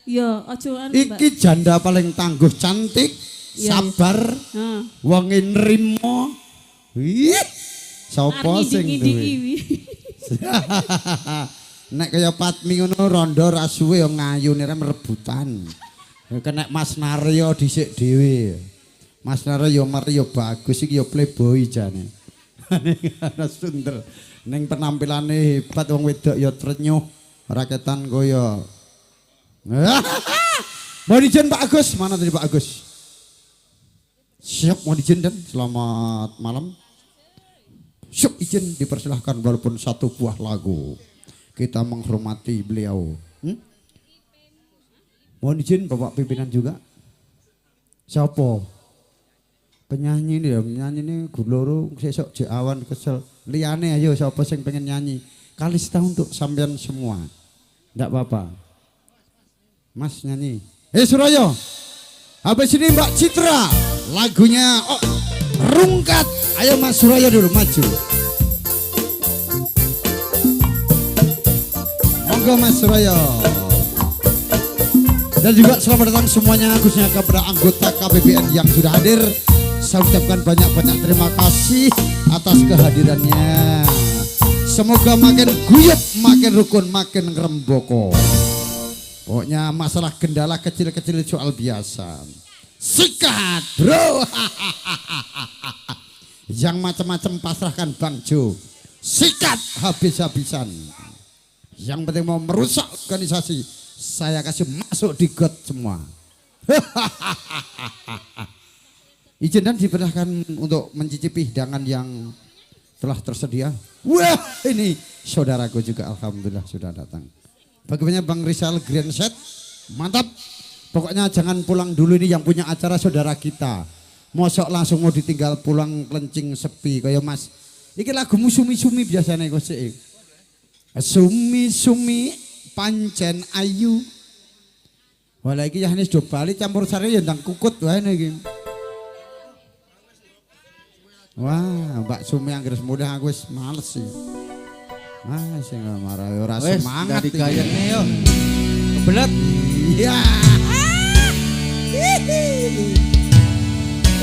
ya aja anu, Mbak. Iki janda paling tangguh, cantik, Iya, sabar, Heeh. wonge nrimo. Wih, sapa sing Ngindiki duwe? wi. Nek kaya Patmi ngono rondo ra suwe ya ngayune rem rebutan. Kena Mas Naryo dhisik dhewe. Mas Naryo ya mari ya bagus iki ya playboy jane. Ana sundel. Ning penampilane hebat wong wedok ya trenyuh, raketan kaya. Mohon izin Pak Agus, mana tadi Pak Agus? Siap, mohon izin dan selamat malam. Siap, izin dipersilahkan walaupun satu buah lagu. Kita menghormati beliau. Mohon izin Bapak pimpinan juga. Siapa? Penyanyi ini ya, penyanyi ini guloro sesuk jek awan kesel. Liyane ayo siapa sing pengen nyanyi. Kalista untuk sampean semua. Ndak apa-apa. Mas nyanyi. Suraya. Habis ini Mbak Citra lagunya oh, Rungkat. Ayo Mas Suraya dulu maju. Monggo Mas Suraya. Dan juga selamat datang semuanya khususnya kepada anggota KPBN yang sudah hadir. Saya ucapkan banyak-banyak terima kasih atas kehadirannya. Semoga makin guyup, makin rukun, makin ngrembaka. Pokoknya masalah kendala kecil-kecil soal biasa. Sikat, bro. Yang macam-macam pasrahkan Bang Jo. Sikat habis-habisan. Yang penting mau merusak organisasi, saya kasih masuk di got semua. Izin dan dipersilahkan untuk mencicipi hidangan yang telah tersedia. Wah, ini saudaraku juga alhamdulillah sudah datang. Bagaimana Bang Rizal Grand Set? Mantap. Pokoknya jangan pulang dulu, ini yang punya acara saudara kita. Mosok langsung mau ditinggal pulang lencing sepi kaya Mas. Iki lagumu sumi-sumi biasanya kok sik. Sumi-sumi pancen ayu. Walah iki yahne do bali campur sari ya ndang kukut wae iki. Wah, Mbak Sumi anggere mudah aku wis males sih. Ah, sing marah ora semangat iki. Wis gayane yo. Kebelet. Iya.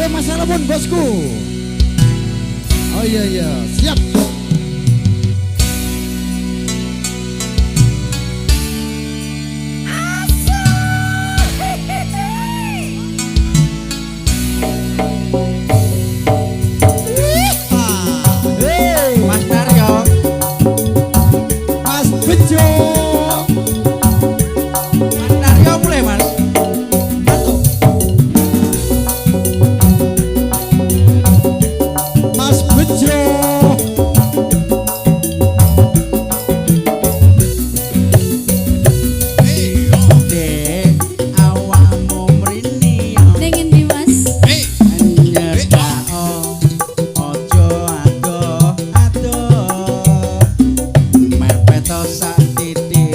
Mas Salomon bosku. Oh iya iya, siap. Mas Naryo. Mas Bejo. Mas Naryo mulai Mas. Mas Bejo. Dek, awakmu mrene Ning endi Mas? nyedako aja adoh-adoh mepet sak titik.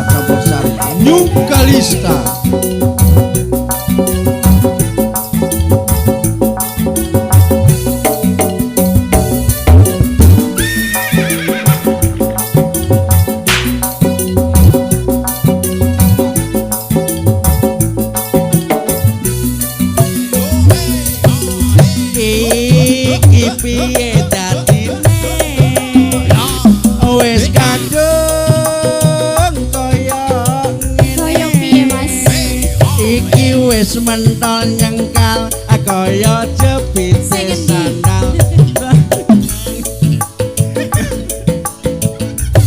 Campur Sari New Kalista. Iki piye dadine wis kadung kaya ngene. Kaya piye, Mas? Iki wis mentol nyengkal kaya jepite Sing endi? sandal.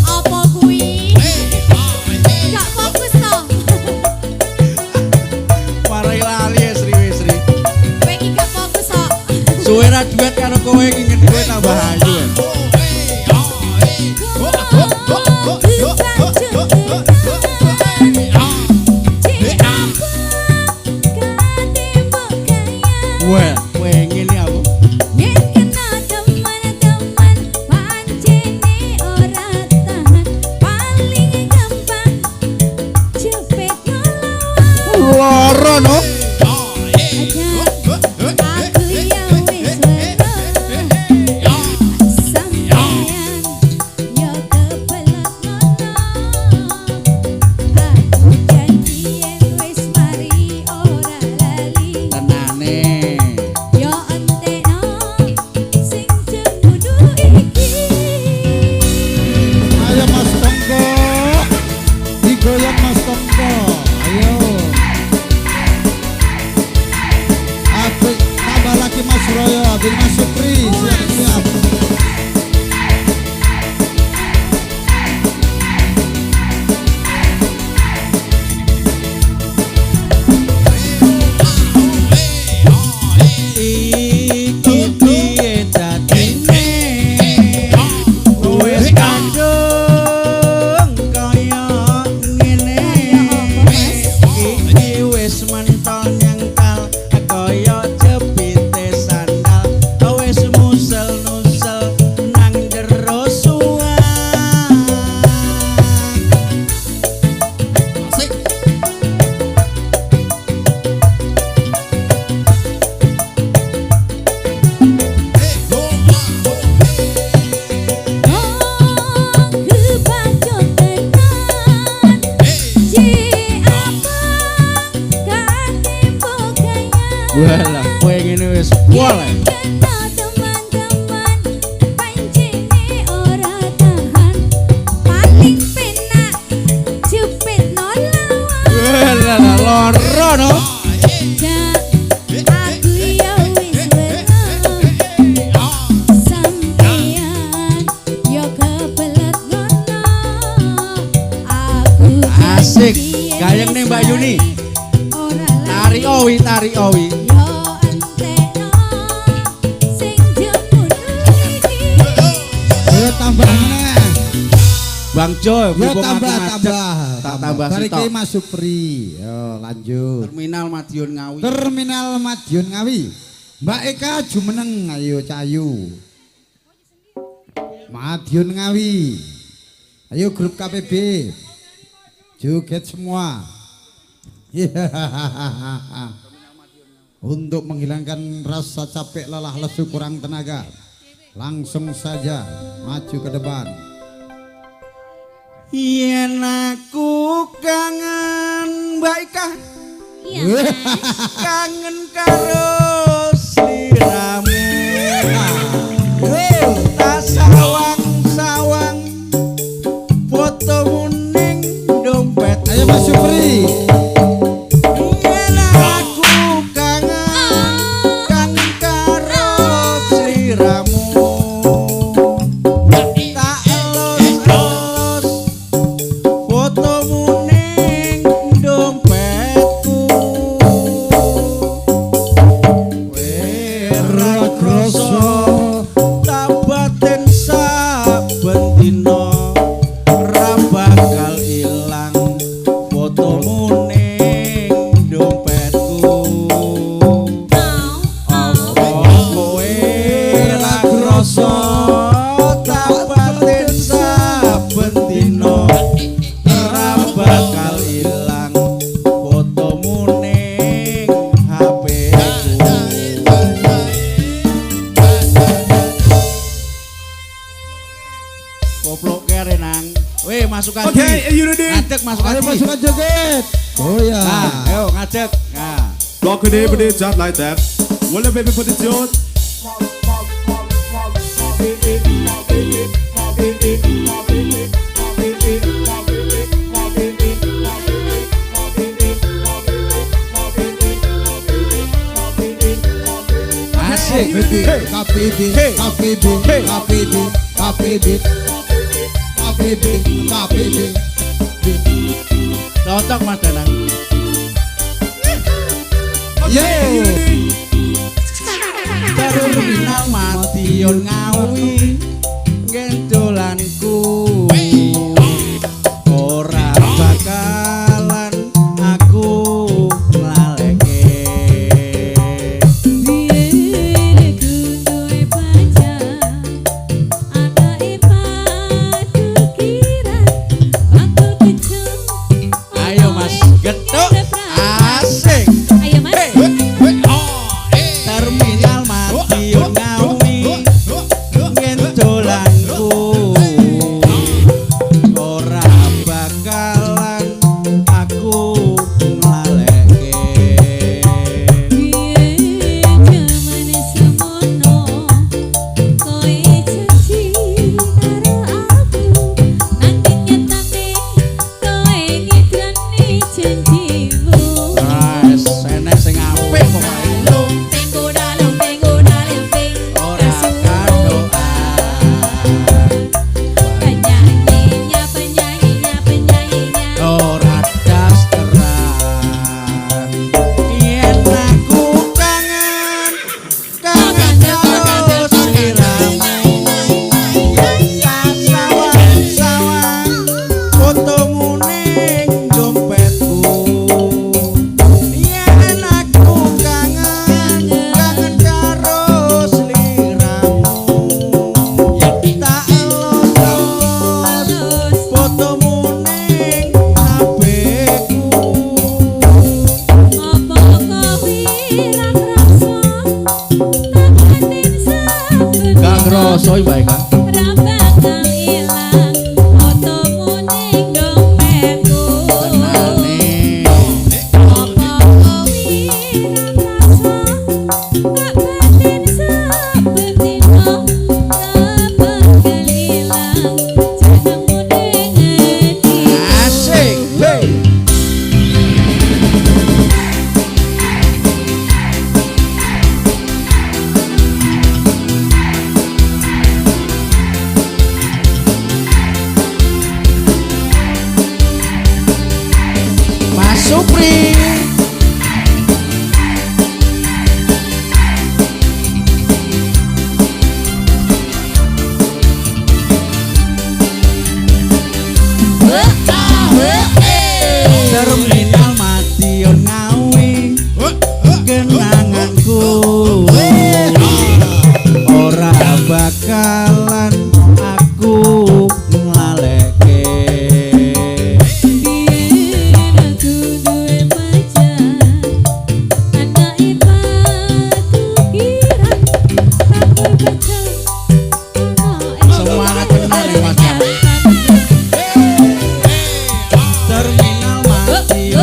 Apa kuwi? Gak fokus to. Warai lali ya, Sri wis Sri. Kowe iki gak fokus kok. Suwe ra duet karo kowe iki ngendi kowe tambah ayu. Wah, kowe ngene aku. Loro no. Tenane. Yo entekno sing cemburu iki. Ayo Mas Tongko. Digoyang Mas Tongko. Ayo. Apik, tambah lagi Mas Royo, bin Mas Supri, siap-siap. Iki piye dadine wis kadung kaya ngene. Iki wis mentol nyengkal kaya jepite sandal, wis musel-nusel nang jero suwang. Oh, kebacut tenan. Ci apa kate mbok kaya. Walah, kowe ngene wis boleh. Kena teman-teman pancene ora tahan. Paling penak jepit no lawan. Walah, loro no. Jak aku ya wis weruh sampeyan yo kebelet ngono. Aku Asik, janji yen gayeng nih, Mbak wis Yuni. mari ora Tari lali. owi, tari owi. Yo entekno sing jemuru iki. Ayo tambah meneh. Bang Jo, Yo mumpung aku tambah ngadeg, tambah. Tak tambah Bar iki sitok. Mas Supri. Yo lanjut. Terminal Madiun Ngawi. Terminal Madiun Ngawi. Mbak Eka jumeneng ayo Cayu. Madiun Ngawi. Ayo grup KPB. Joget semua. Iya. Untuk menghilangkan rasa capek, lelah, lesu, kurang tenaga. Langsung saja maju ke depan. Yen aku kangen Mbak Ika, Iya, Mas. kangen karo sliramu. Tak sawang-sawang fotomu ning dompet. Ayo Mas Supri. Yen aku kangen, kangen karo sliramu. Tak elus-elus fotomu ning dompetku. Ora krasa tak batin saben dina, ora bakal ilang fotomu Sukadi. Oke, are you ready? Ngadeg Mas Sukadi. Ayo pasukan joget. Oh ya. Nah, ayo ngadeg. Nah. Rock it every day just like that. Well, baby, put it on. Asik. KPB, KPB, KPB, KPB, KPB, KPB. Cocok Mas Danang. Yo. Terminal Madiun Ngawi ngendolanku ora bakalan aku nglaleke. Biyen duwe pacar, anake patukiran, bakul kecil. Ayo Mas Getuk. Asik. Ayo Mas. Terminal Madiun Ngawi ngendolanku ora bakalan aku nglaleke. Biyen jaman semono kowe janji karo aku, nanging nyatane kowe ngidrani janjimu. Wes enek sing apik pokoke. Lumping kuda lumping kuda lumping Ora kadoan. Penyanyinya penyanyinya penyanyinya Ora dasteran. Yen aku kangen kangen karo sliramu. Tak sawang-sawang fotomu ning dompetku. Yen aku kangen kangen karo sliramu. Tak elus-elus fotomu ning HP-ku. Apa kowe ra krasa tak batin saben Gak ngrasa iki bae, Kak. Ra bakal ilang fotomu ning dompetku. Tenane. Apa kowe ra krasa tak batin saben dina ra bakal ilang jenengmu ning atiku. Asik. Hey. Mas Supri. Terminal Madiun Ngawi kenanganku ora bakalan aku nglaleke. Biyen aku duwe pacar, anake patukiran, bakul pecel, anake Semangat tenan ya, Mas. Terminal Madiun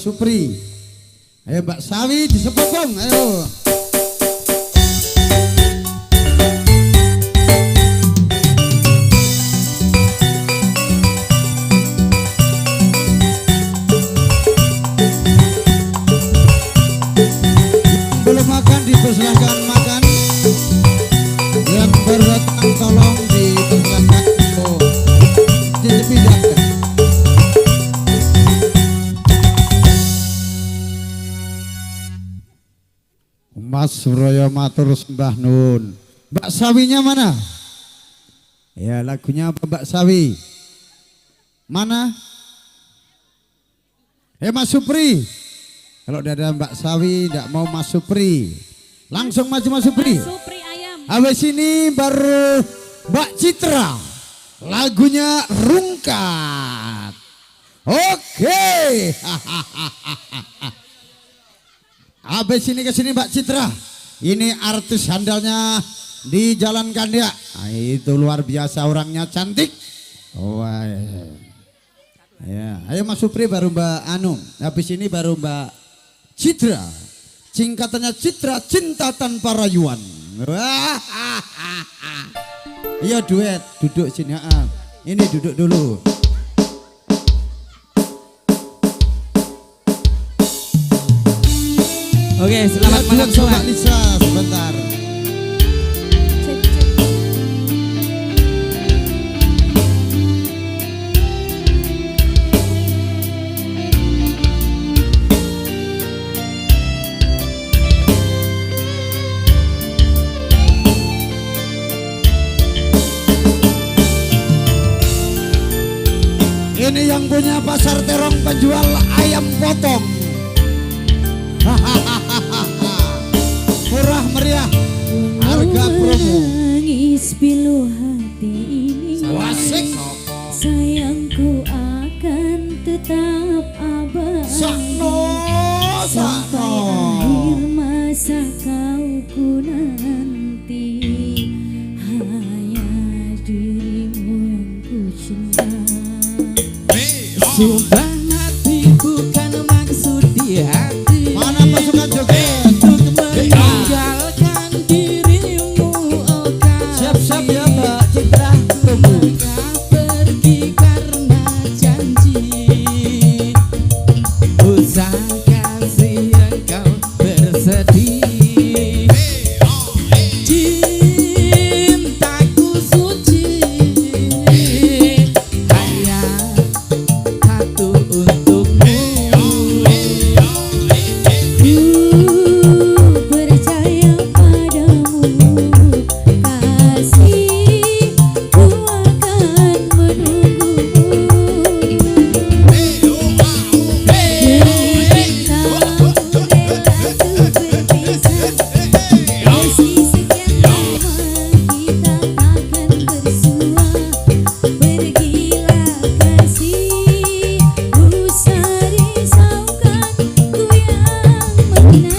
Supri. Ayo Mbak Sawi disepupung, ayo. Belum makan dipersilahkan makan. Yang berdatang tolong dipersilahkan. Oh, dipindahkan. Mas Suroyo matur sembah nuwun. Mbak Sawinya mana? Ya lagunya apa Mbak Sawi? Mana? Mas Supri. Kalau udah ada Mbak Sawi tidak mau Mas Supri. Langsung maju Mas Supri. Supri ayam. Habis ini baru Mbak Citra. Lagunya Rungkat. Oke. Habis ini ke sini Mbak Citra. Ini artis handalnya di Jalan Kandia. Nah, itu luar biasa orangnya cantik. Oh, ya. Ayo Mas Supri baru Mbak Anum. Habis ini baru Mbak Citra. Singkatannya Citra, cinta tanpa rayuan. Iya duet, duduk sini. Ini duduk dulu. Oke, selamat malam semua. Mbak Lisa, sebentar. Cek, cek. Ini yang punya pasar terong penjual ayam potong. Murah meriah, harga promo. Menangis pilu hati ini. Wasik. Sayangku akan tetap abadi. Sakno, sampai sakno. Akhir masa kau ku nanti. Hanya dirimu yang ku cinta. Sumpah mati bukan maksud di hati. Mana pasukan joget? Untuk meninggalkan dirimu, oh kasih. Siap-siap ya Mbak Citra. Tunggu. Maka pergi karena janji. Usah kasih engkau bersedih. Cintaku suci hanya satu untukmu. Ku percaya padamu, kasih, ku akan menunggumu. Demi kamu rela ku berpisah. Meski sekian lama kita takkan bersua. Pergilah kasih, usah risaukan ku yang menanti.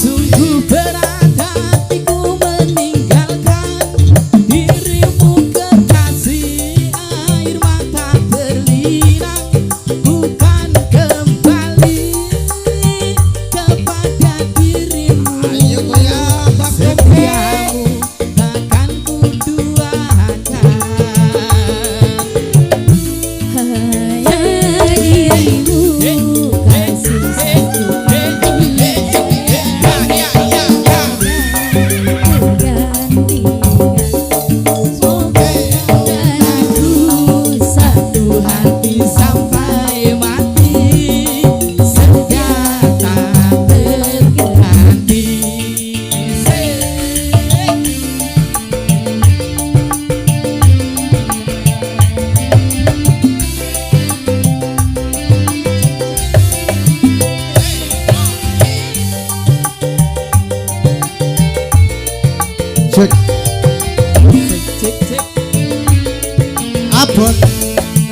Sungguh berat hatiku meninggalkan dirimu kekasih. Air mata berlinang, bukan kembali kepada dirimu. Ayo goyang Bang Gopek. Setiamu takkan ku duakan. Hanya dirimu kasih satu gantikan. Semoga dan aku satu Hati sampai mati, setia tak terganti. Cek Cek cek cek. abot.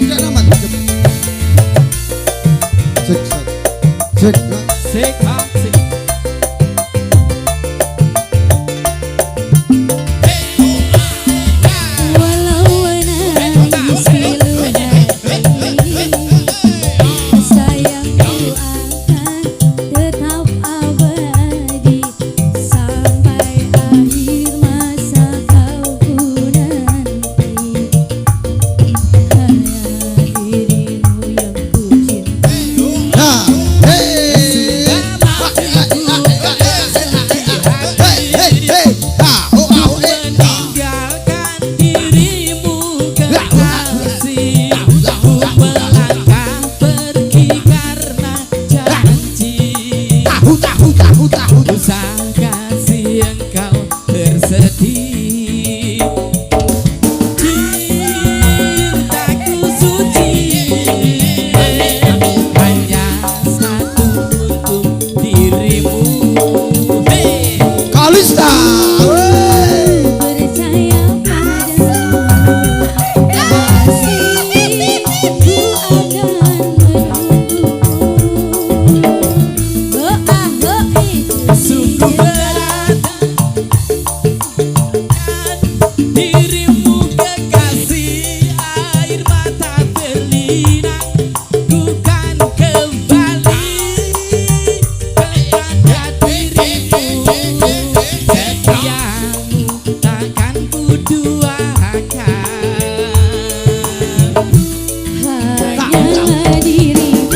Cek nama. Cek cek. Cek. Sik sik. Walau menangis pilu hati. dan menunggumu. Oh ah oh itu Sungguh berat dirimu kekasih, air mata berlinang. Ku kan kembali kepada dirimu, setiamu takkan kuduakan. Hanyalah dirimu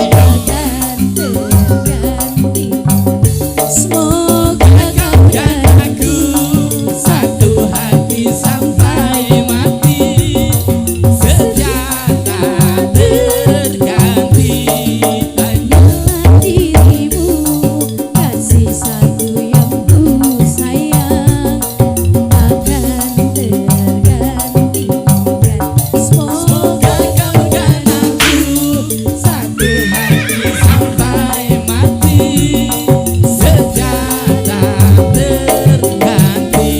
takkan terganti. Semoga kau Dan dan aku satu hati sampai mati, setia tak terganti. Hanyalah dirimu kasih satu yang ku sayang takkan tergantikan. Semoga Semoga kau dan aku satu hati sampai mati, setia tak terganti.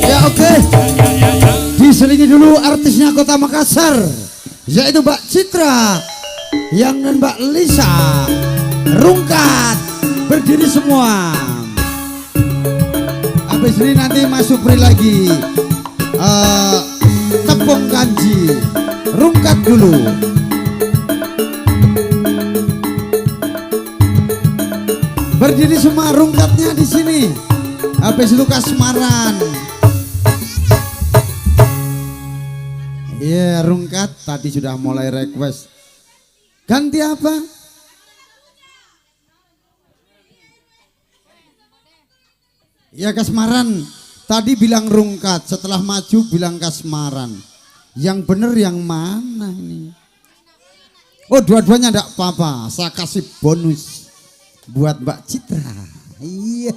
Ya oke. Diselingi dulu artisnya Kota Makassar, yaitu Mbak Citra yang dan Mbak Lisa. Rungkat berdiri semua. Habis ini nanti Mas Supri lagi tepung kanji. Rungkat dulu. Berdiri semua rungkatnya di sini. Habis itu kasmaran. Iya, rungkat tadi sudah mulai request. Ganti apa? Ya kasmaran. Tadi bilang rungkat, setelah maju bilang kasmaran. Yang bener yang mana ini? Oh, dua-duanya enggak apa-apa. Saya kasih bonus buat Mbak Citra. Iya.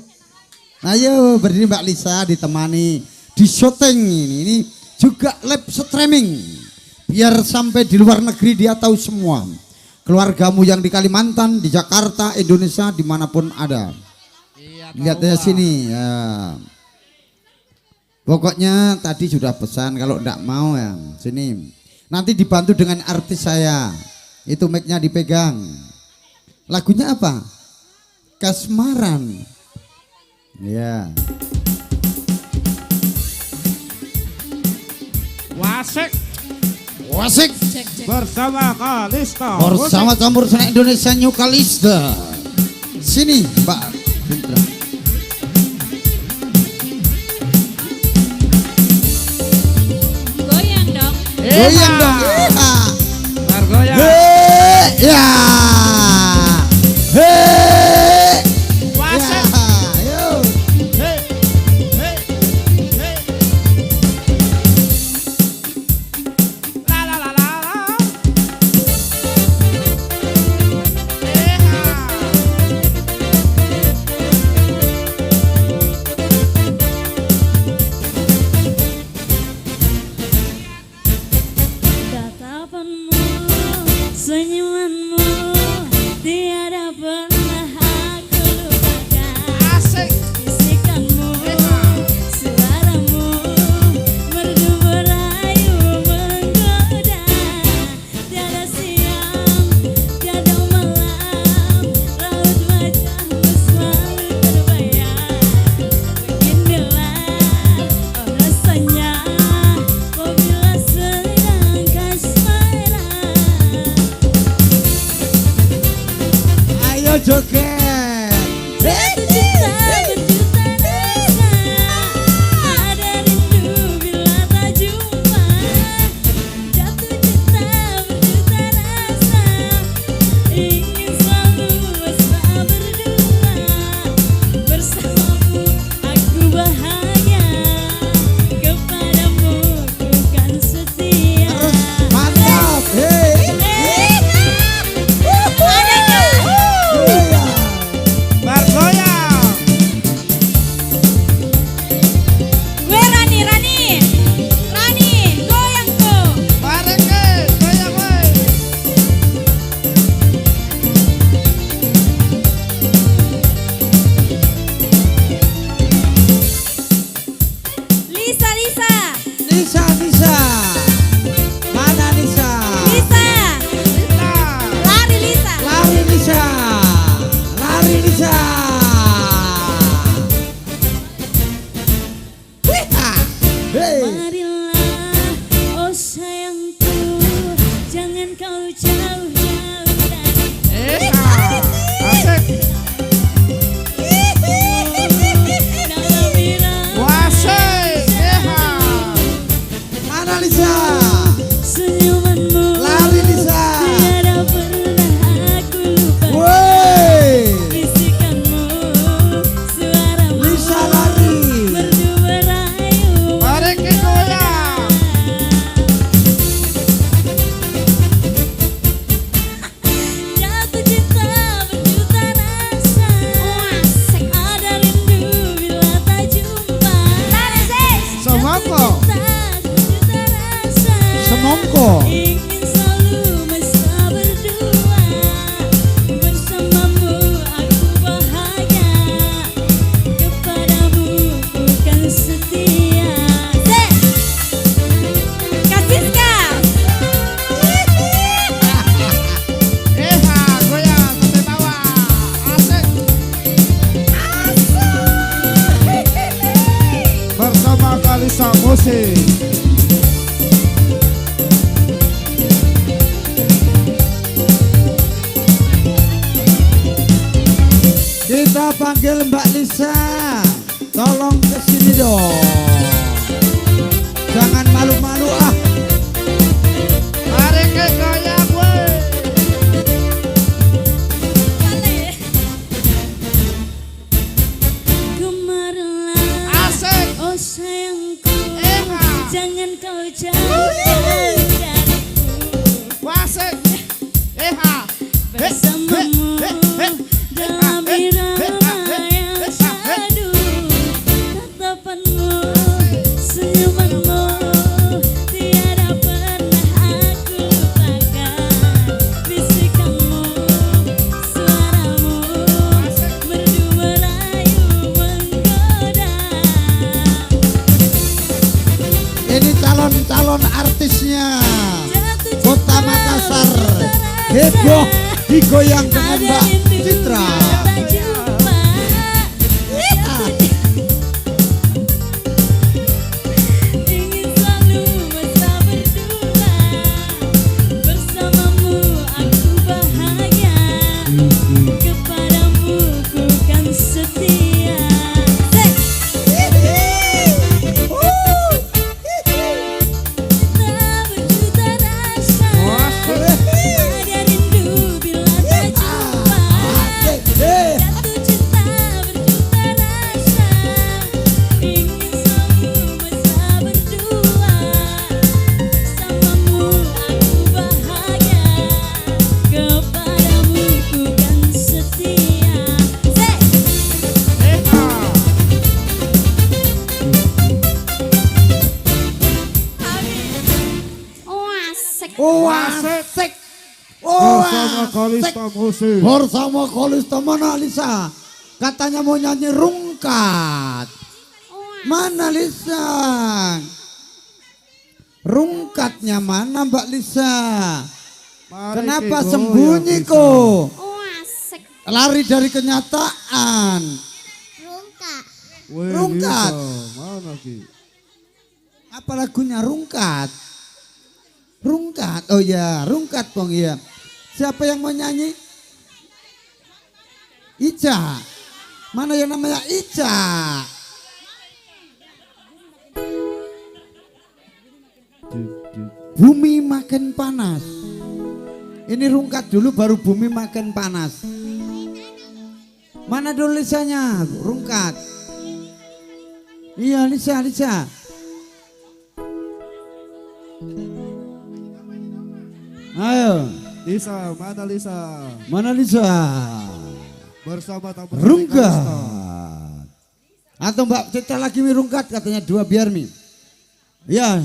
Ayo berdiri Mbak Lisa ditemani di syuting ini. Ini juga live streaming. Biar sampai di luar negeri dia tahu semua. Keluargamu yang di Kalimantan, di Jakarta, Indonesia, dimanapun ada. Lihat aja sini. Ya. Pokoknya tadi sudah pesan kalau enggak mau ya sini. Nanti dibantu dengan artis saya. Itu mic-nya dipegang. Lagunya apa? Kasmaran. Ya. Wasik Wasik cek cek. bersama Kalista. bersama campur senang Indonesia New Kalista. Sini Mbak Citra. Goyang dong. Goyang dong. Iya. Bergoyang. Hei, ya. Hei. Wasik. Ya, ayo. Hey, hey, hey. La la la la la. Eha. Tatapanmu, senyumanmu, tiada pernah aku lupakan. Asik. Bisikanmu, suaramu, merdu merayu menggoda. Tiada siang, tiada malam, raut wajahmu selalu terbayang. Beginilah oh rasanya apabila sedang kasmaran. Ayo joget. Jatuh cinta berjuta rasa, ada rindu bila tak jumpa. Jatuh cinta berjuta rasa, ingin selalu mesra berdua. Bersamamu aku bahagia, kepadamu ku kan setia. Mantap. Hei. Ada nggak? Iya. Bergoyang. Gue Rani, Rani, Rani, goyang tuh. Bareng ke, goyang weh. Lisa, Lisa, Hey. Marilah, oh sayangku, jangan kau jauh-jauh dari. Asik. Dalam irama Wasik. Mana Lisa? senyumanmu Lari Lisa. tiada pernah aku lupa. Woi. Bisikanmu, suaramu Lisa lari. merdu merayu. Mari goyang. Jatuh cinta berjuta rasa, ada rindu bila tak jumpa. Semongko. Jatuh cinta berjuta rasa, Semongko. ingin selalu mesra berdua. Bersamamu aku bahagia, kepadamu bukan setia. Kasiska. Goyang sampai bawah. Asik. Bersama Kalista Musik. Kita panggil Mbak Lisa. Tolong ke sini dong. Jangan malu-malu ah. Mari ke goyang weh. Kemarilah, Asik. oh sayangku, Eha. jangan kau jauh-jauh dariku. Wasik. Eha. Bersamamu dalam irama yang syahdu, tatapanmu, senyumanmu tiada pernah aku lupakan. Bisikanmu, suaramu merdu merayu menggoda. Ini calon-calon artisnya Jatuh Kota cinta Makassar. berjuta rasa. Heboh digoyang dengan Ada Mbak rindu Citra. bila tak jumpa. Ingin selalu mesra berdua. Bersamamu aku bahagia, kepadamu ku kan setia. Tak berjuta rasa, ada rindu bila tak jumpa. Jatuh cinta berjuta rasa, ingin selalu mesra berdua. Bersamamu aku bahagia, kepadamu ku kan setia. Eha. Oh asik. Oh Bersama asik. Kalista Musik. Bersama Kalista mana Lisa? Katanya mau nyanyi rungkat. Mana Lisa? Rungkatnya mana Mbak Lisa? Mari Kenapa ke sembunyi goyang, Lisa. kok? Lari dari kenyataan. Weh, Rungkat. Lisa, mana ki? Apa lagunya rungkat? Rungkat. Oh ya, rungkat Bang ya. Siapa yang mau nyanyi? Ica. Mana yang namanya Ica? Bumi makin panas. Ini rungkat dulu baru bumi makin panas. Mana dulu Lisanya? Rungkat. Iya Lisa, Lisa. Ayo, Lisa, mana Lisa? mana Lisa? Bersama tamu Rungkat. Atau Mbak Citra lagi mi rungkat katanya dua biar mi. Ya,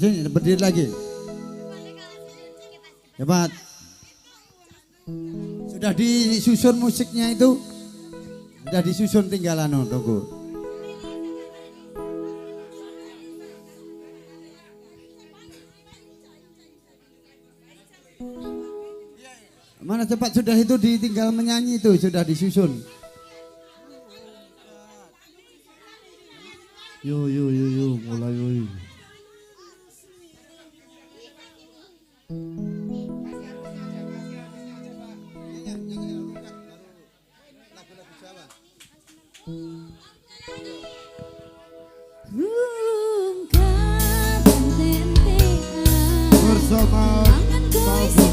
sini berdiri lagi. Cepat. Sudah disusun musiknya itu. Sudah disusun tinggalan oh, tunggu. Mana cepat sudah itu ditinggal menyanyi itu sudah disusun. Yo yo yo yo, mulai yo.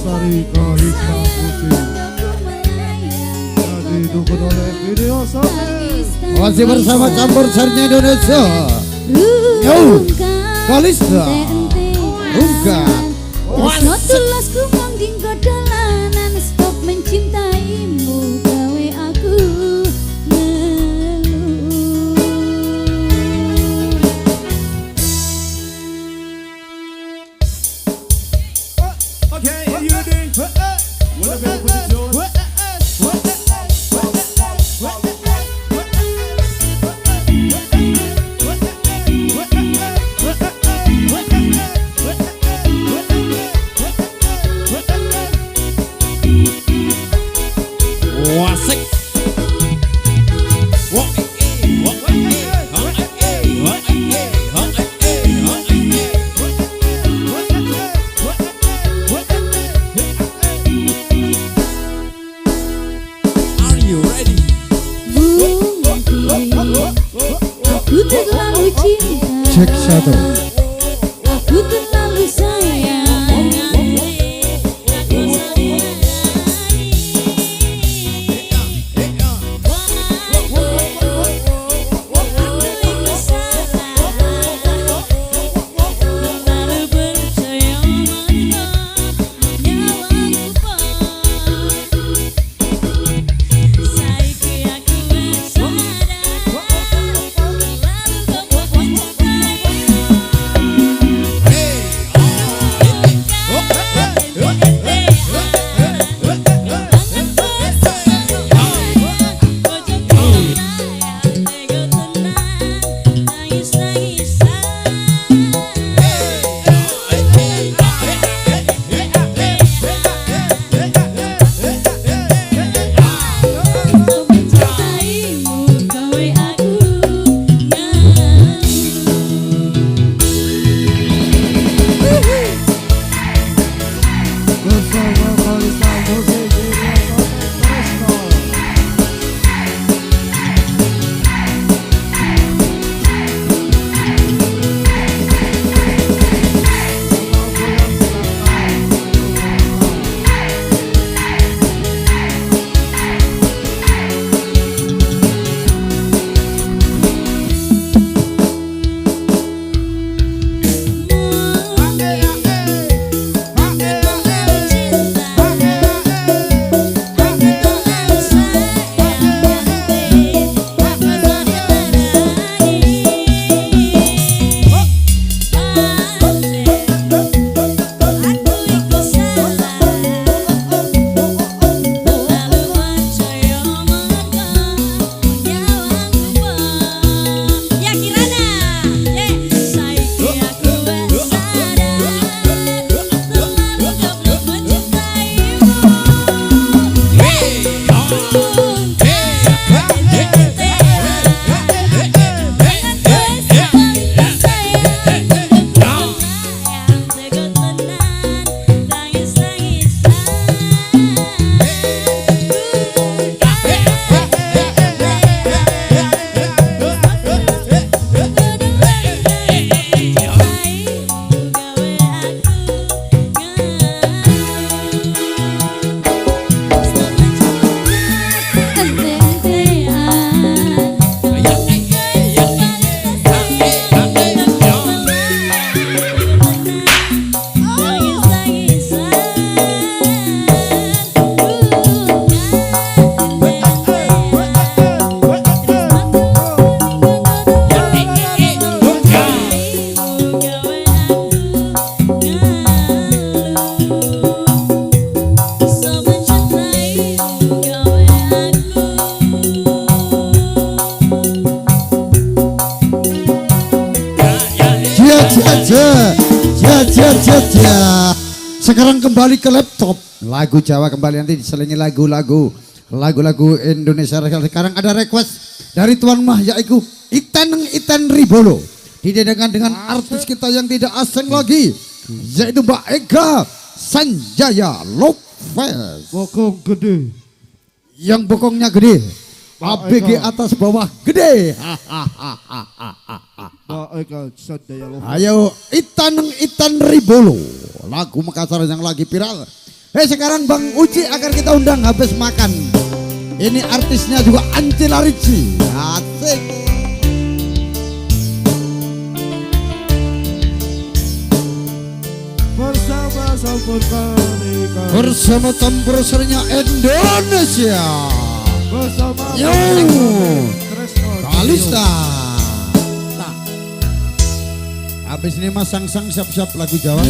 Sari Kalista Musik yang didukung oleh Video Sound. Masih bersama campur sarinya Indonesia. Yo, Kalista, Rungkat. Tresno tulus ku mung dinggo dolanan, stop mencintaimu gawe aku ngeluh. Okay, you ready? Wanna be with the joy? Wasik. Are you ready? Mungkin aku terlalu cinta, Cek satu. aku terlalu sayang. Mencintaimu gawe aku ngeluh. Bersama Kalista Musik Video Sound Tresno. Ya, ya, ya, ya, ya, ya, ya. Sekarang kembali ke laptop. Lagu Jawa kembali nanti diselingi lagu-lagu Indonesia. Sekarang ada request dari tuan rumah yaitu Iten Ribolo. Didedengkan dengan artis kita yang tidak asing lagi, yaitu Mbak Ega Sanjaya Lopez. Bokong gede. Yang bokongnya gede. ABG atas bawah gede. Mbak Ega Sanjaya Lopez. Ayo Itan Ribolo, lagu Makassar yang lagi viral. Hei, sekarang Bang Uci akan kita undang habis makan. Ini artisnya juga Ancilla Ritchi. Asik. Bersama Bersama campursarinya Indonesia. Bersama Yo Kalista. Habis ini Mas Sang-Sang siap-siap lagu Jawa.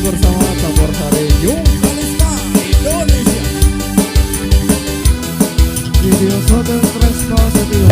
Bersama campursari Yung Kalista Indonesia. Video Soten Tresno Setio.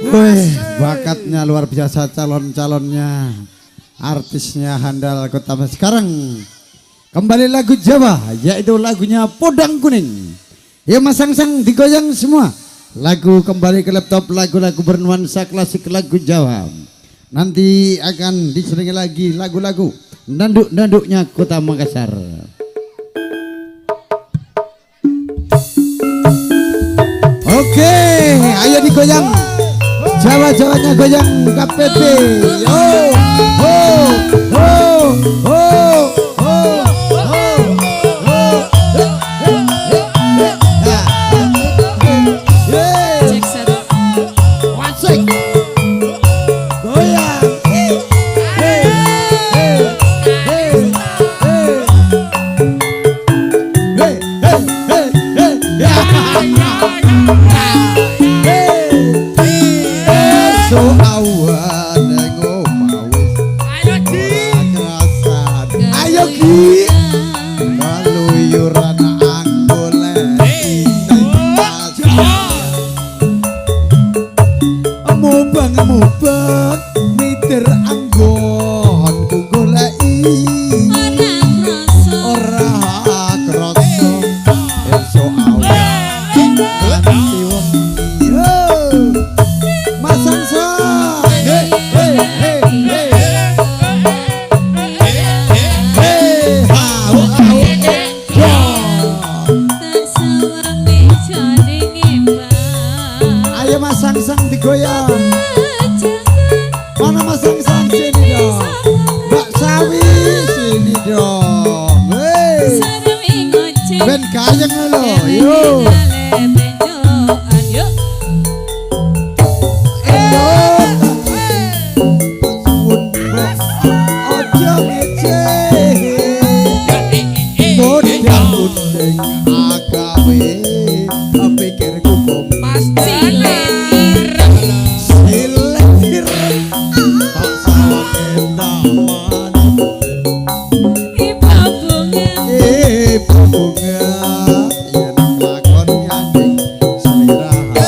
Wih, bakatnya luar biasa calon-calonnya. Artisnya handal Kota sekarang. Kembali lagu Jawa, yaitu lagunya Podang Kuning. Ya Mas Sang-Sang digoyang semua. Lagu kembali ke laptop, lagu-lagu bernuansa klasik lagu Jawa. Nanti akan diselingi lagi lagu-lagu nanduk-nanduknya Kota Makassar. Oke, ayo digoyang. Jawa-jawanya goyang KPP. Yo, ho, ho, ho, ho, ho, ho. Cek. Goyang. Hey, hey, hey, hey. Hey, hey, hey, hey. So awan ning omah wis ora krasan. Ayo Ki. Keluyuran anggolek. Mubang-mubang miter anggon ku goleki. Ora krasa. Esuk awan nganti wengi. Mas Sang-Sang. Hey, hey, hey, hey. Hey, ha, ho, ha, ho, yo. Ayo Mas Sang-Sang digoyang. Mana Mas Sang-Sang, sini dong. Mbak Sawi sini dong. Hey. Ben kayeng lho. Yo. Ojo ngece. Podang kuning agawe pikirku kompas silet ireng tak sawange taman bunga yen lakon gandeng selirahan.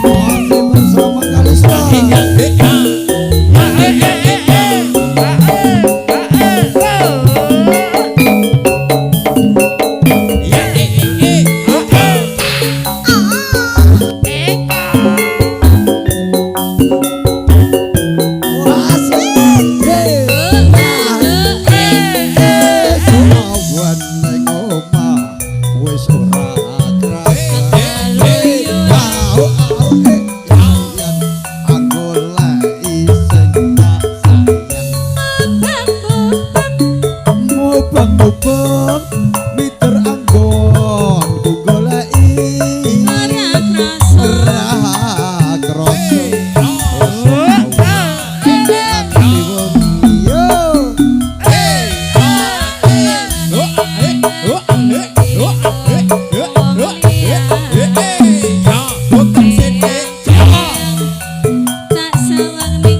Masih bersama Kalista. Asik. Awan ning omah wis ora krasa. Mubang-mubang miter anggon ku goleki ora krasa. Yo. Tak sawang ning.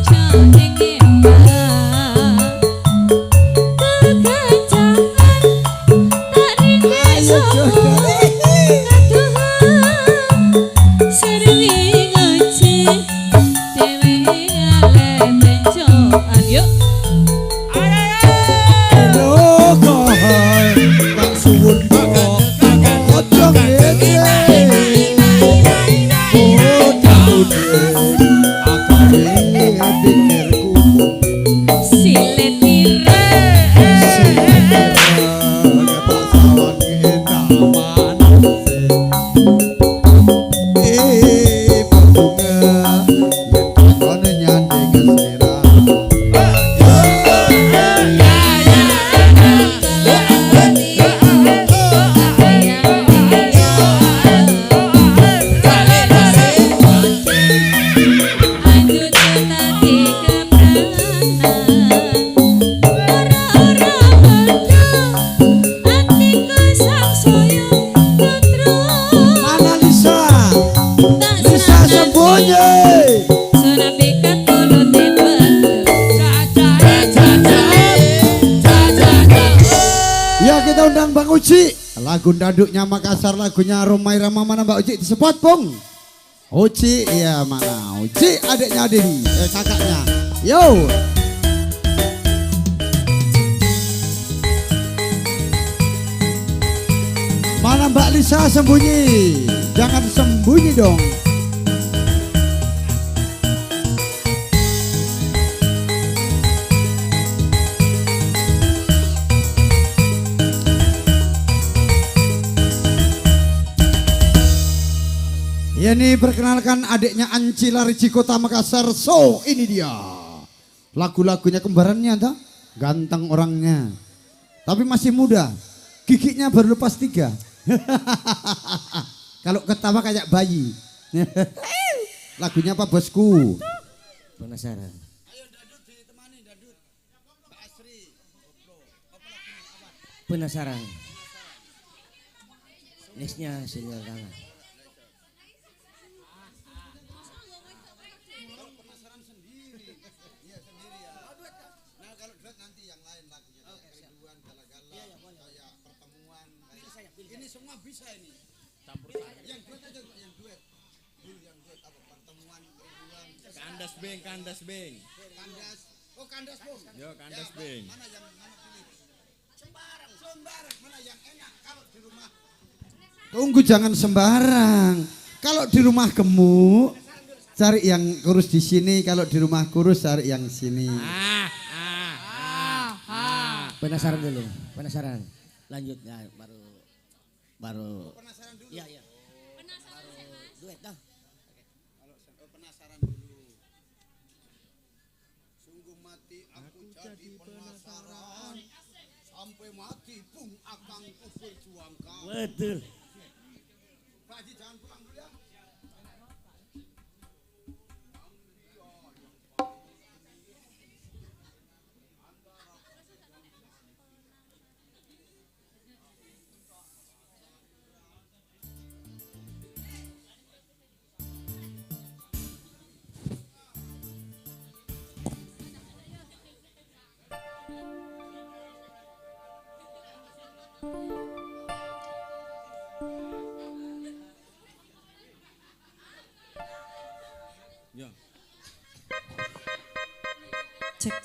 Ya kita undang Bang Uci. Lagu danduknya Makassar, lagunya Rhoma Irama. Mana Mbak Uci? Disebut Bung. Uci, iya mana? Uci adiknya Dedi, kakaknya. Yo. Mana Mbak Lisa sembunyi? Jangan sembunyi dong. Ya ini perkenalkan adiknya Anci Lariji Kota Makassar. So ini dia. Lagu-lagunya kembarannya toh. Ganteng orangnya. Tapi masih muda. Giginya baru lepas 3. Kalau ketawa kayak bayi. Lagunya apa bosku? Penasaran. Ayo Dadut ditemani Dadut. Mbak Asri. Penasaran. Nextnya sinyal tangan. Ini semua bisa ini. Yang duet aja, yang duet. Dulu yang duet apa pertemuan ribuan. Kandas beng, kandas beng. Kandas. Oh kandas bung. Yo kandas beng. Mana yang mana pilih? Sembarang, sembarang. Mana yang enak kalau di rumah. Tunggu jangan sembarang. Kalau di rumah gemuk, cari yang kurus di sini. Kalau di rumah kurus cari yang sini. Penasaran dulu, penasaran. Lanjut ya, baru penasaran dulu. Iya, iya. Penasaran sih, Mas. Duet dah. Kalau penasaran dulu. Sungguh mati aku jadi penasaran. Sampai mati pun akan ku perjuangkan. Betul. Pak Haji jangan pulang dulu ya. Ya. Cek.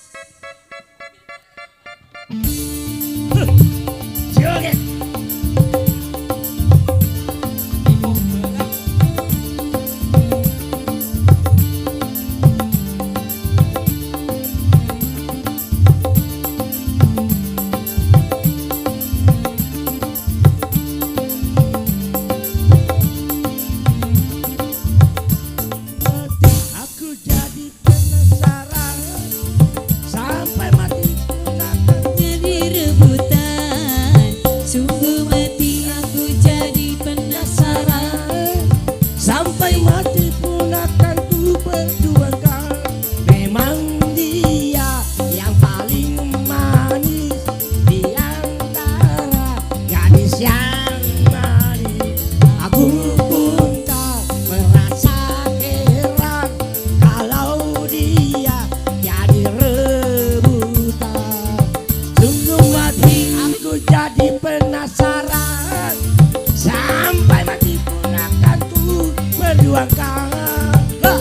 Joget. Aku jadi penasaran sampai mati pun akan Jadi rebutan. Sungguh mati aku jadi penasaran. Sampai mati pun akan ku perjuangkan. Memang dia yang paling manis di antara gadis yang manis. Aku pun tak merasa heran kalau dia jadi rebutan. Sungguh mati aku jadi penasaran. Sampai mati pun akan ku perjuangkan. Hah,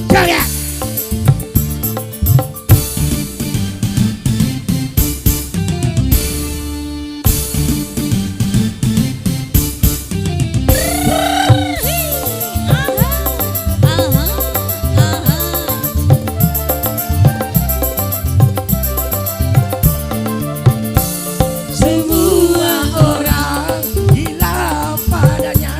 joget. Aha, aha, aha. Semua orang gila padanya.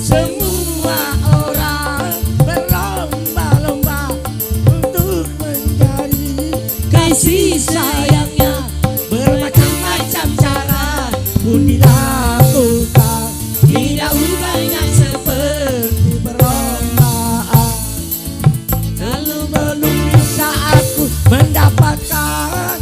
Semua orang berlomba-lomba untuk mencari Kasih sayangnya bermacam-macam cara pun dilakukan. Tidak ubahnya seperti perlombaan. Lalu belum bisa aku mendapatkan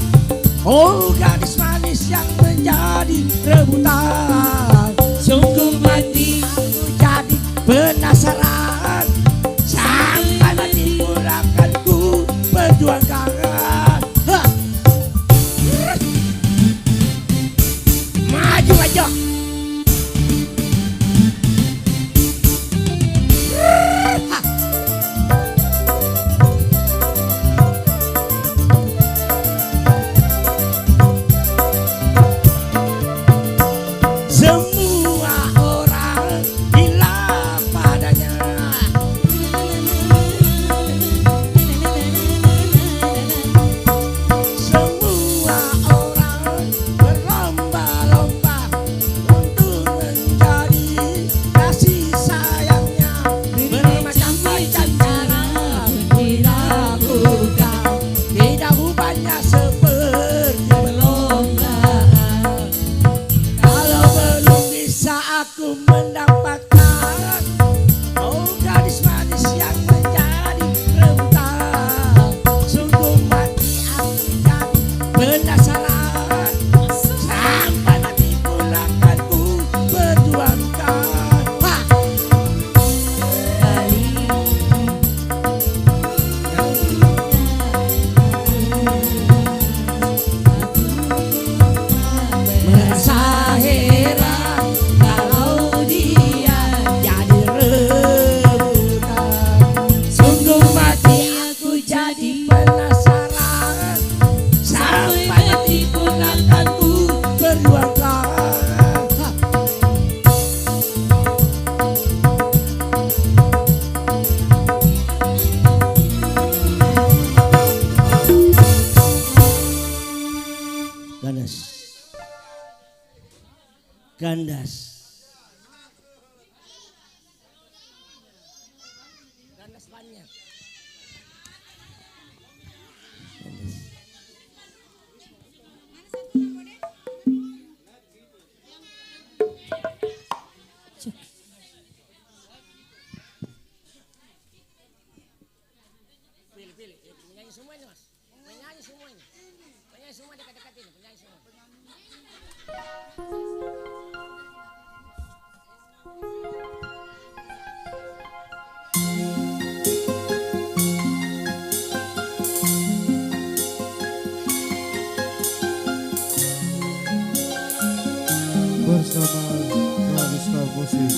oh gadis manis yang menjadi rebutan. Sungguh mati Aku jadi penasaran. Sampai mati pun akan ku Jadi penasaran sampai mati pun akan ku perjuangkan. Gandas. Gandas. Gandas banyak. Pilih, pilih. Penyanyi semua ini, Mas. Penyanyi semua ini. Penyanyi semua dekat-dekat ini, penyanyi semua. Bersama Kalista Musik.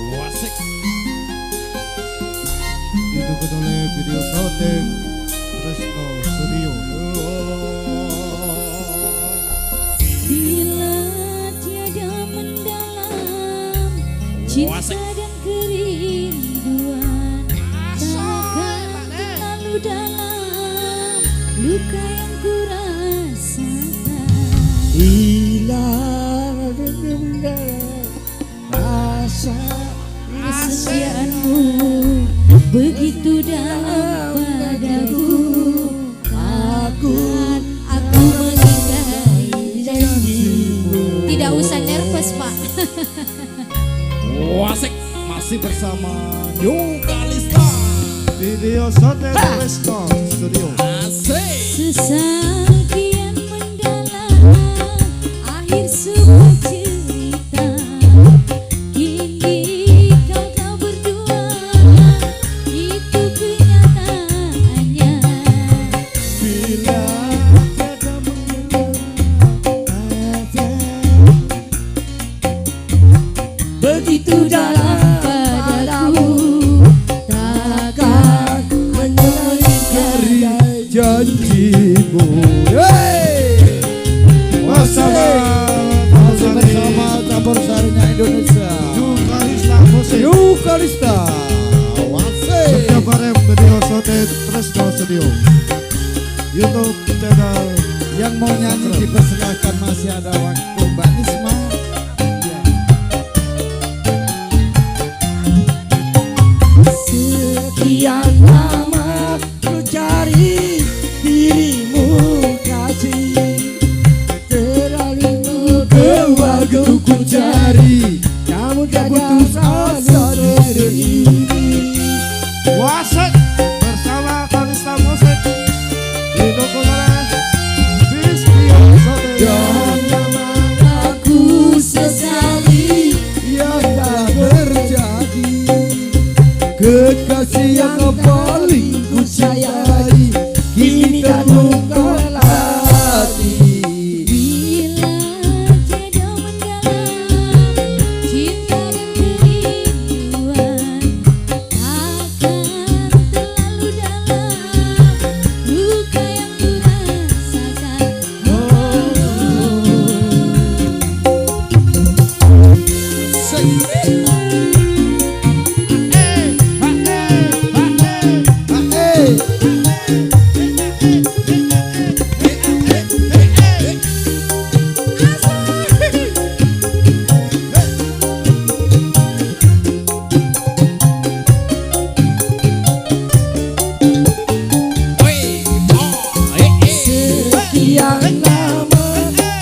Wasik. Didukung oleh video Sounding Tresno Studio. Bila tiada mendalam cinta dan kerinduan, takkan terlalu dalam luka yang ku rasakan. Bila rasa kesetiaanmu begitu dalam padaku, aku mengingkari janjimu. Tidak usah nervous, Pak. Wasik masih bersama New Kalista. Video Sounding Tresno Studio. Asik. Sesal kian mendalam, akhir sebuah cerita. Kini kau tak berdua, itu kenyataannya. Bila tiada mengenal begitu dalam padaku, takkan aku mengingkari janjimu. Hey! Bersama Masih bersama campur sarinya Indonesia. New Kalista Musik. New Kalista. Wasik. Setiap bareng video Sounding Tresno Studio. YouTube channel. Yang mau nyanyi dipersilahkan, masih ada waktu Mbak Nisma. Ya. Sekian lama ku cari dirimu kasih, terlalu waktu ku cari, namun tak putus asa diri ini. Wasik bersama Kalista Musik. Didukung oleh Video Sounding. Dan lama aku sesali yang telah terjadi, kekasih yang paling ku cintai kini terluka hati. Bila tiada mendalam cinta dan kerinduan, takkan terlalu dalam luka yang ku rasakan. Sekian lama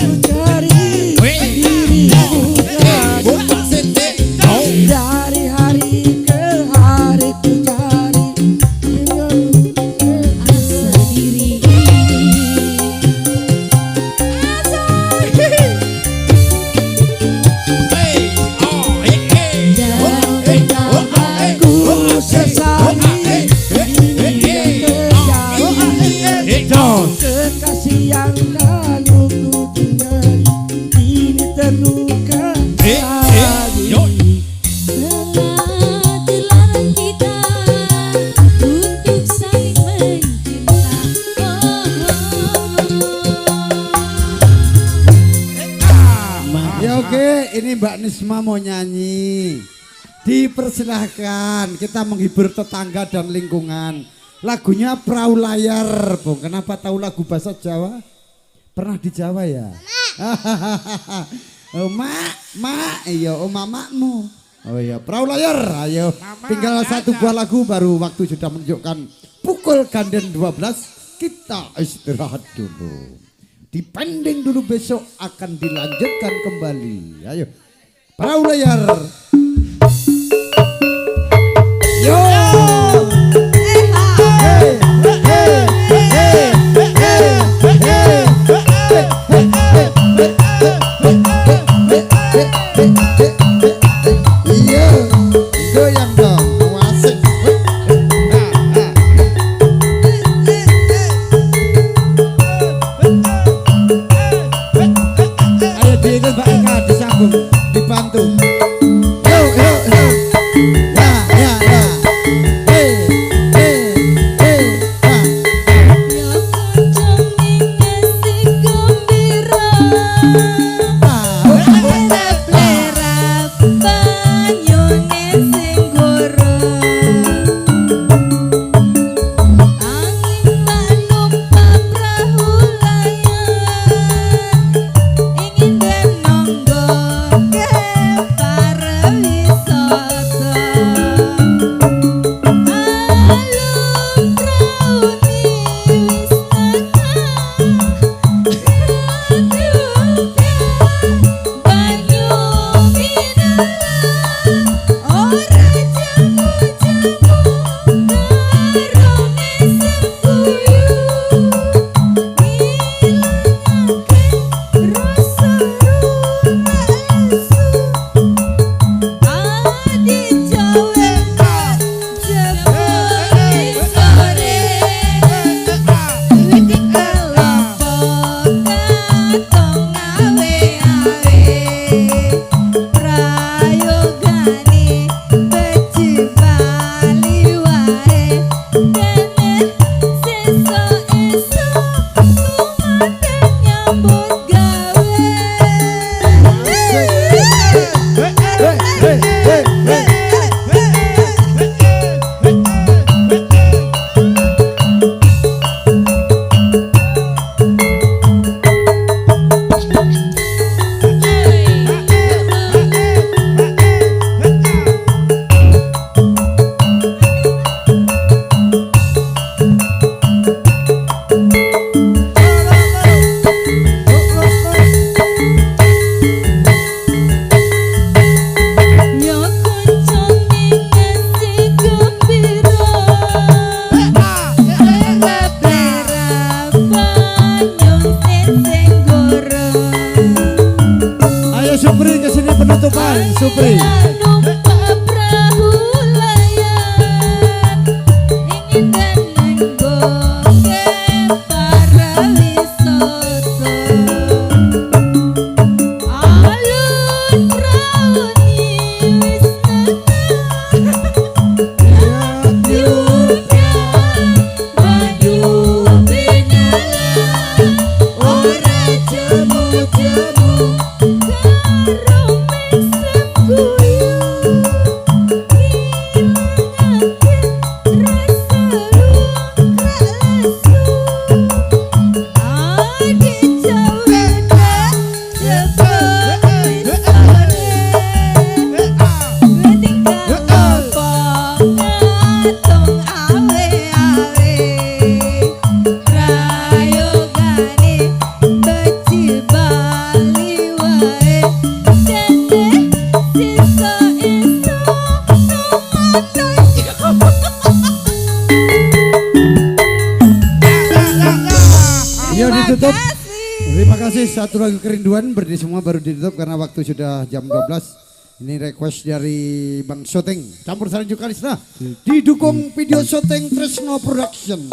ku cari dirimu kasih, Karisma mau nyanyi. Dipersilahkan, kita menghibur tetangga dan lingkungan. Lagunya Perahu Layar, Bung. Kenapa tahu lagu bahasa Jawa? Pernah di Jawa ya? Oh, mak, mak, iya, oh mamakmu. Oh iya, Perahu Layar. Ayo, Mama, tinggal satu buah lagu baru waktu sudah menunjukkan pukul ganden 12. Kita istirahat dulu. Dipending dulu, besok akan dilanjutkan kembali. Ayo, Perahu Layar. Yo. Hey, hey, hey, hey, hey, hey, hey, hey, hey, hey, hey, hey, hey, hey. Iya, goyang dong, asik. Ayo diikut Mbak Eka, disambung, dibantu. Yo, yo, yo. Ya, ya, ya. Hey, hey, hey, ha. Yo kanca ngasih gembira. Lerap banyune sing goro. Angin manumpak perahu layar. Ingin dan nonggo ke pariwisata. Alun prauni wis banyu pinala ora jamu-jamu karo mesem guyu ngilangake rasa lesu adi jawe jebul sore Kelapa katong awe-awe prayogane beci bali wae dene sesuk esuk tumaten nyambut gawe. Hey, hey, hey, hey. Yo kanca ngasih gembira lerap banyu sing goro. Ayo Supri ke sini penutupan, Supri. Numpak perahu layar ingin dan nenggo ke pariwisata. Alun prauni wis banyu pinala ora jemu-jemu karo mesem guyu ngilangake rasa lesu adi jawe jebul sore tinggal apa ngatong awe-awe prayogane beci bali wae dene sesuk esuk tumaten. Iya ditutup. Terima kasih, satu lagu kerinduan berdiri semua baru ditutup karena waktu sudah jam 12. Ini request dari Bang Syuting Campur Sari Kalisna, didukung video syuting Tresno Production.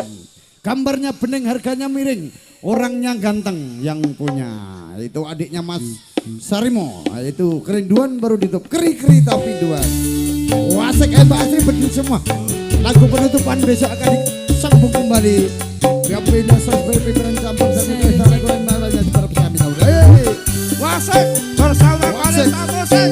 Gambarnya bening, harganya miring, orangnya ganteng yang punya. Itu adiknya Mas Sarimo. Itu kerinduan baru ditutup. Keri-keri tapi duan. Wasek Mbak Asri berdiri semua. Lagu penutupan besok akan disambung kembali. Wasek bersama Kalista Musik.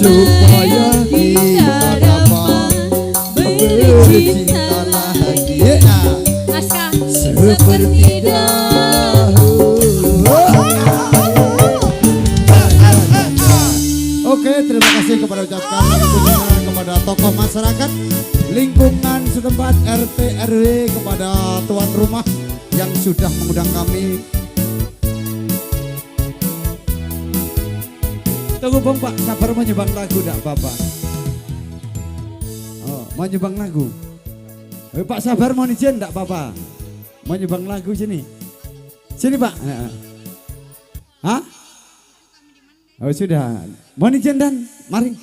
Supaya kita dapat bercinta lagi. Ya. Aska seperti dahulu. Oke, terima kasih kepada ucapkan tentunya kepada tokoh masyarakat, lingkungan setempat, RT RW, kepada tuan rumah yang sudah mengundang kami. Tunggu Bang Pak, sabar mau nyumbang lagu enggak apa-apa. Oh, mau nyumbang lagu. Pak sabar mau izin enggak apa-apa. Mau nyumbang lagu sini. Sini Pak. Hah? Oh sudah. Mohon izin dan mari.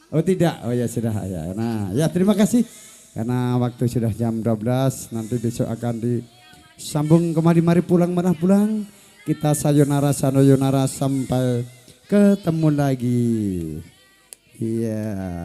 Oh tidak. Oh ya sudah ya. Nah, ya terima kasih. Karena waktu sudah jam 12, nanti besok akan disambung kemari mari pulang mana pulang. Kita sayonara sanoyonara sampai ketemu lagi. Iya.